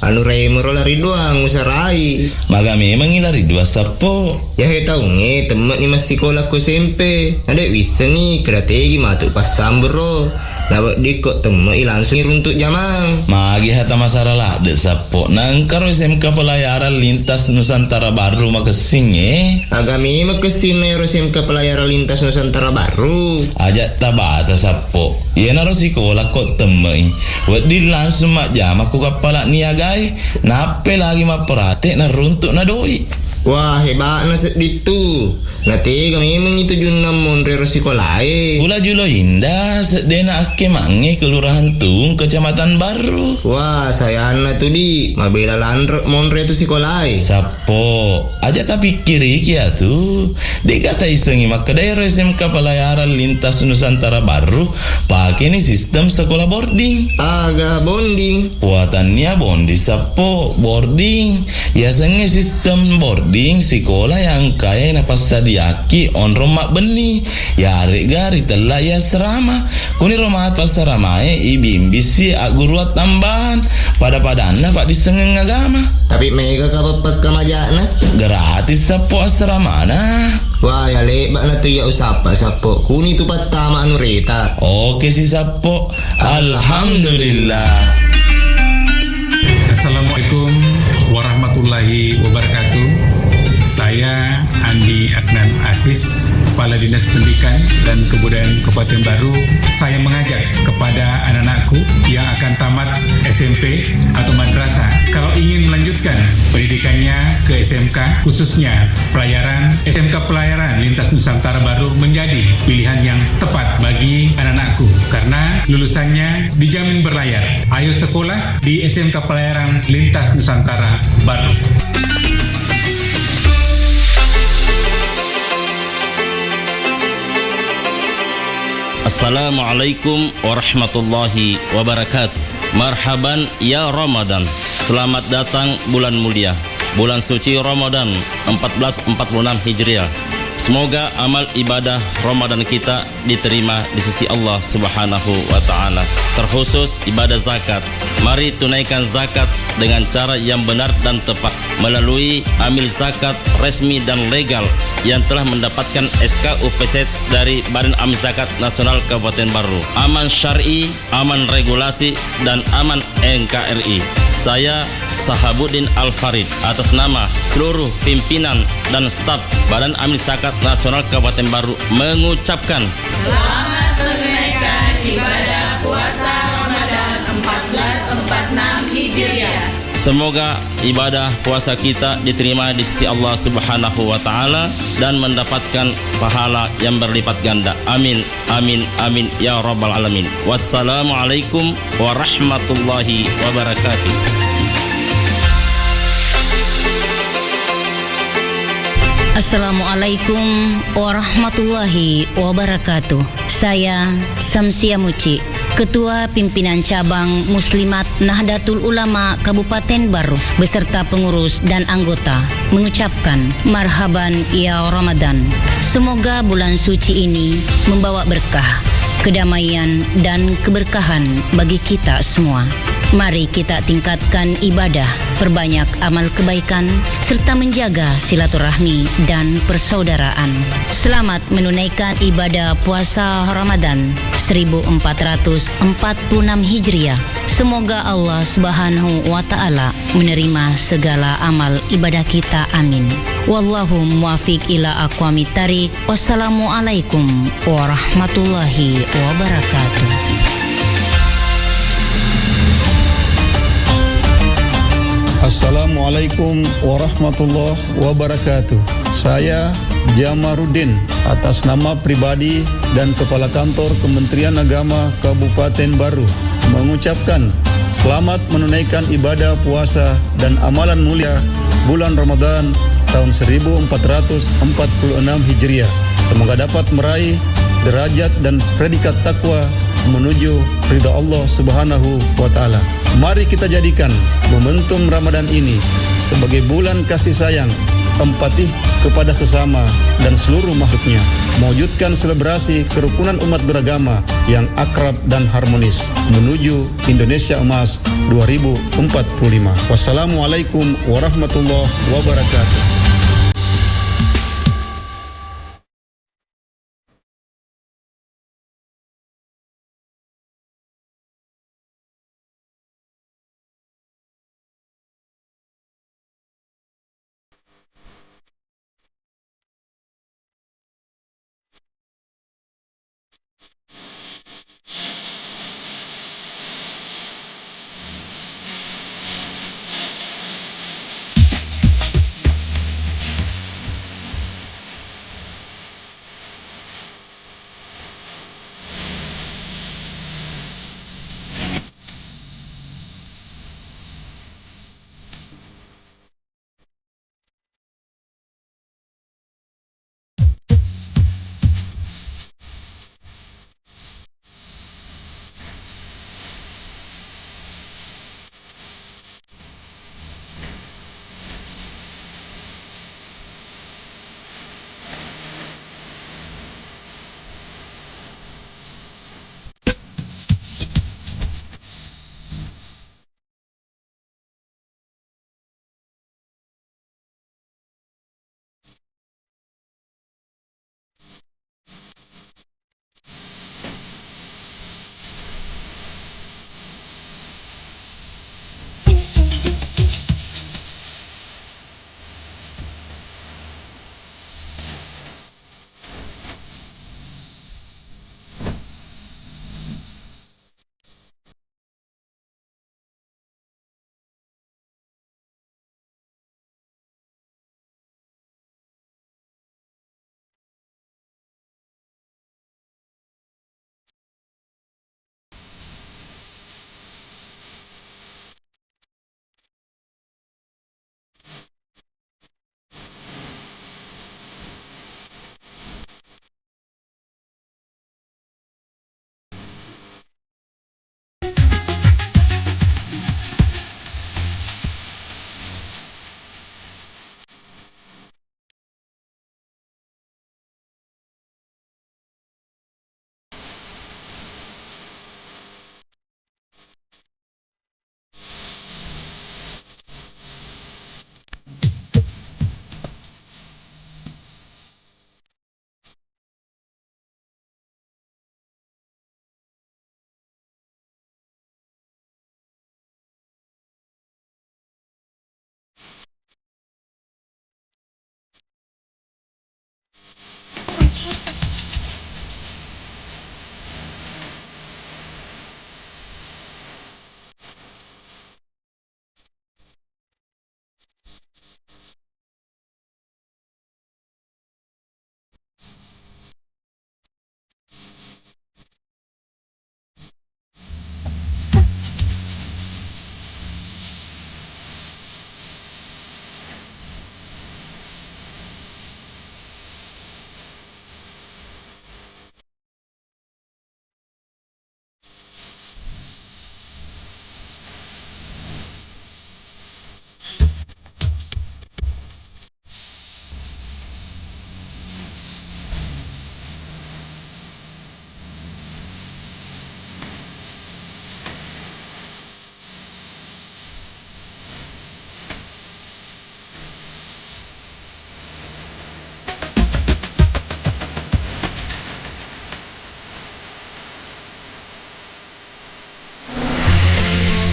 Anu remo ro lari doang usarai. Maga memangi lari doang, Sappo? Yahe taungnge temme'ni massikola ko S M P. Nade wissengi keda tegi matu passamburo. Naweddikko temme'i langsung runtuk jamang. Magi hata masara ladde, Sappo? Nangkaro S M K Pelayaran Lintas Nusantara Baru makessing, eh? Aga memang kessinna ero S M K Pelayaran Lintas Nusantara Baru? Aja tabata, Sappo. Iyanaro sikola ko temme'i. Wedding langsung majjama ku kappala niagae. Nappe lagi mapperate naruntuk na doi. Wah, hebatna sedding tu. Natega memang itu junna monre ro sikolae. Pula julo inda, seddena akke mange Kelurahan Tung, Kecamatan Barru. Wah, sayanna tu di, mabela lanre monre tu sikolae. Sappo, aja tapikkiriki atu. De'ga taissengi makkeda ero S M K Pelayaran Lintas Nusantara Barru, pakeni sistem sekolah boarding. Aga bonding? Wah, tannia bondi, Sappo, boarding. Yasengnge sistem boarding sikola yang kae napassadiaki onrong mabbenni, yaregga ritella i asrama. Kuniro matu asramae ibimbisi agguruang tambahan, pada-padanna paddissengeng agama. Tapi mega kapang pakkamajana? Gratis, Sappo, asramana. Wah, ya lebba'na tu iya usappa, Sappo. Kuni tu pattama anu reta. Oke si, Sappo. Alhamdulillah. Assalamualaikum warahmatullahi wabarakatuh. Saya Andi Adnan Aziz, Kepala Dinas Pendidikan dan Kebudayaan Kabupaten Baru. Saya mengajak kepada anak-anakku yang akan tamat S M P atau madrasah, kalau ingin melanjutkan pendidikannya ke S M K, khususnya pelayaran, S M K Pelayaran Lintas Nusantara Baru menjadi pilihan yang tepat bagi anak-anakku karena lulusannya dijamin berlayar. Ayo sekolah di S M K Pelayaran Lintas Nusantara Baru. Assalamualaikum warahmatullahi wabarakatuh. Marhaban ya Ramadan. Selamat datang bulan mulia, bulan suci Ramadan empat belas empat puluh enam Hijriah. Semoga amal ibadah Ramadan kita diterima di sisi Allah Subhanahu wa Ta'ala, terkhusus ibadah zakat. Mari tunaikan zakat dengan cara yang benar dan tepat melalui amil zakat resmi dan legal yang telah mendapatkan S K U P Z dari Badan Amil Zakat Nasional Kabupaten Baru. Aman syar'i, aman regulasi, dan aman N K R I. Saya, Sahabuddin Al-Farid, atas nama seluruh pimpinan dan staf Badan Amil Zakat Nasional Kabupaten Baru, mengucapkan, selamat menunaikan ibadah puasa Ramadan empat belas empat enam Hijriah. Semoga ibadah puasa kita diterima di sisi Allah Subhanahu wa Ta'ala dan mendapatkan pahala yang berlipat ganda. Amin. Amin, amin, ya rabbal alamin. Wassalamualaikum warahmatullahi wabarakatuh. Assalamualaikum warahmatullahi wabarakatuh. Saya, Samsia Muci, Ketua Pimpinan Cabang Muslimat Nahdlatul Ulama Kabupaten Baru beserta pengurus dan anggota, mengucapkan marhaban ya Ramadan. Semoga bulan suci ini membawa berkah, kedamaian, dan keberkahan bagi kita semua. Mari kita tingkatkan ibadah, perbanyak amal kebaikan, serta menjaga silaturahmi dan persaudaraan. Selamat menunaikan ibadah puasa Ramadan seribu empat ratus empat puluh enam Hijriah. Semoga Allah Subhanahu wa Ta'ala menerima segala amal ibadah kita. Amin. Wallahu muwafiq ila aqwamit thariq. Wassalamualaikum warahmatullahi wabarakatuh. Assalamualaikum warahmatullahi wabarakatuh. Saya Jamaruddin, atas nama pribadi dan Kepala Kantor Kementerian Agama Kabupaten Baru, mengucapkan selamat menunaikan ibadah puasa dan amalan mulia bulan Ramadan tahun seribu empat ratus empat puluh enam Hijriah. Semoga dapat meraih derajat dan predikat takwa menuju ridha Allah Subhanahu wa Ta'ala. Mari kita jadikan momentum Ramadan ini sebagai bulan kasih sayang empati kepada sesama dan seluruh makhluknya, mewujudkan selebrasi kerukunan umat beragama yang akrab dan harmonis menuju Indonesia Emas dua ribu empat puluh lima. Wassalamualaikum warahmatullahi wabarakatuh.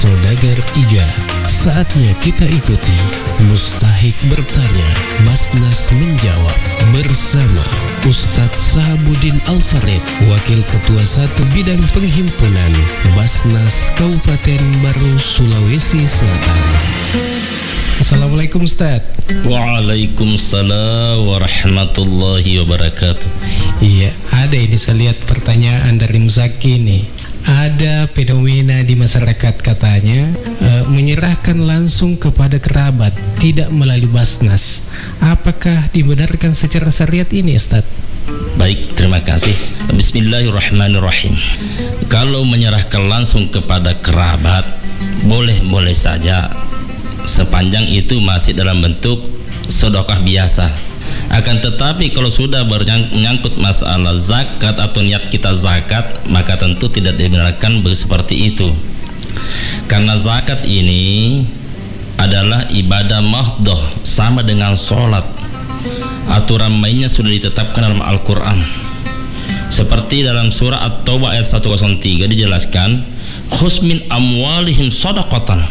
Saudagar Iga, saatnya kita ikuti. Mustahik bertanya, Basnas menjawab. Bersama Ustadz Sahabuddin Alfarid, Wakil Ketua Satu Bidang Penghimpunan Basnas Kabupaten Baru, Sulawesi Selatan. Assalamualaikum, Ustadz. Waalaikumsalam warahmatullahi wabarakatuh. Iya, ada ini saya lihat pertanyaan dari Muzaki nih. Ada fenomena di masyarakat katanya, eh, menyerahkan langsung kepada kerabat, tidak melalui Basnas. Apakah dibenarkan secara syariat ini, Ustaz? Baik, terima kasih. Bismillahirrahmanirrahim. Kalau menyerahkan langsung kepada kerabat, boleh-boleh saja, sepanjang itu masih dalam bentuk sedekah biasa. Akan tetapi, kalau sudah bernyang-, menyangkut masalah zakat atau niat kita zakat, maka tentu tidak dibenarkan be-, seperti itu. Karena zakat ini adalah ibadah mahdhah, sama dengan sholat. Aturan mainnya sudah ditetapkan dalam Al-Quran. Seperti dalam surah At-Taubah ayat seratus tiga dijelaskan, "Khudz min amwalihim shadaqatan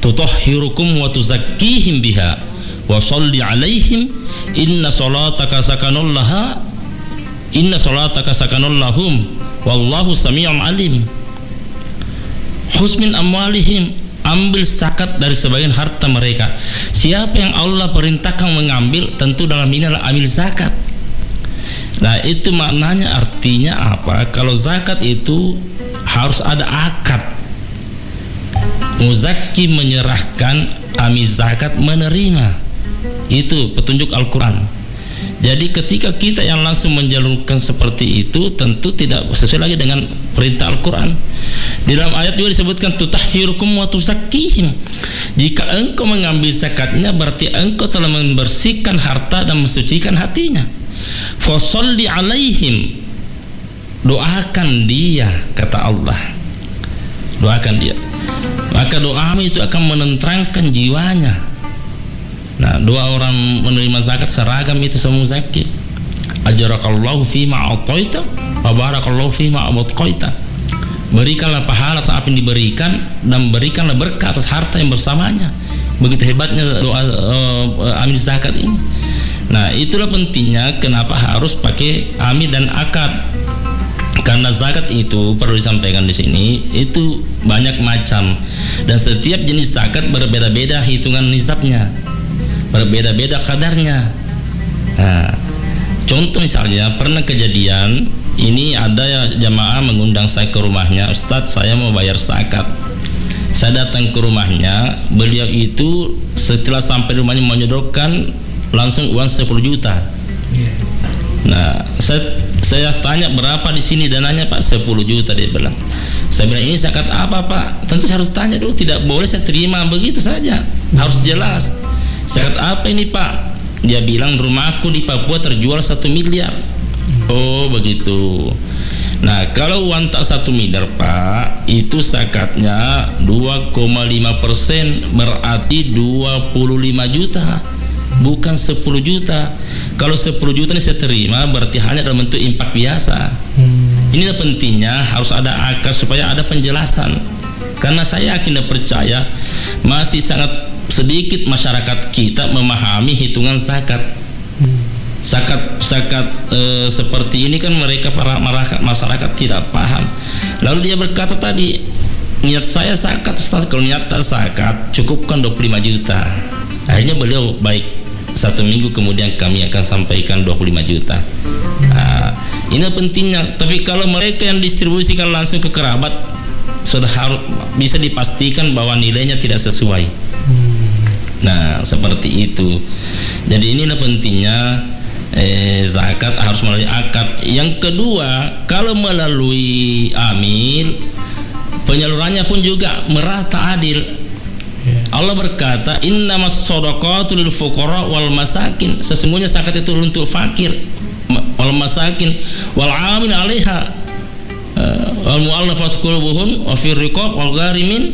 tutahhirukum wa tuzakkihim biha wa shalli 'alaihim inna shalataka sakanul laha, inna shalataka sakanul lahum, wallahu sami'un 'alim." "Khudz min amwalihim," ambil zakat dari sebagian harta mereka. Siapa yang Allah perintahkan mengambil, tentu dalam ini adalah amil zakat. Nah, itu maknanya, artinya apa? Kalau zakat itu harus ada akad. Muzakki menyerahkan, amil zakat menerima. Itu petunjuk Al-Quran. Jadi, ketika kita yang langsung menjalurkan seperti itu, tentu tidak sesuai lagi dengan perintah Al-Quran. Di dalam ayat juga disebutkan, "Tutahhirukum wa tuzakkihim." Jika engkau mengambil zakatnya, berarti engkau telah membersihkan harta dan mensucikan hatinya. "Fasalli 'alaihim." Doakan dia, kata Allah. Doakan dia. Maka doamu itu akan menenteramkan jiwanya. Nah, doa orang menerima zakat seragam itu semua zakat. "Ajarakallahu fima a'taita, wa barakallahu fima abqaita." Berikanlah pahala atas apa yang diberikan dan berikanlah berkah atas harta yang bersamanya. Begitu hebatnya doa, eh, amil zakat ini. Nah, itulah pentingnya kenapa harus pakai amil dan akad. Karena zakat itu perlu disampaikan di sini, itu banyak macam. Dan setiap jenis zakat berbeda-beda hitungan nisabnya. Berbeda-beda kadarnya. Nah, contoh misalnya, pernah kejadian, ini ada ya jamaah mengundang saya ke rumahnya, "Ustadz, saya mau bayar zakat." Saya datang ke rumahnya, beliau itu setelah sampai rumahnya menyodorkan langsung uang sepuluh juta. Iya. Nah, saya, saya tanya, "Berapa di sini dananya, Pak?" "Sepuluh juta," dia bilang. Saya bilang, "Ini zakat apa, Pak?" Tentu saya harus tanya dulu, tidak boleh saya terima begitu saja. Harus jelas. "Zakat apa ini, Pak?" Dia bilang, "Rumahku di Papua terjual satu miliar." "Oh, begitu." Nah, kalau uang tak satu miliar, Pak, itu zakatnya dua koma lima persen, berarti dua puluh lima juta, bukan sepuluh juta. Kalau sepuluh juta ini saya terima, berarti hanya dalam bentuk infak biasa. Hmm. Inilah pentingnya harus ada akad supaya ada penjelasan. Karena saya yakin dan percaya masih sangat sedikit masyarakat kita memahami hitungan zakat. Hmm. Zakat, zakat, eh, seperti ini kan mereka para maraka-, masyarakat tidak paham. Lalu dia berkata tadi, "Niat saya zakat, Ustaz." "Kalau niat tak zakat, cukupkan dua puluh lima juta." Akhirnya beliau, "Baik, satu minggu kemudian kami akan sampaikan dua puluh lima juta." Nah, ini pentingnya. Tapi kalau mereka yang distribusikan langsung ke kerabat, sudah harus bisa dipastikan bahwa nilainya tidak sesuai. Hmm. Nah, seperti itu. Jadi inilah pentingnya, eh, zakat harus melalui akad. Yang kedua, kalau melalui amil, penyalurannya pun juga merata, adil. Ya. Allah berkata, "Innamas shadaqatu lil fuqara wal masakin." Sesungguhnya zakat itu untuk fakir, ma-, wal masakin, wal amin alaiha, eh, wal mu'allafat qulubuhum, wa fir riqab, wal gharimin,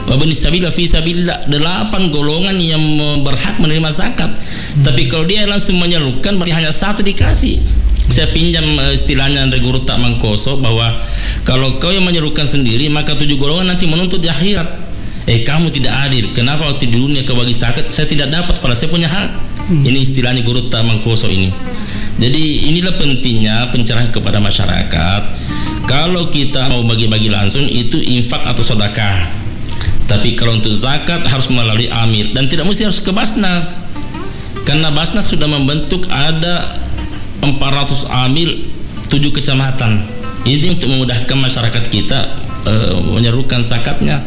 wa bani sabila fi sabilillah. Delapan golongan yang me-, berhak menerima zakat. Hmm. Tapi kalau dia langsung menyalurkan, berarti hanya satu dikasih. Saya pinjam, eh, istilahnya Andre Guru Tak Mangkoso, bahwa kalau kau yang menyalurkan sendiri, maka tujuh golongan nanti menuntut di akhirat. "Eh, kamu tidak adil. Kenapa waktu di dunia kau bagi zakat, saya tidak dapat, padahal saya punya hak?" Hmm. Ini istilahnya Guru Tak Mangkoso ini. Jadi, inilah pentingnya pencerahan kepada masyarakat. Kalau kita mau bagi-bagi langsung, itu infak atau sedekah. Tapi kalau untuk zakat, harus melalui amil. Dan tidak mesti harus ke Basnas. Karena Basnas sudah membentuk ada empat ratus amil, tujuh kecamatan. Ini untuk memudahkan masyarakat kita, eh, menyalurkan zakatnya.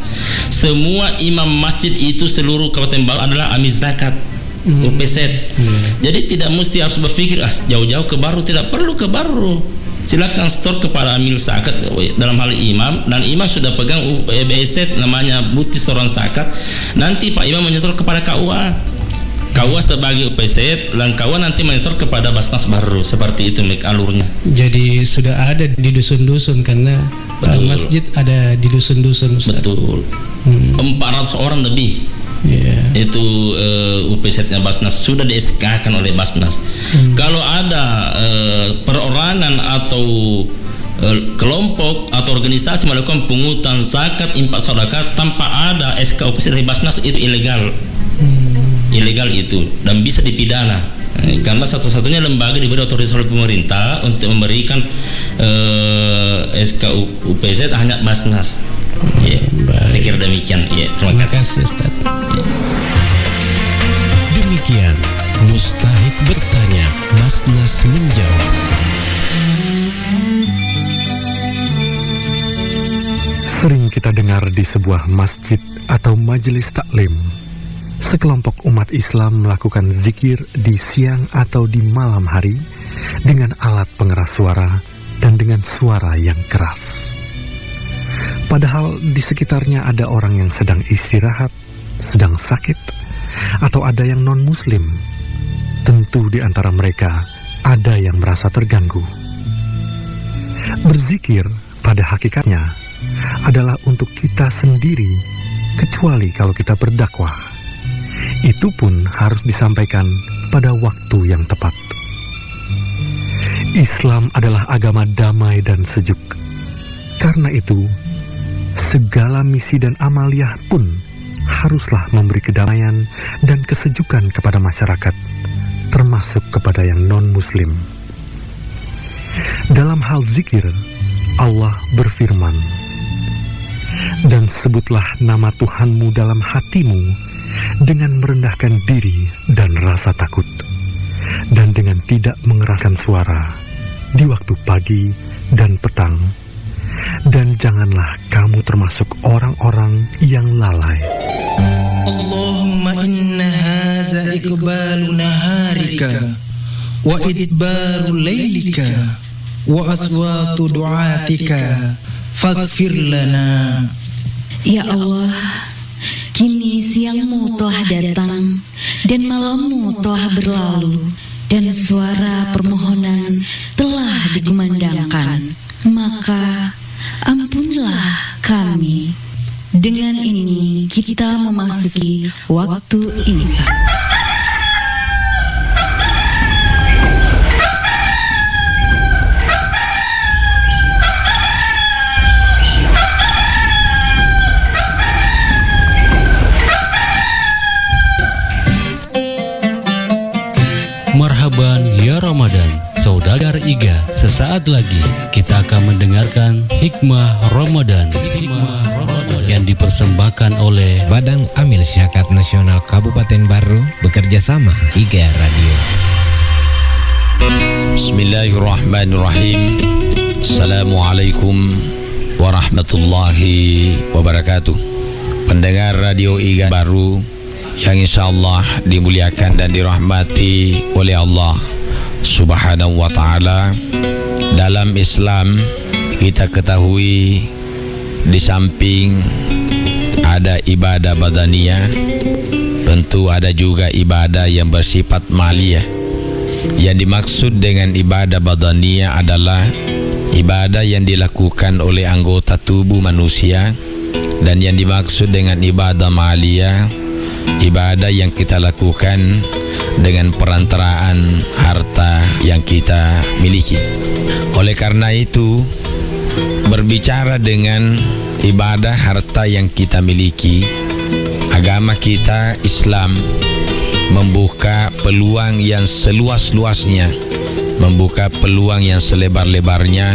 Semua imam masjid itu seluruh Kabupaten Barru adalah amil zakat, Hmm. U P Z. Hmm. Jadi tidak mesti harus berpikir, "Ah, jauh-jauh ke Barru." Tidak perlu ke Barru. Silakan setor kepada amil zakat, dalam hal imam, dan imam sudah pegang U-, eh, B S Z, namanya bukti setoran zakat. Nanti Pak Imam menyetor kepada K U A. K Kaua sebagai U P Z, dan kaua nanti monitor kepada Basnas Barru. Seperti itu, Mik, alurnya. Jadi sudah ada di dusun-dusun karena, eh, Betul. masjid ada di dusun-dusun, Ustaz. Betul. Hmm. Empat ratus orang lebih. Iya. Itu, eh, U P Z-nya Basnas sudah di-S K-kan oleh Basnas. Hmm. Kalau ada, eh, perorangan atau, eh, kelompok atau organisasi melakukan pungutan zakat, infak, sedekah tanpa ada S K U P Z dari Basnas, itu ilegal. Hmm. Ilegal itu dan bisa dipidana. Eh, karena satu-satunya lembaga diberi otoritas oleh pemerintah untuk memberikan, eh, S K U P Z hanya Basnas. Ya, Baik. saya kira demikian. Ya, terima Terima kasih. kasih, Ustaz. Demikian Mustahik Bertanya, Basnas Menjawab. Sering kita dengar di sebuah masjid atau majelis taklim, sekelompok umat Islam melakukan zikir di siang atau di malam hari dengan alat pengeras suara dan dengan suara yang keras. Padahal di sekitarnya ada orang yang sedang istirahat, sedang sakit, atau ada yang non-muslim. Tentu di antara mereka ada yang merasa terganggu. Berzikir pada hakikatnya adalah untuk kita sendiri, kecuali kalau kita berdakwah. Itu pun harus disampaikan pada waktu yang tepat. Islam adalah agama damai dan sejuk. Karena itu, segala misi dan amaliah pun haruslah memberi kedamaian dan kesejukan kepada masyarakat, termasuk kepada yang non-muslim. Dalam hal zikir, Allah berfirman, "Dan sebutlah nama Tuhanmu dalam hatimu dengan merendahkan diri dan rasa takut, dan dengan tidak mengeraskan suara di waktu pagi dan petang, dan janganlah kamu termasuk orang-orang yang lalai." اللهم إن هذا إقبال نهارك وإدبار ليلك وأصوات دعاتك فاغفر لنا. Ya Allah, kini siangmu telah datang dan malammu telah berlalu dan suara permohonan telah dikumandangkan. Maka ampunilah kami. Dengan ini kita memasuki waktu imsak. Marhaban ya Ramadan, saudagar Iga. Sesaat lagi kita akan mendengarkan hikmah Ramadan. Hikmah Ramadan yang dipersembahkan oleh Badan Amil Syakat Nasional Kabupaten Barru bekerja sama Iga Radio. Bismillahirrahmanirrahim. Assalamualaikum warahmatullahi wabarakatuh. Pendengar Radio Iga Barru yang insyaallah dimuliakan dan dirahmati oleh Allah Subhanahu wa Ta'ala. Dalam Islam, kita ketahui, di samping ada ibadah badaniyah, tentu ada juga ibadah yang bersifat maliyah. Yang dimaksud dengan ibadah badaniyah adalah ibadah yang dilakukan oleh anggota tubuh manusia, dan yang dimaksud dengan ibadah maliyah, ibadah yang kita lakukan dengan perantaraan harta yang kita miliki. Oleh karena itu, berbicara dengan ibadah harta yang kita miliki, agama kita Islam membuka peluang yang seluas-luasnya, membuka peluang yang selebar-lebarnya,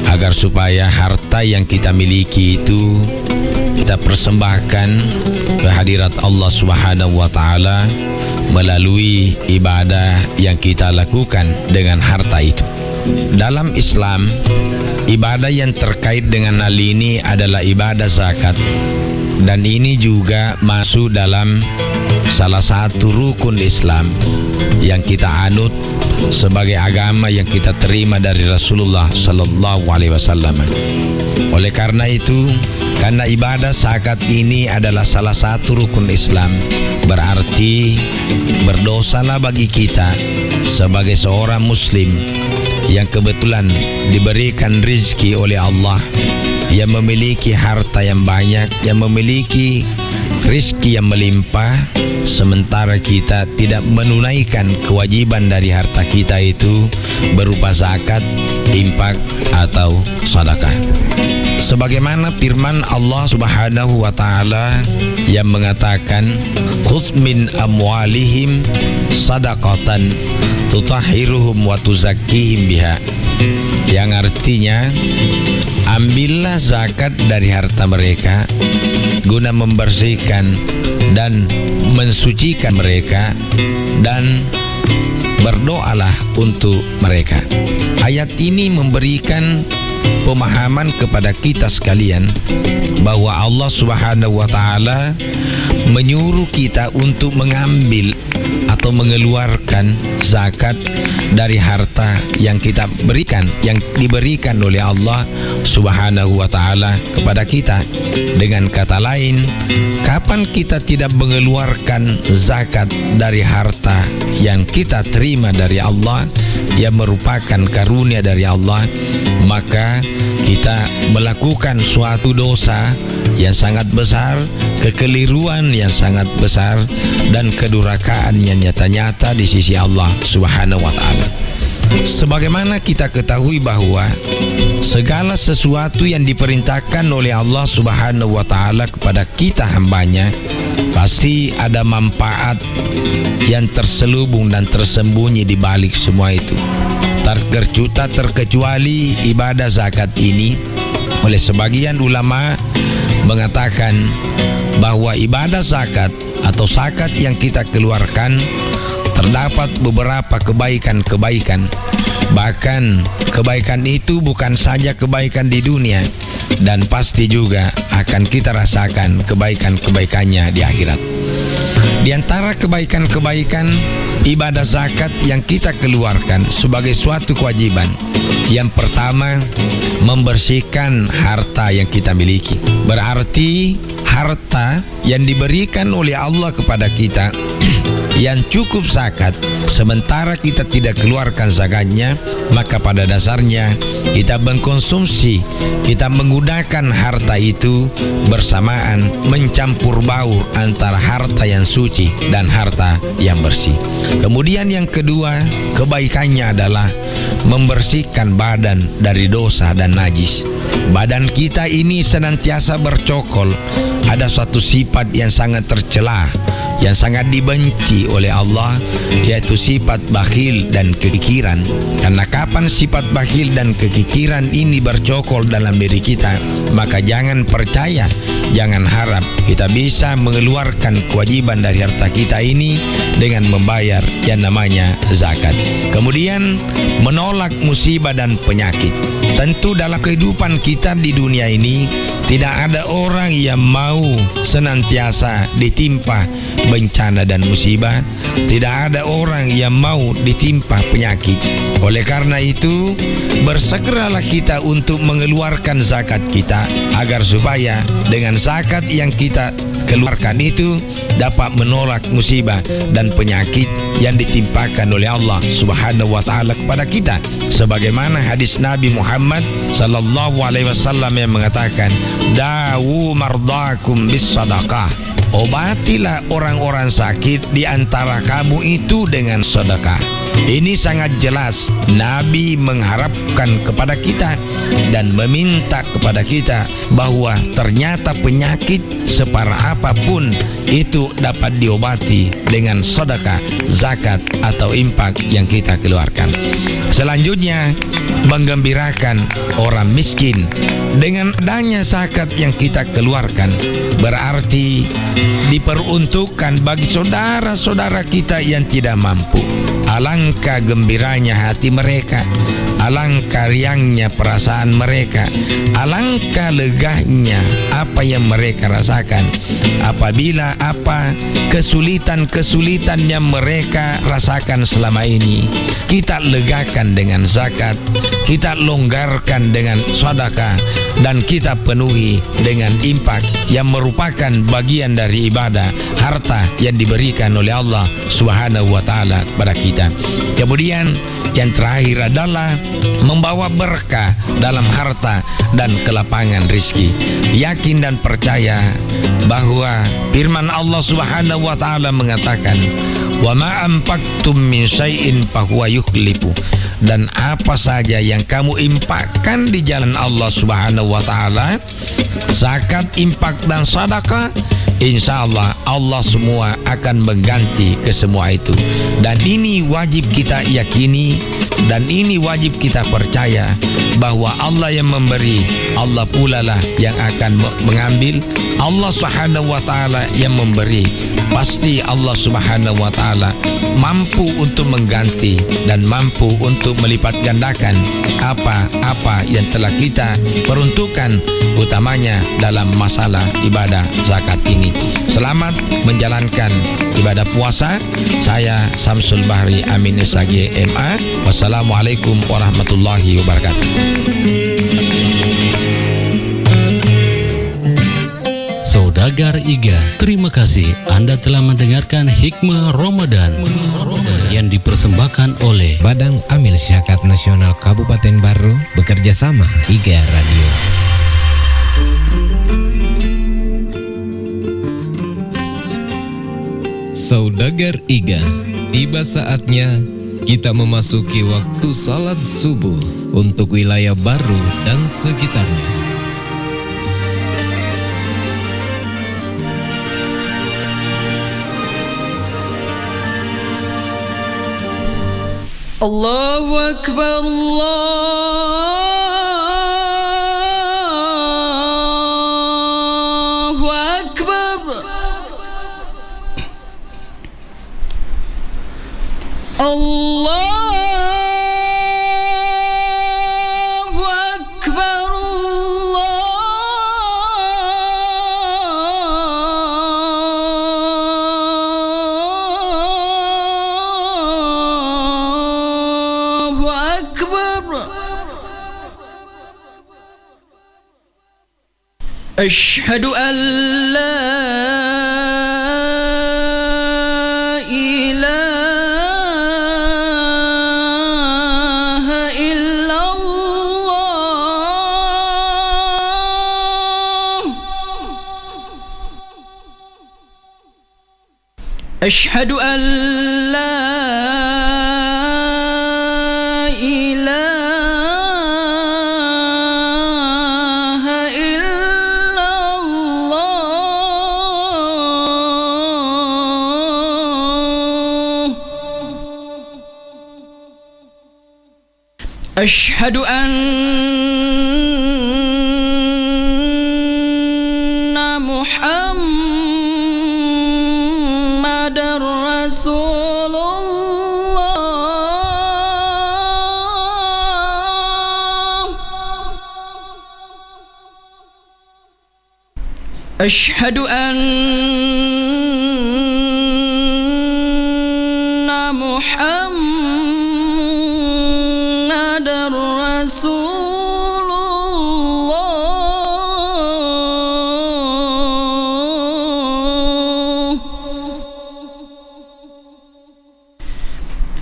agar supaya harta yang kita miliki itu kita persembahkan ke hadirat Allah Subhanahu wa Ta'ala melalui ibadah yang kita lakukan dengan harta itu. Dalam Islam, ibadah yang terkait dengan hal ini adalah ibadah zakat, dan ini juga masuk dalam salah satu rukun Islam yang kita anut sebagai agama yang kita terima dari Rasulullah sallallahu alaihi wasallam. Oleh karena itu, Karena ibadah zakat ini adalah salah satu rukun Islam, berarti berdosalah bagi kita sebagai seorang muslim yang kebetulan diberikan rizki oleh Allah, yang memiliki harta yang banyak, yang memiliki rizki yang melimpah, sementara kita tidak menunaikan kewajiban dari harta kita itu berupa zakat, infak, atau sedekah. Sebagaimana firman Allah Subhanahu wa Ta'ala yang mengatakan, "Khudz min amwalihim sadaqatan tutahhiruhum wa tuzakkihim biha." Yang artinya, ambillah zakat dari harta mereka guna membersihkan dan mensucikan mereka, dan berdoalah untuk mereka. Ayat ini memberikan pemahaman kepada kita sekalian bahwa Allah Subhanahu wa Ta'ala menyuruh kita untuk mengambil atau mengeluarkan zakat dari harta yang kita berikan, yang diberikan oleh Allah Subhanahu wa Ta'ala kepada kita. Dengan kata lain, kapan kita tidak mengeluarkan zakat dari harta yang kita terima dari Allah, yang merupakan karunia dari Allah, maka kita melakukan suatu dosa yang sangat besar, kekeliruan yang sangat besar, dan kedurhakaan yang nyata-nyata di sisi Allah Subhanahu wa Ta'ala. Sebagaimana kita ketahui bahwa segala sesuatu yang diperintahkan oleh Allah Subhanahu wa Ta'ala kepada kita hambanya, pasti ada manfaat yang terselubung dan tersembunyi di balik semua itu. Terkecu-, tak terkecuali ibadah zakat ini, oleh sebagian ulama mengatakan bahwa ibadah zakat atau zakat yang kita keluarkan, terdapat beberapa kebaikan-kebaikan. Bahkan, kebaikan itu bukan saja kebaikan di dunia, dan pasti juga akan kita rasakan kebaikan-kebaikannya di akhirat. Di antara kebaikan-kebaikan ibadah zakat yang kita keluarkan sebagai suatu kewajiban, yang pertama, membersihkan harta yang kita miliki. Berarti, harta yang diberikan oleh Allah kepada kita yang cukup zakat, sementara kita tidak keluarkan zakatnya, maka pada dasarnya kita mengkonsumsi, kita menggunakan harta itu bersamaan, mencampur baur antara harta yang suci dan harta yang bersih. Kemudian yang kedua, kebaikannya adalah membersihkan badan dari dosa dan najis. Badan kita ini senantiasa bercokol. Ada suatu sifat yang sangat tercela, yang sangat dibenci oleh Allah, yaitu sifat bakhil dan kekikiran. Karena kapan sifat bakhil dan kekikiran ini bercokol dalam diri kita, maka jangan percaya, jangan harap kita bisa mengeluarkan kewajiban dari harta kita ini dengan membayar yang namanya zakat. Kemudian, menolak musibah dan penyakit. Tentu dalam kehidupan kita di dunia ini, tidak ada orang yang mau senantiasa ditimpa bencana dan musibah. Tidak ada orang yang mau ditimpa penyakit. Oleh karena itu, bersegeralah kita untuk mengeluarkan zakat kita, agar supaya dengan zakat yang kita keluarkan itu dapat menolak musibah dan penyakit yang ditimpakan oleh Allah Subhanahu wa Ta'ala kepada kita. Sebagaimana hadis Nabi Muhammad sallallahu alaihi wasallam yang mengatakan, "Dawu mardakum bis sadaqah." Obatilah orang-orang sakit di antara kamu itu dengan sedekah. Ini sangat jelas, Nabi mengharapkan kepada kita dan meminta kepada kita bahwa ternyata penyakit separah apapun itu dapat diobati dengan sedekah, zakat, atau infak yang kita keluarkan. Selanjutnya, menggembirakan orang miskin. Dengan adanya zakat yang kita keluarkan, berarti diperuntukkan bagi saudara-saudara kita yang tidak mampu. Alangkah gembiranya hati mereka, alangkah riangnya perasaan mereka, alangkah leganya apa yang mereka rasakan. Apabila apa kesulitan-kesulitan yang mereka rasakan selama ini, kita legakan dengan zakat, kita longgarkan dengan sedekah, dan kita penuhi dengan infak yang merupakan bagian dari ibadah harta yang diberikan oleh Allah Subhanahu wa Ta'ala kepada kita. Kemudian, yang terakhir adalah membawa berkah dalam harta dan kelapangan rizki. Yakin dan percaya bahwa firman Allah Subhanahu wa Ta'ala mengatakan, "Wa ma anfaqtum min syai'in fahuwa yukhlifu." Dan apa saja yang kamu infakkan di jalan Allah Subhanahu wa Ta'ala, zakat, infak, dan sadaqah, insya Allah, Allah semua akan mengganti ke semua itu. Dan ini wajib kita yakini, dan ini wajib kita percaya bahwa Allah yang memberi, Allah pulalah yang akan me-, mengambil. Allah Subhanahu wa Ta'ala yang memberi, pasti Allah Subhanahu wa Ta'ala mampu untuk mengganti dan mampu untuk melipat gandakan apa-apa yang telah kita peruntukkan, utamanya dalam masalah ibadah zakat ini. Selamat menjalankan ibadah puasa. Saya Samsul Bahri Amin S H G M A. Wassalamualaikum warahmatullahi wabarakatuh. Saudagar Iga, terima kasih Anda telah mendengarkan Hikmah Ramadan yang dipersembahkan oleh Badan Amil Zakat Nasional Kabupaten Barru bekerja sama Iga Radio. Saudagar Iga, tiba saatnya kita memasuki waktu salat subuh untuk wilayah Barru dan sekitarnya. Allahu Akbar, Allahu Akbar. Allahu Akbar, Allahu Akbar. أشهد أن لا إله إلا الله. أشهد أن لا إله إلا الله. أشهد أن محمدا رسول الله. أشهد أن محمدا رسول الله.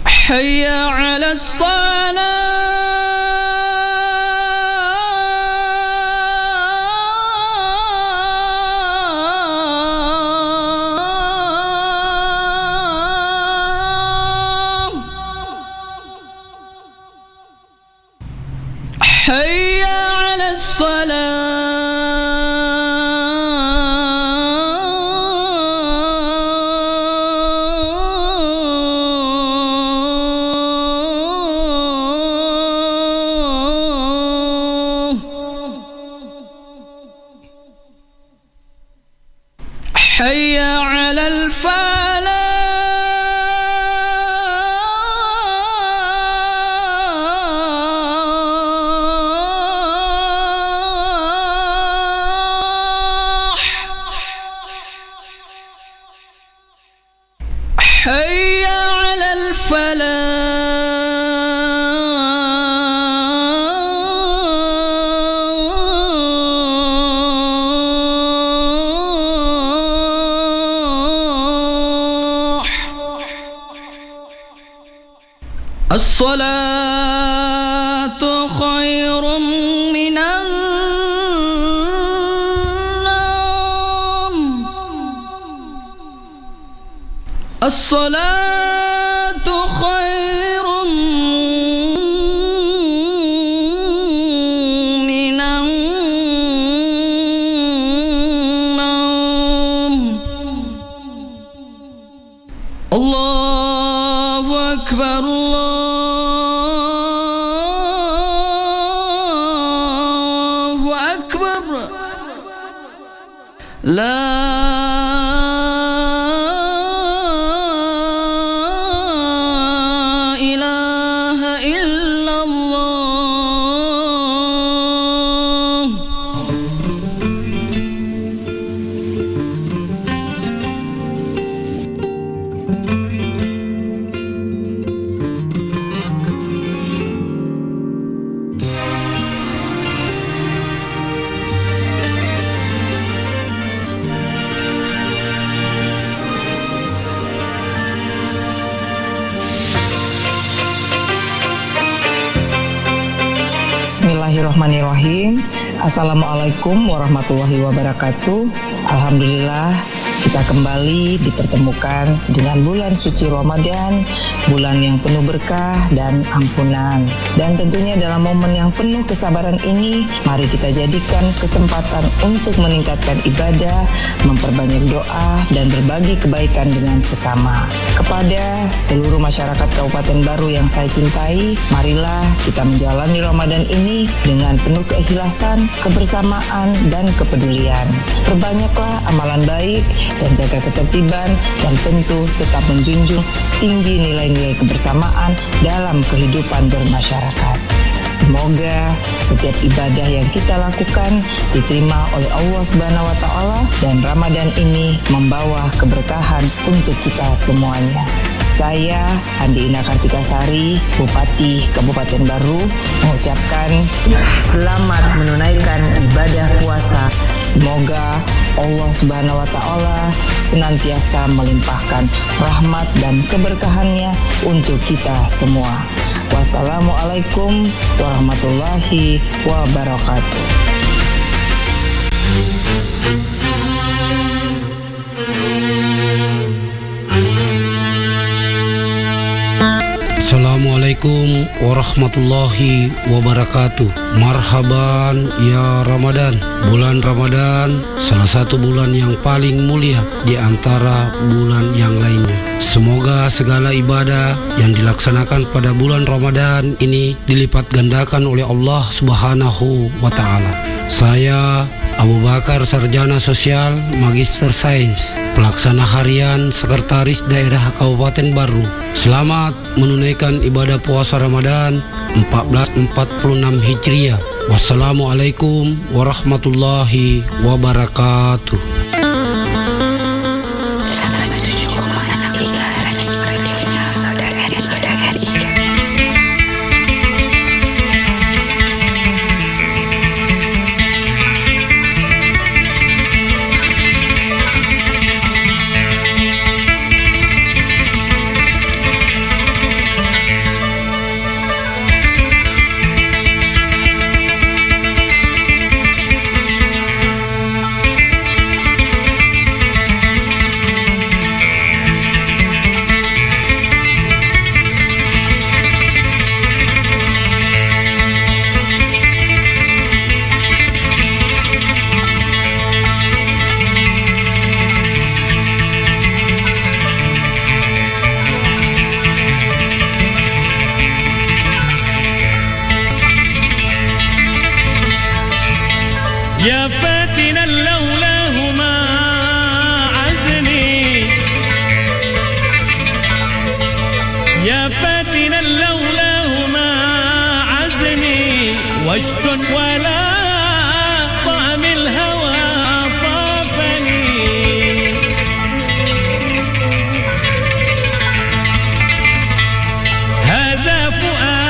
حي على الصلاة. حي على الصلاة. حي على الفلاح. حي على الفلاح. الصلاة خير من النوم. الصلاة خير من النوم. الله أكبر، الله أكبر. لا إله إلا الله. Bismillahirrahmanirrahim. Assalamualaikum warahmatullahi wabarakatuh. Alhamdulillah, kita kembali dipertemukan dengan bulan suci Ramadan, bulan yang penuh berkah dan ampunan. Dan tentunya dalam momen yang penuh kesabaran ini, mari kita jadikan kesempatan untuk meningkatkan ibadah, memperbanyak doa, dan berbagi kebaikan dengan sesama. Kepada seluruh masyarakat Kabupaten Baru yang saya cintai, marilah kita menjalani Ramadan ini dengan penuh keikhlasan, kebersamaan, dan kepedulian. Perbanyaklah amalan baik dan jaga ketertiban, dan tentu tetap menjunjung tinggi nilai-nilai kebersamaan dalam kehidupan bermasyarakat. Semoga setiap ibadah yang kita lakukan diterima oleh Allah Subhanahu wa Ta'ala, dan Ramadan ini membawa keberkahan untuk kita semuanya. Saya Andi Ina Kartika Sari, Bupati Kabupaten Baru, mengucapkan selamat menunaikan ibadah puasa. Semoga Allah Subhanahu wa Ta'ala senantiasa melimpahkan rahmat dan keberkahannya untuk kita semua. Wassalamualaikum warahmatullahi wabarakatuh. Assalamualaikum warahmatullahi wabarakatuh. Marhaban ya Ramadan. Bulan Ramadan salah satu bulan yang paling mulia di antara bulan yang lainnya. Semoga segala ibadah yang dilaksanakan pada bulan Ramadan ini dilipat gandakan oleh Allah Subhanahu wa Ta'ala. Saya Abu Bakar, sarjana sosial, magister sains, pelaksana harian sekretaris daerah Kabupaten Baru. Selamat menunaikan ibadah puasa Ramadan empat belas empat puluh enam Hijriah. Wassalamualaikum warahmatullahi wabarakatuh. يا فاتنا لولاهما عزني، يا فاتنا لولاهما عزني، واشتد ولا طعم الهوى طافني. هذا فؤادي،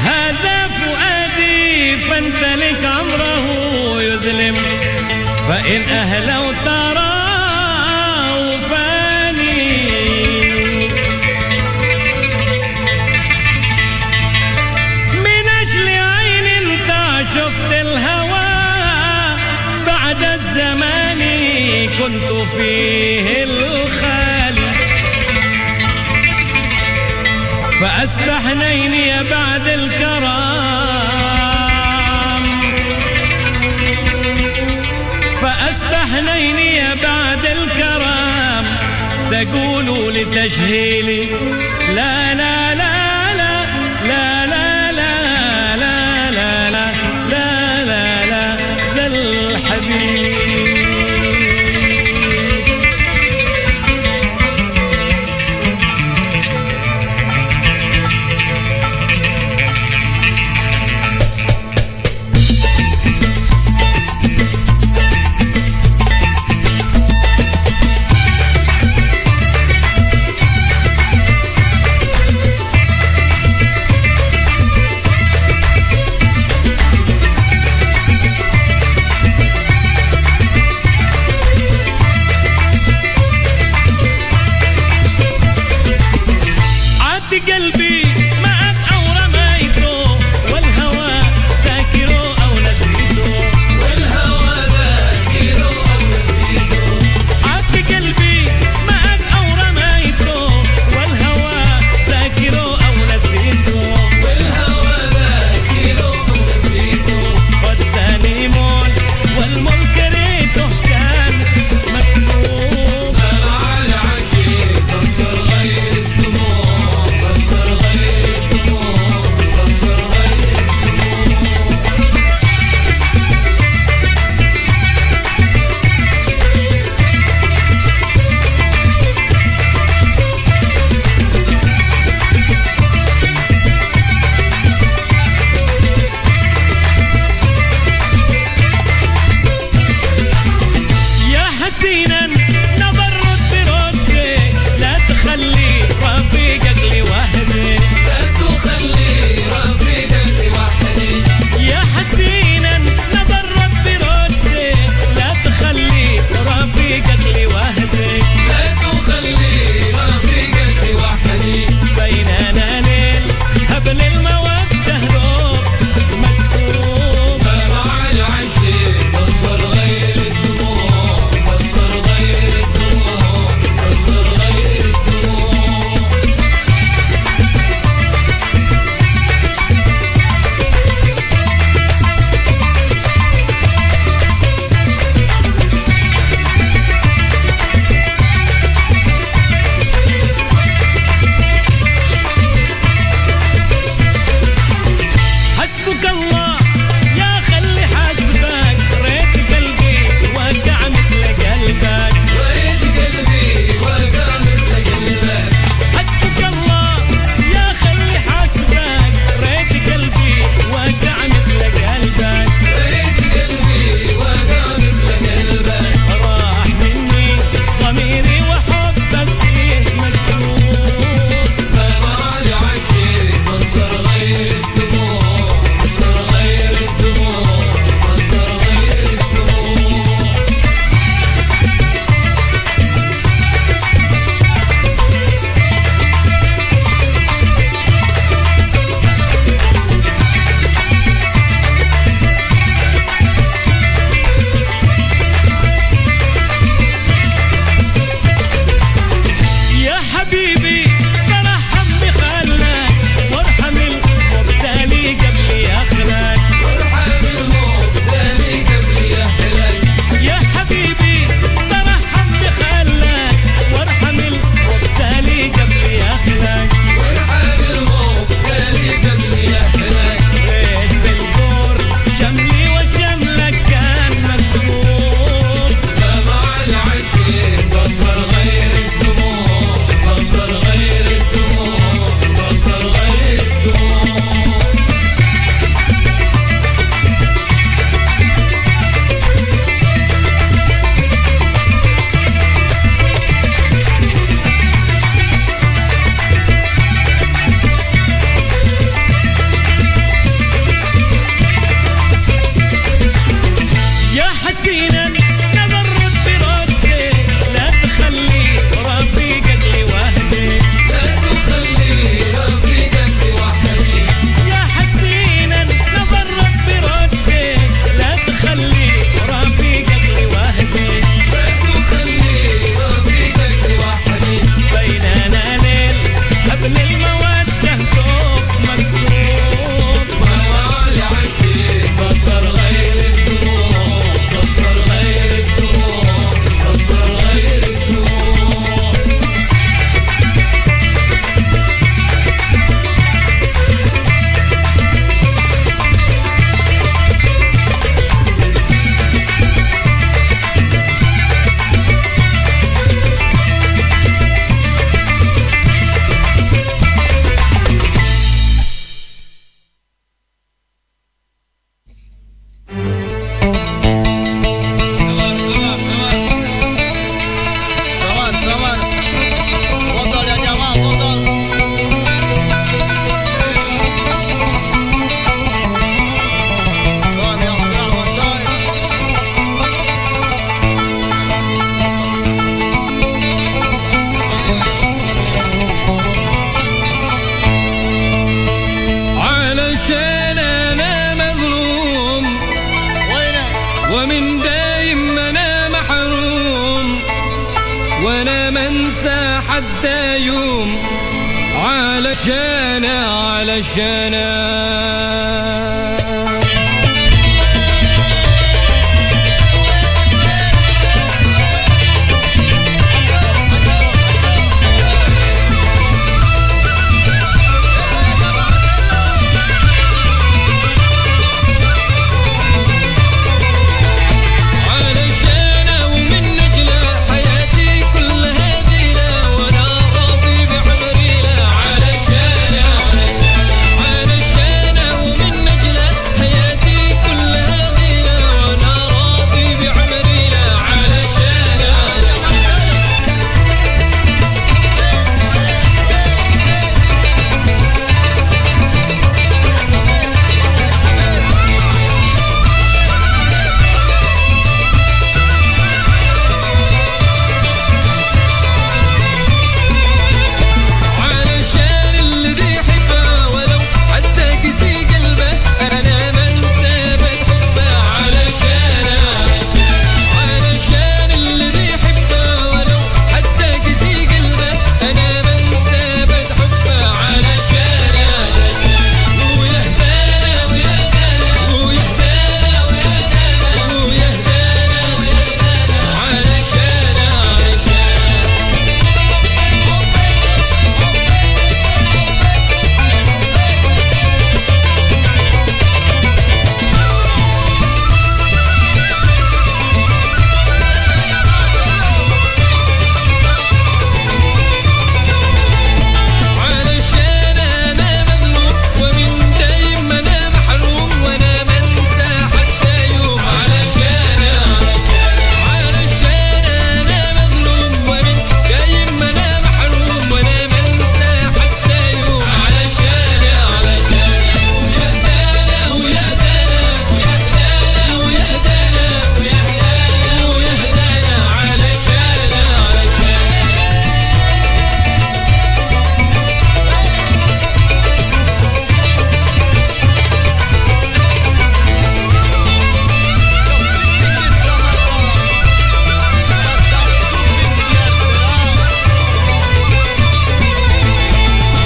هذا فؤادي فانتلك عمره يظلم، فإن أهلوا تراه فاني. كنت فيه الخالي، فأستحنيني بعد الكرم، فأستحنيني بعد الكرم، تقول لتجهيلي: لا، لا، لا، لا، لا، لا، لا، لا، لا، لا، لا، لا، لا، لا، لا، الحبيب. حتى يوم علشانا، علشانا. علشانا ومن أجله حياتي كلها ذيلة، وأنا راضي بعمري له. علشانا، علشانا ومن أجله حياتي كلها ذيلة، وأنا راضي بعمري له. علشانا. علشان الذي يحبه ولو حتى قسي قلبه، أنا ما انسى أبد حبه. علشانه، علشان الذي يحبه ولو حتى قسي قلبه، أنا ما انسى أبد حبه. علشانه، ويهدانا، ويهدانا، ويهدانا، ويهدانا، ويهدانا. علشانه، علشانه. علشان أنا مظلوم ومن دايم أنا محروم، وأنا ما انسى حتى يوم. علشان، علشان أنا مظلوم ومن دايم أنا محروم، وأنا ما انسى حتى يوم. علشان، علشان ويهدانا، ويهدانا، ويهدانا، ويهدانا، ويهدانا، ويهدانا. علشان، علشان.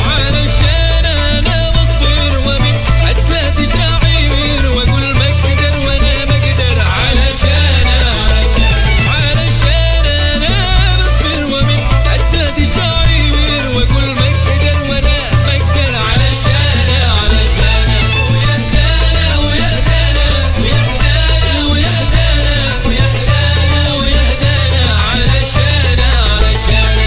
علشان أنا بصبر ومن أجلك تعير، وأقول ما أقدر وأنا ما أقدر. علشان، علشان أنا بصبر ومن أجلك تعير، وأقول ما أقدر وأنا ما أقدر. علشان، علشان ويهدانا، ويهدانا، ويهدانا، ويهدانا، ويهدانا. علشان، علشان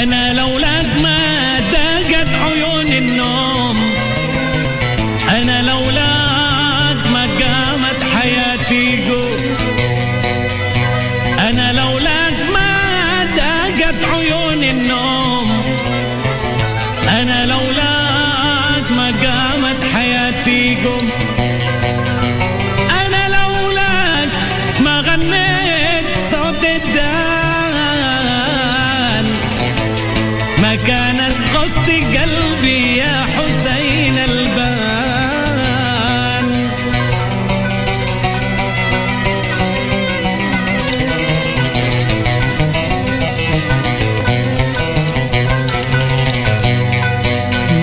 أنا لولاك ما ضاقت عيوني النوم، أنا لولاك ما قامت حياتي قوم، أنا لولاك ما ضاقت عيوني النوم، أنا لولاك ما قامت حياتي قوم، أنا لولاك ما غنيت صوت الدان، ما كانت قصدي قلبي يا حسين البان.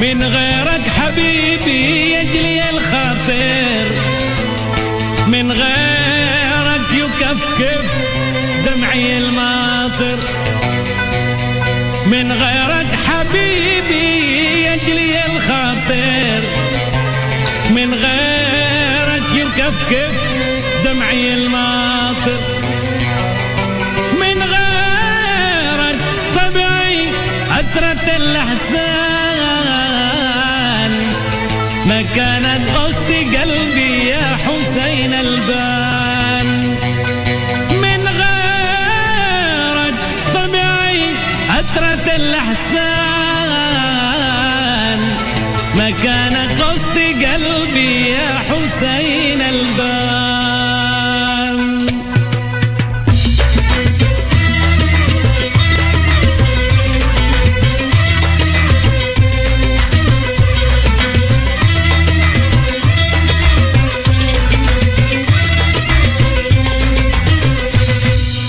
من غيرك حبيبي يجلي الخاطر، من غيرك يكفكف دمعي الماطر، من غيرك حبيبي يجلي الخاطر، من غيرك يكفكف دمعي الماطر، من غيرك طبعي عترة الأحزان، مكانك وسط قلبي يا حسين البان. من غيرك طبعي عترة الأحزان، مكانك وسط قلبي يا حسين البان.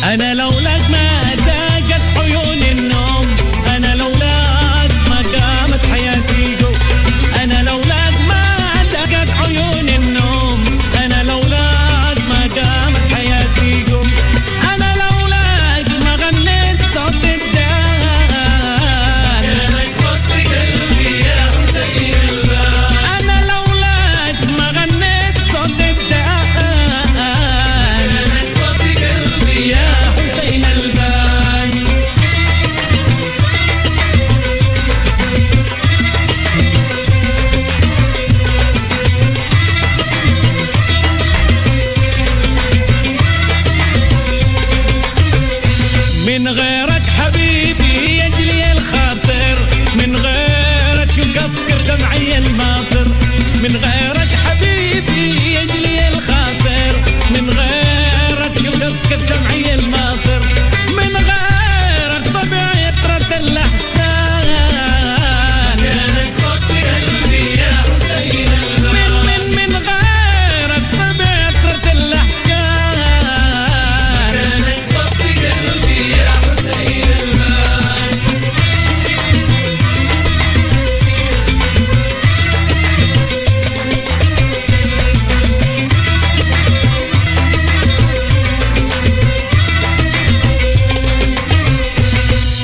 أنا لولاك ما ذاقت عيوني النوم، أنا لولاك ما قامت حياتي جو، أنا لولاك ما ذاقت عيوني النوم، أنا لولاك ما قامت حياتي جو، أنا لولاك ما غنيت صوت الدار. أنا لولاك ما غنيت صوت الدار. يا حسين البان. من غيرك حبيبي يجلي الخاطر، من غيرك يقفكف دمعي الماطر، من غيرك حبيبي يجلي الخاطر، من غيرك يقفكف دمعي الماطر، من غيرك طبيعي يطرد الأحزان. من، من، من غيرك طبيعي يطرد الأحزان.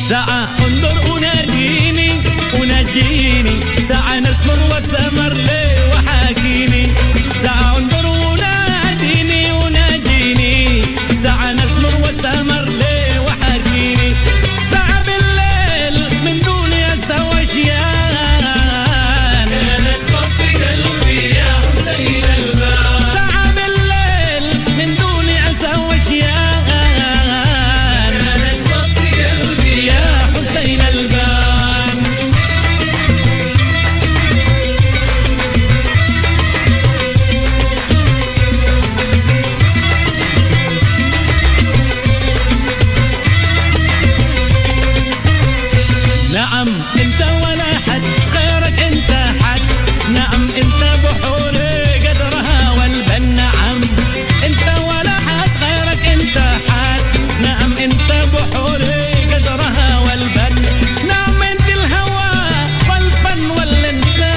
ساعة انظر أناجيني، أناجيني، ساعة نسمر وسمر لي وحاكيني، ساعة انظر أناجيني، أناجيني، ساعة نسمر وسمر لي وحاكيني، ساعة بالليل من دون أسى وشيان. ساعة بالليل من دون أسى وشيان. يا حسين البان. نعم، انت ولا حد غيرك، انت حد. نعم، انت بحوري قدرها والبن. نعم، انت ولا حد غيرك، انت حد. نعم، انت بحوري قدرها والبن. نعم، انت الهوى والفن والانسان.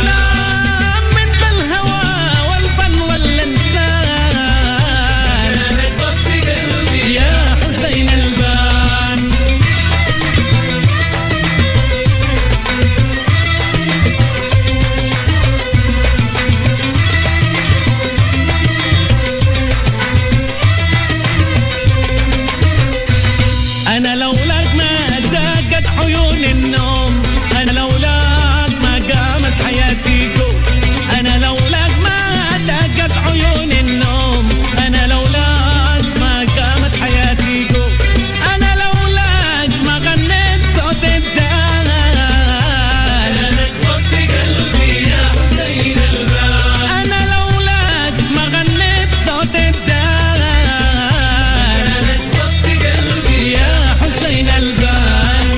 نعم، انت الهوى والفن والانسان. يا حسين البان. أنا لولاك ما داقت عيوني النوم، أنا لولاك ما قامت حياتي جو، أنا لولاك ما داقت عيوني النوم، أنا لولاك ما قامت حياتي جو، أنا لولاك ما غنيت صوت الدار. وسط قلبي يا حسين البان. أنا لولاك ما غنيت صوت الدار. وسط قلبي يا حسين البان.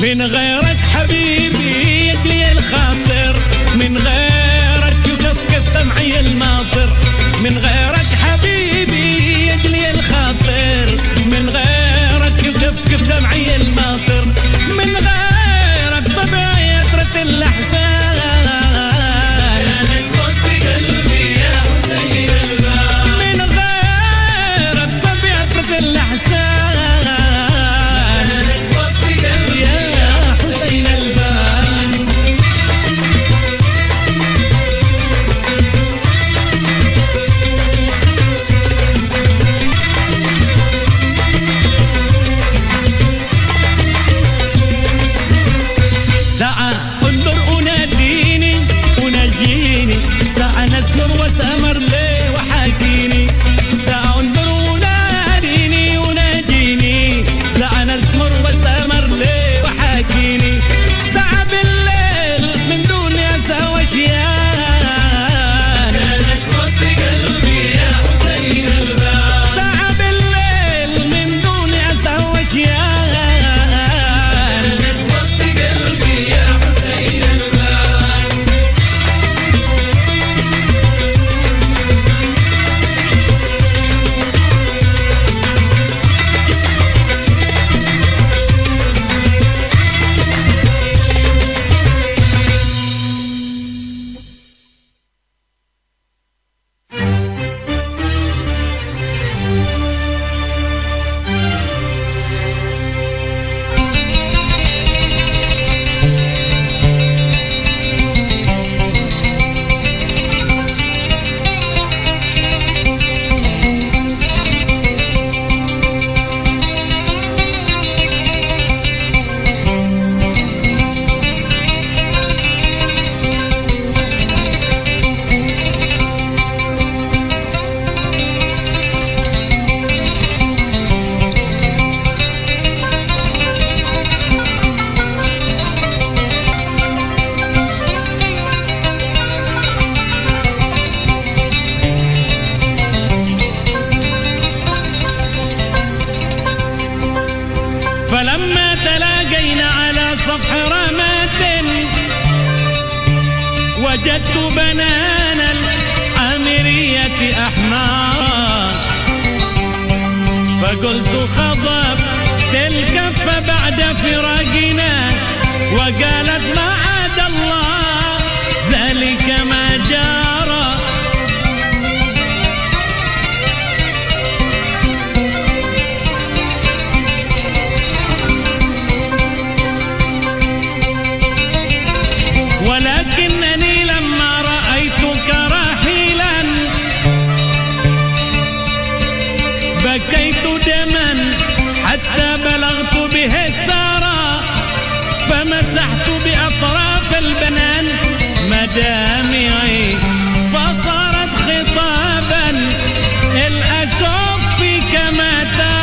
من غيرك حبيبي يجلي الخاطر، من غيرك يكفكف دمعي الماطر، من غيرك حبيبي يجلي الخاطر، من غيرك يكفكف دمعي الماطر، من غيرك طبيعي يطرد الأحزان. من غيرك طب يطرد الأحزان. يا حسين البان. ساعة انظر أناديني، أناجيني، ساعة نسمر وسمر لي وحاكيني، ساعة انظر أناديني، أناجيني، ساعة نسمر وسمر لي وحاكيني، ساعة بالليل من دون أسى وشيان. ساعة بالليل من دون أسى وشيان. فلما تلاقينا على سطح رماد، وجدت بنان العامرية أحمرا، فقلت خضبت الكف بعد فراقنا، وقالت معاذ الله ذلك ما جرى. ولكنني لما رأيتك راحلا بكيت دما حتى بلغت به الثرى، فمسحت بأطراف البنان مدامعي، فصارت خطابا الأكف كما ترى.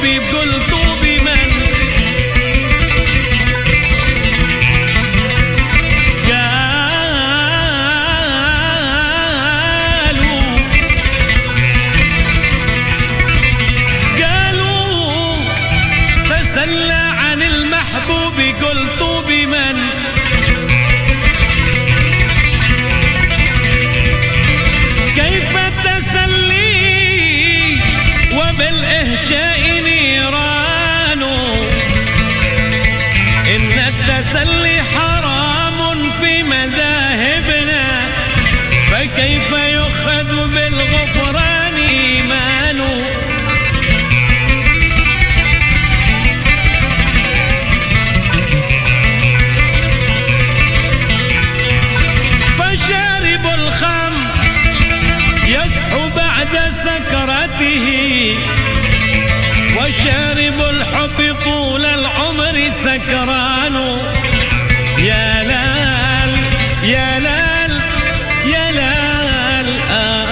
قلت بمن؟ قالوا، قالوا تسلى عن المحبوب، قلت بمن؟ كيف التسلي وبالإهجاء نيران؟ إن التسلي حرام في مذاهبنا، فكيف يؤخذ بالغفران إيمان؟ فشارب الخمر يصحو بعد سكرته، وشارب الحب طول العمر سكران. يا لال، يا لال، يا لال، آه.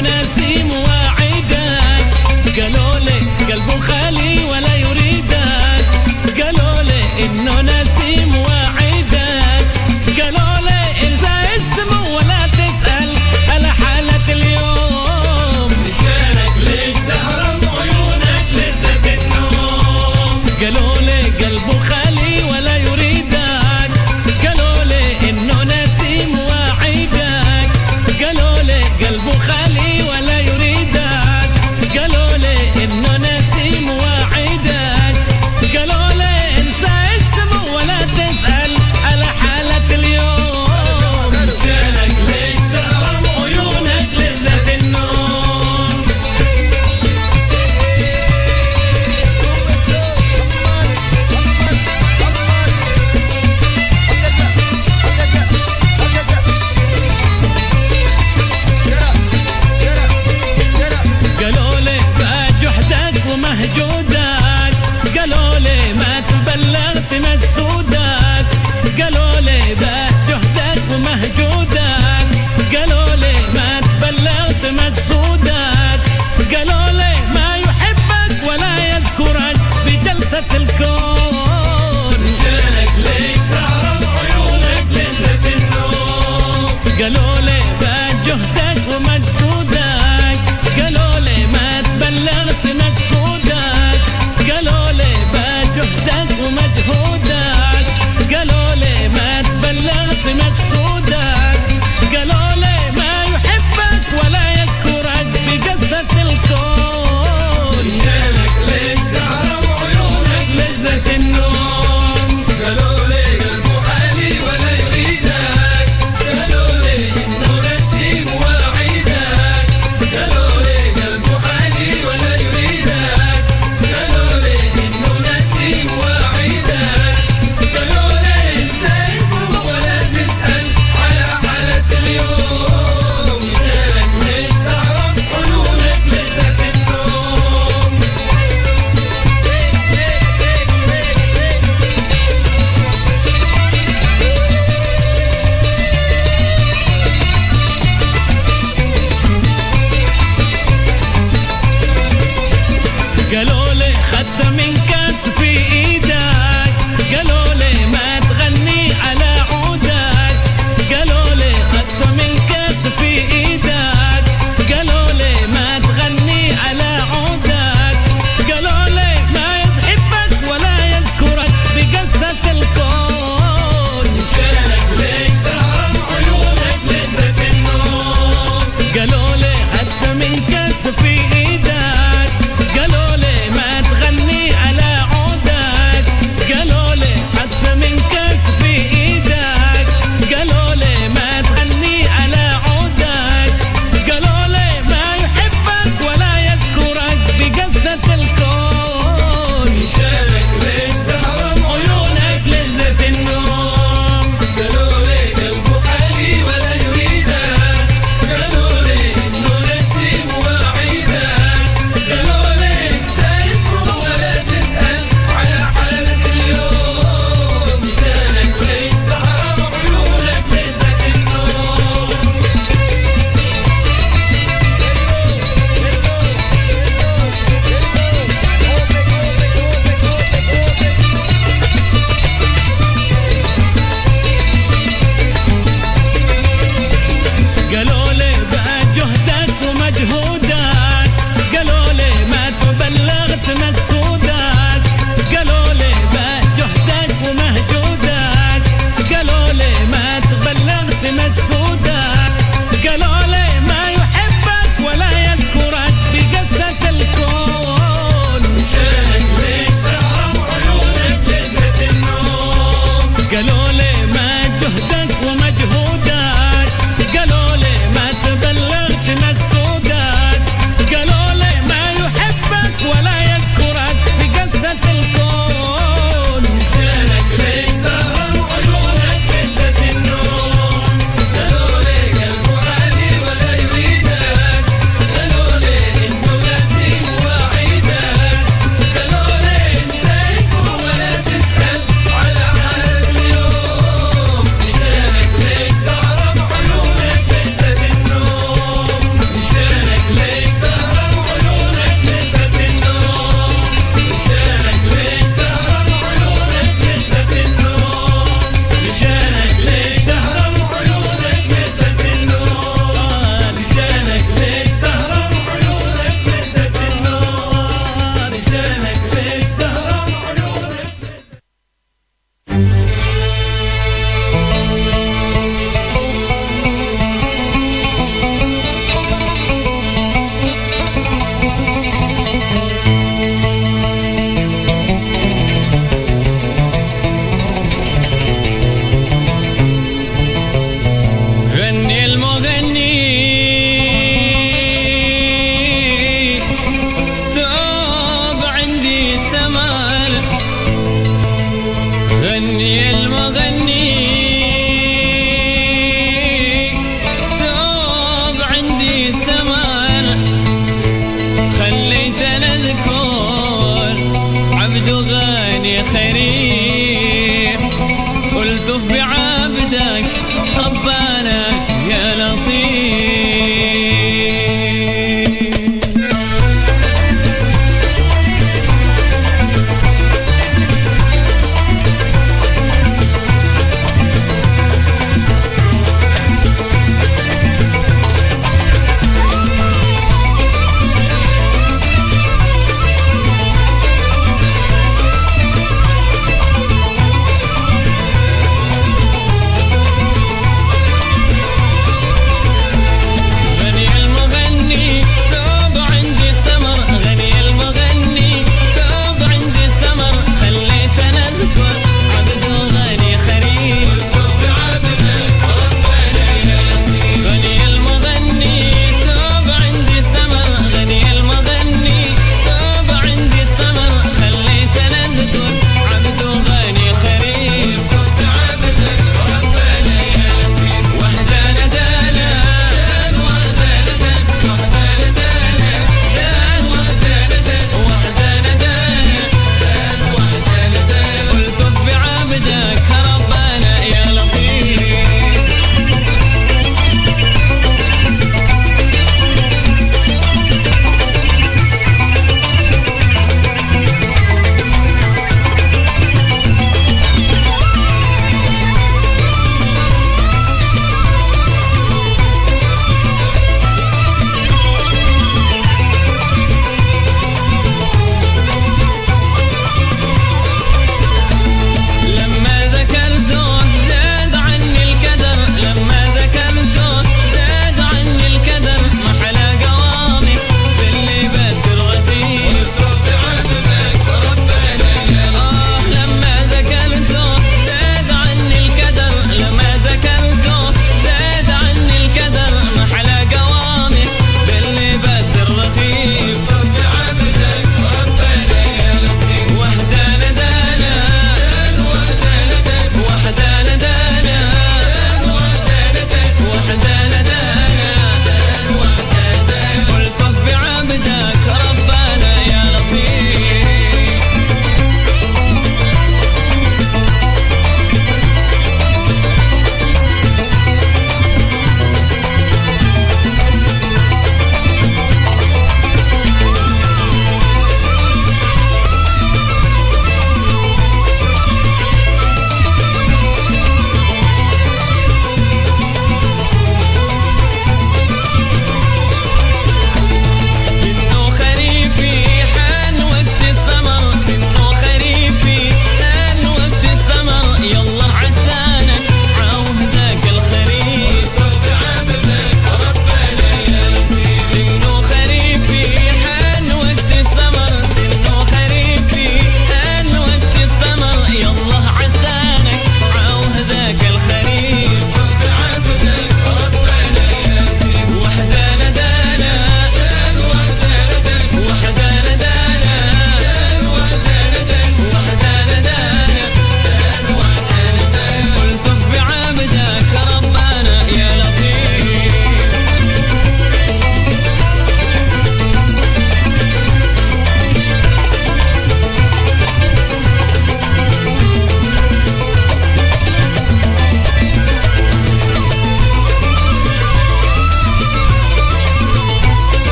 نسيم وعدك. قالوا لي قلبه خالي ولا يريدك. قالوا لي إنه نسيم وعدك. قالوا لي انسى اسمه ولا تسأل على حالة اليوم. مشانك ليش تهرب عيونك لذة النوم؟ قالوا لي قلبه خالي ولا يريدك. قالوا لي إنه نسيم وعدك. قالوا لي قلبه خالي ولا يريدك. قالوا لي إنه نسيم وعدك. قالوا لي انسى اسمه ولا تسأل على حالة اليوم. مشانك ليش تهرب عيونك لذة النوم؟ قالوا لي بجهدك ومهجودك. قالوا لي ما تبلغت مقصودك. قالوا لي بجهدك ومهجودك. قالوا لي ما تبلغت مقصودك. قالوا لي ما يحبك ولا يذكرك بجلسة الكون. مشانك ليش تهرب عيونك لذة النوم؟ قالوا لي بجهدك ومجهودك. قالوا لي ما تبلغت مقصودك. قالوا لي بجهدك ومجهودك. قالوا لي ما تبلغت مقصودك. قالوا لي ما يحبك ولا يذكرك بقصة الكون. مشانك ليش تهرب عيونك لذة النوم؟ قالوا لي قلبه خالي ولا يريدك. قالوا لي إنه نسيم وعدك. قالوا لي قلبه خالي ولا يريدك. قالوا لي إنه نسيم وعدك. قالوا لي انسى اسمه ولا تسأل على حالة اليوم. مشانك ليش تهرب عيونك لذة النوم؟ قالوا لي خدت من كاس في ايدك. قالوا لي ما تغني على عودك. قالوا لي خدت من كاس في ايدك. قالوا لي ما تغني على عودك. قالوا لي ما يحبك ولا يذكرك بقصة الكون. مشانك ليش تهرب عيونك لذة النوم؟ قالوا لي خدت من كاس في ايدك.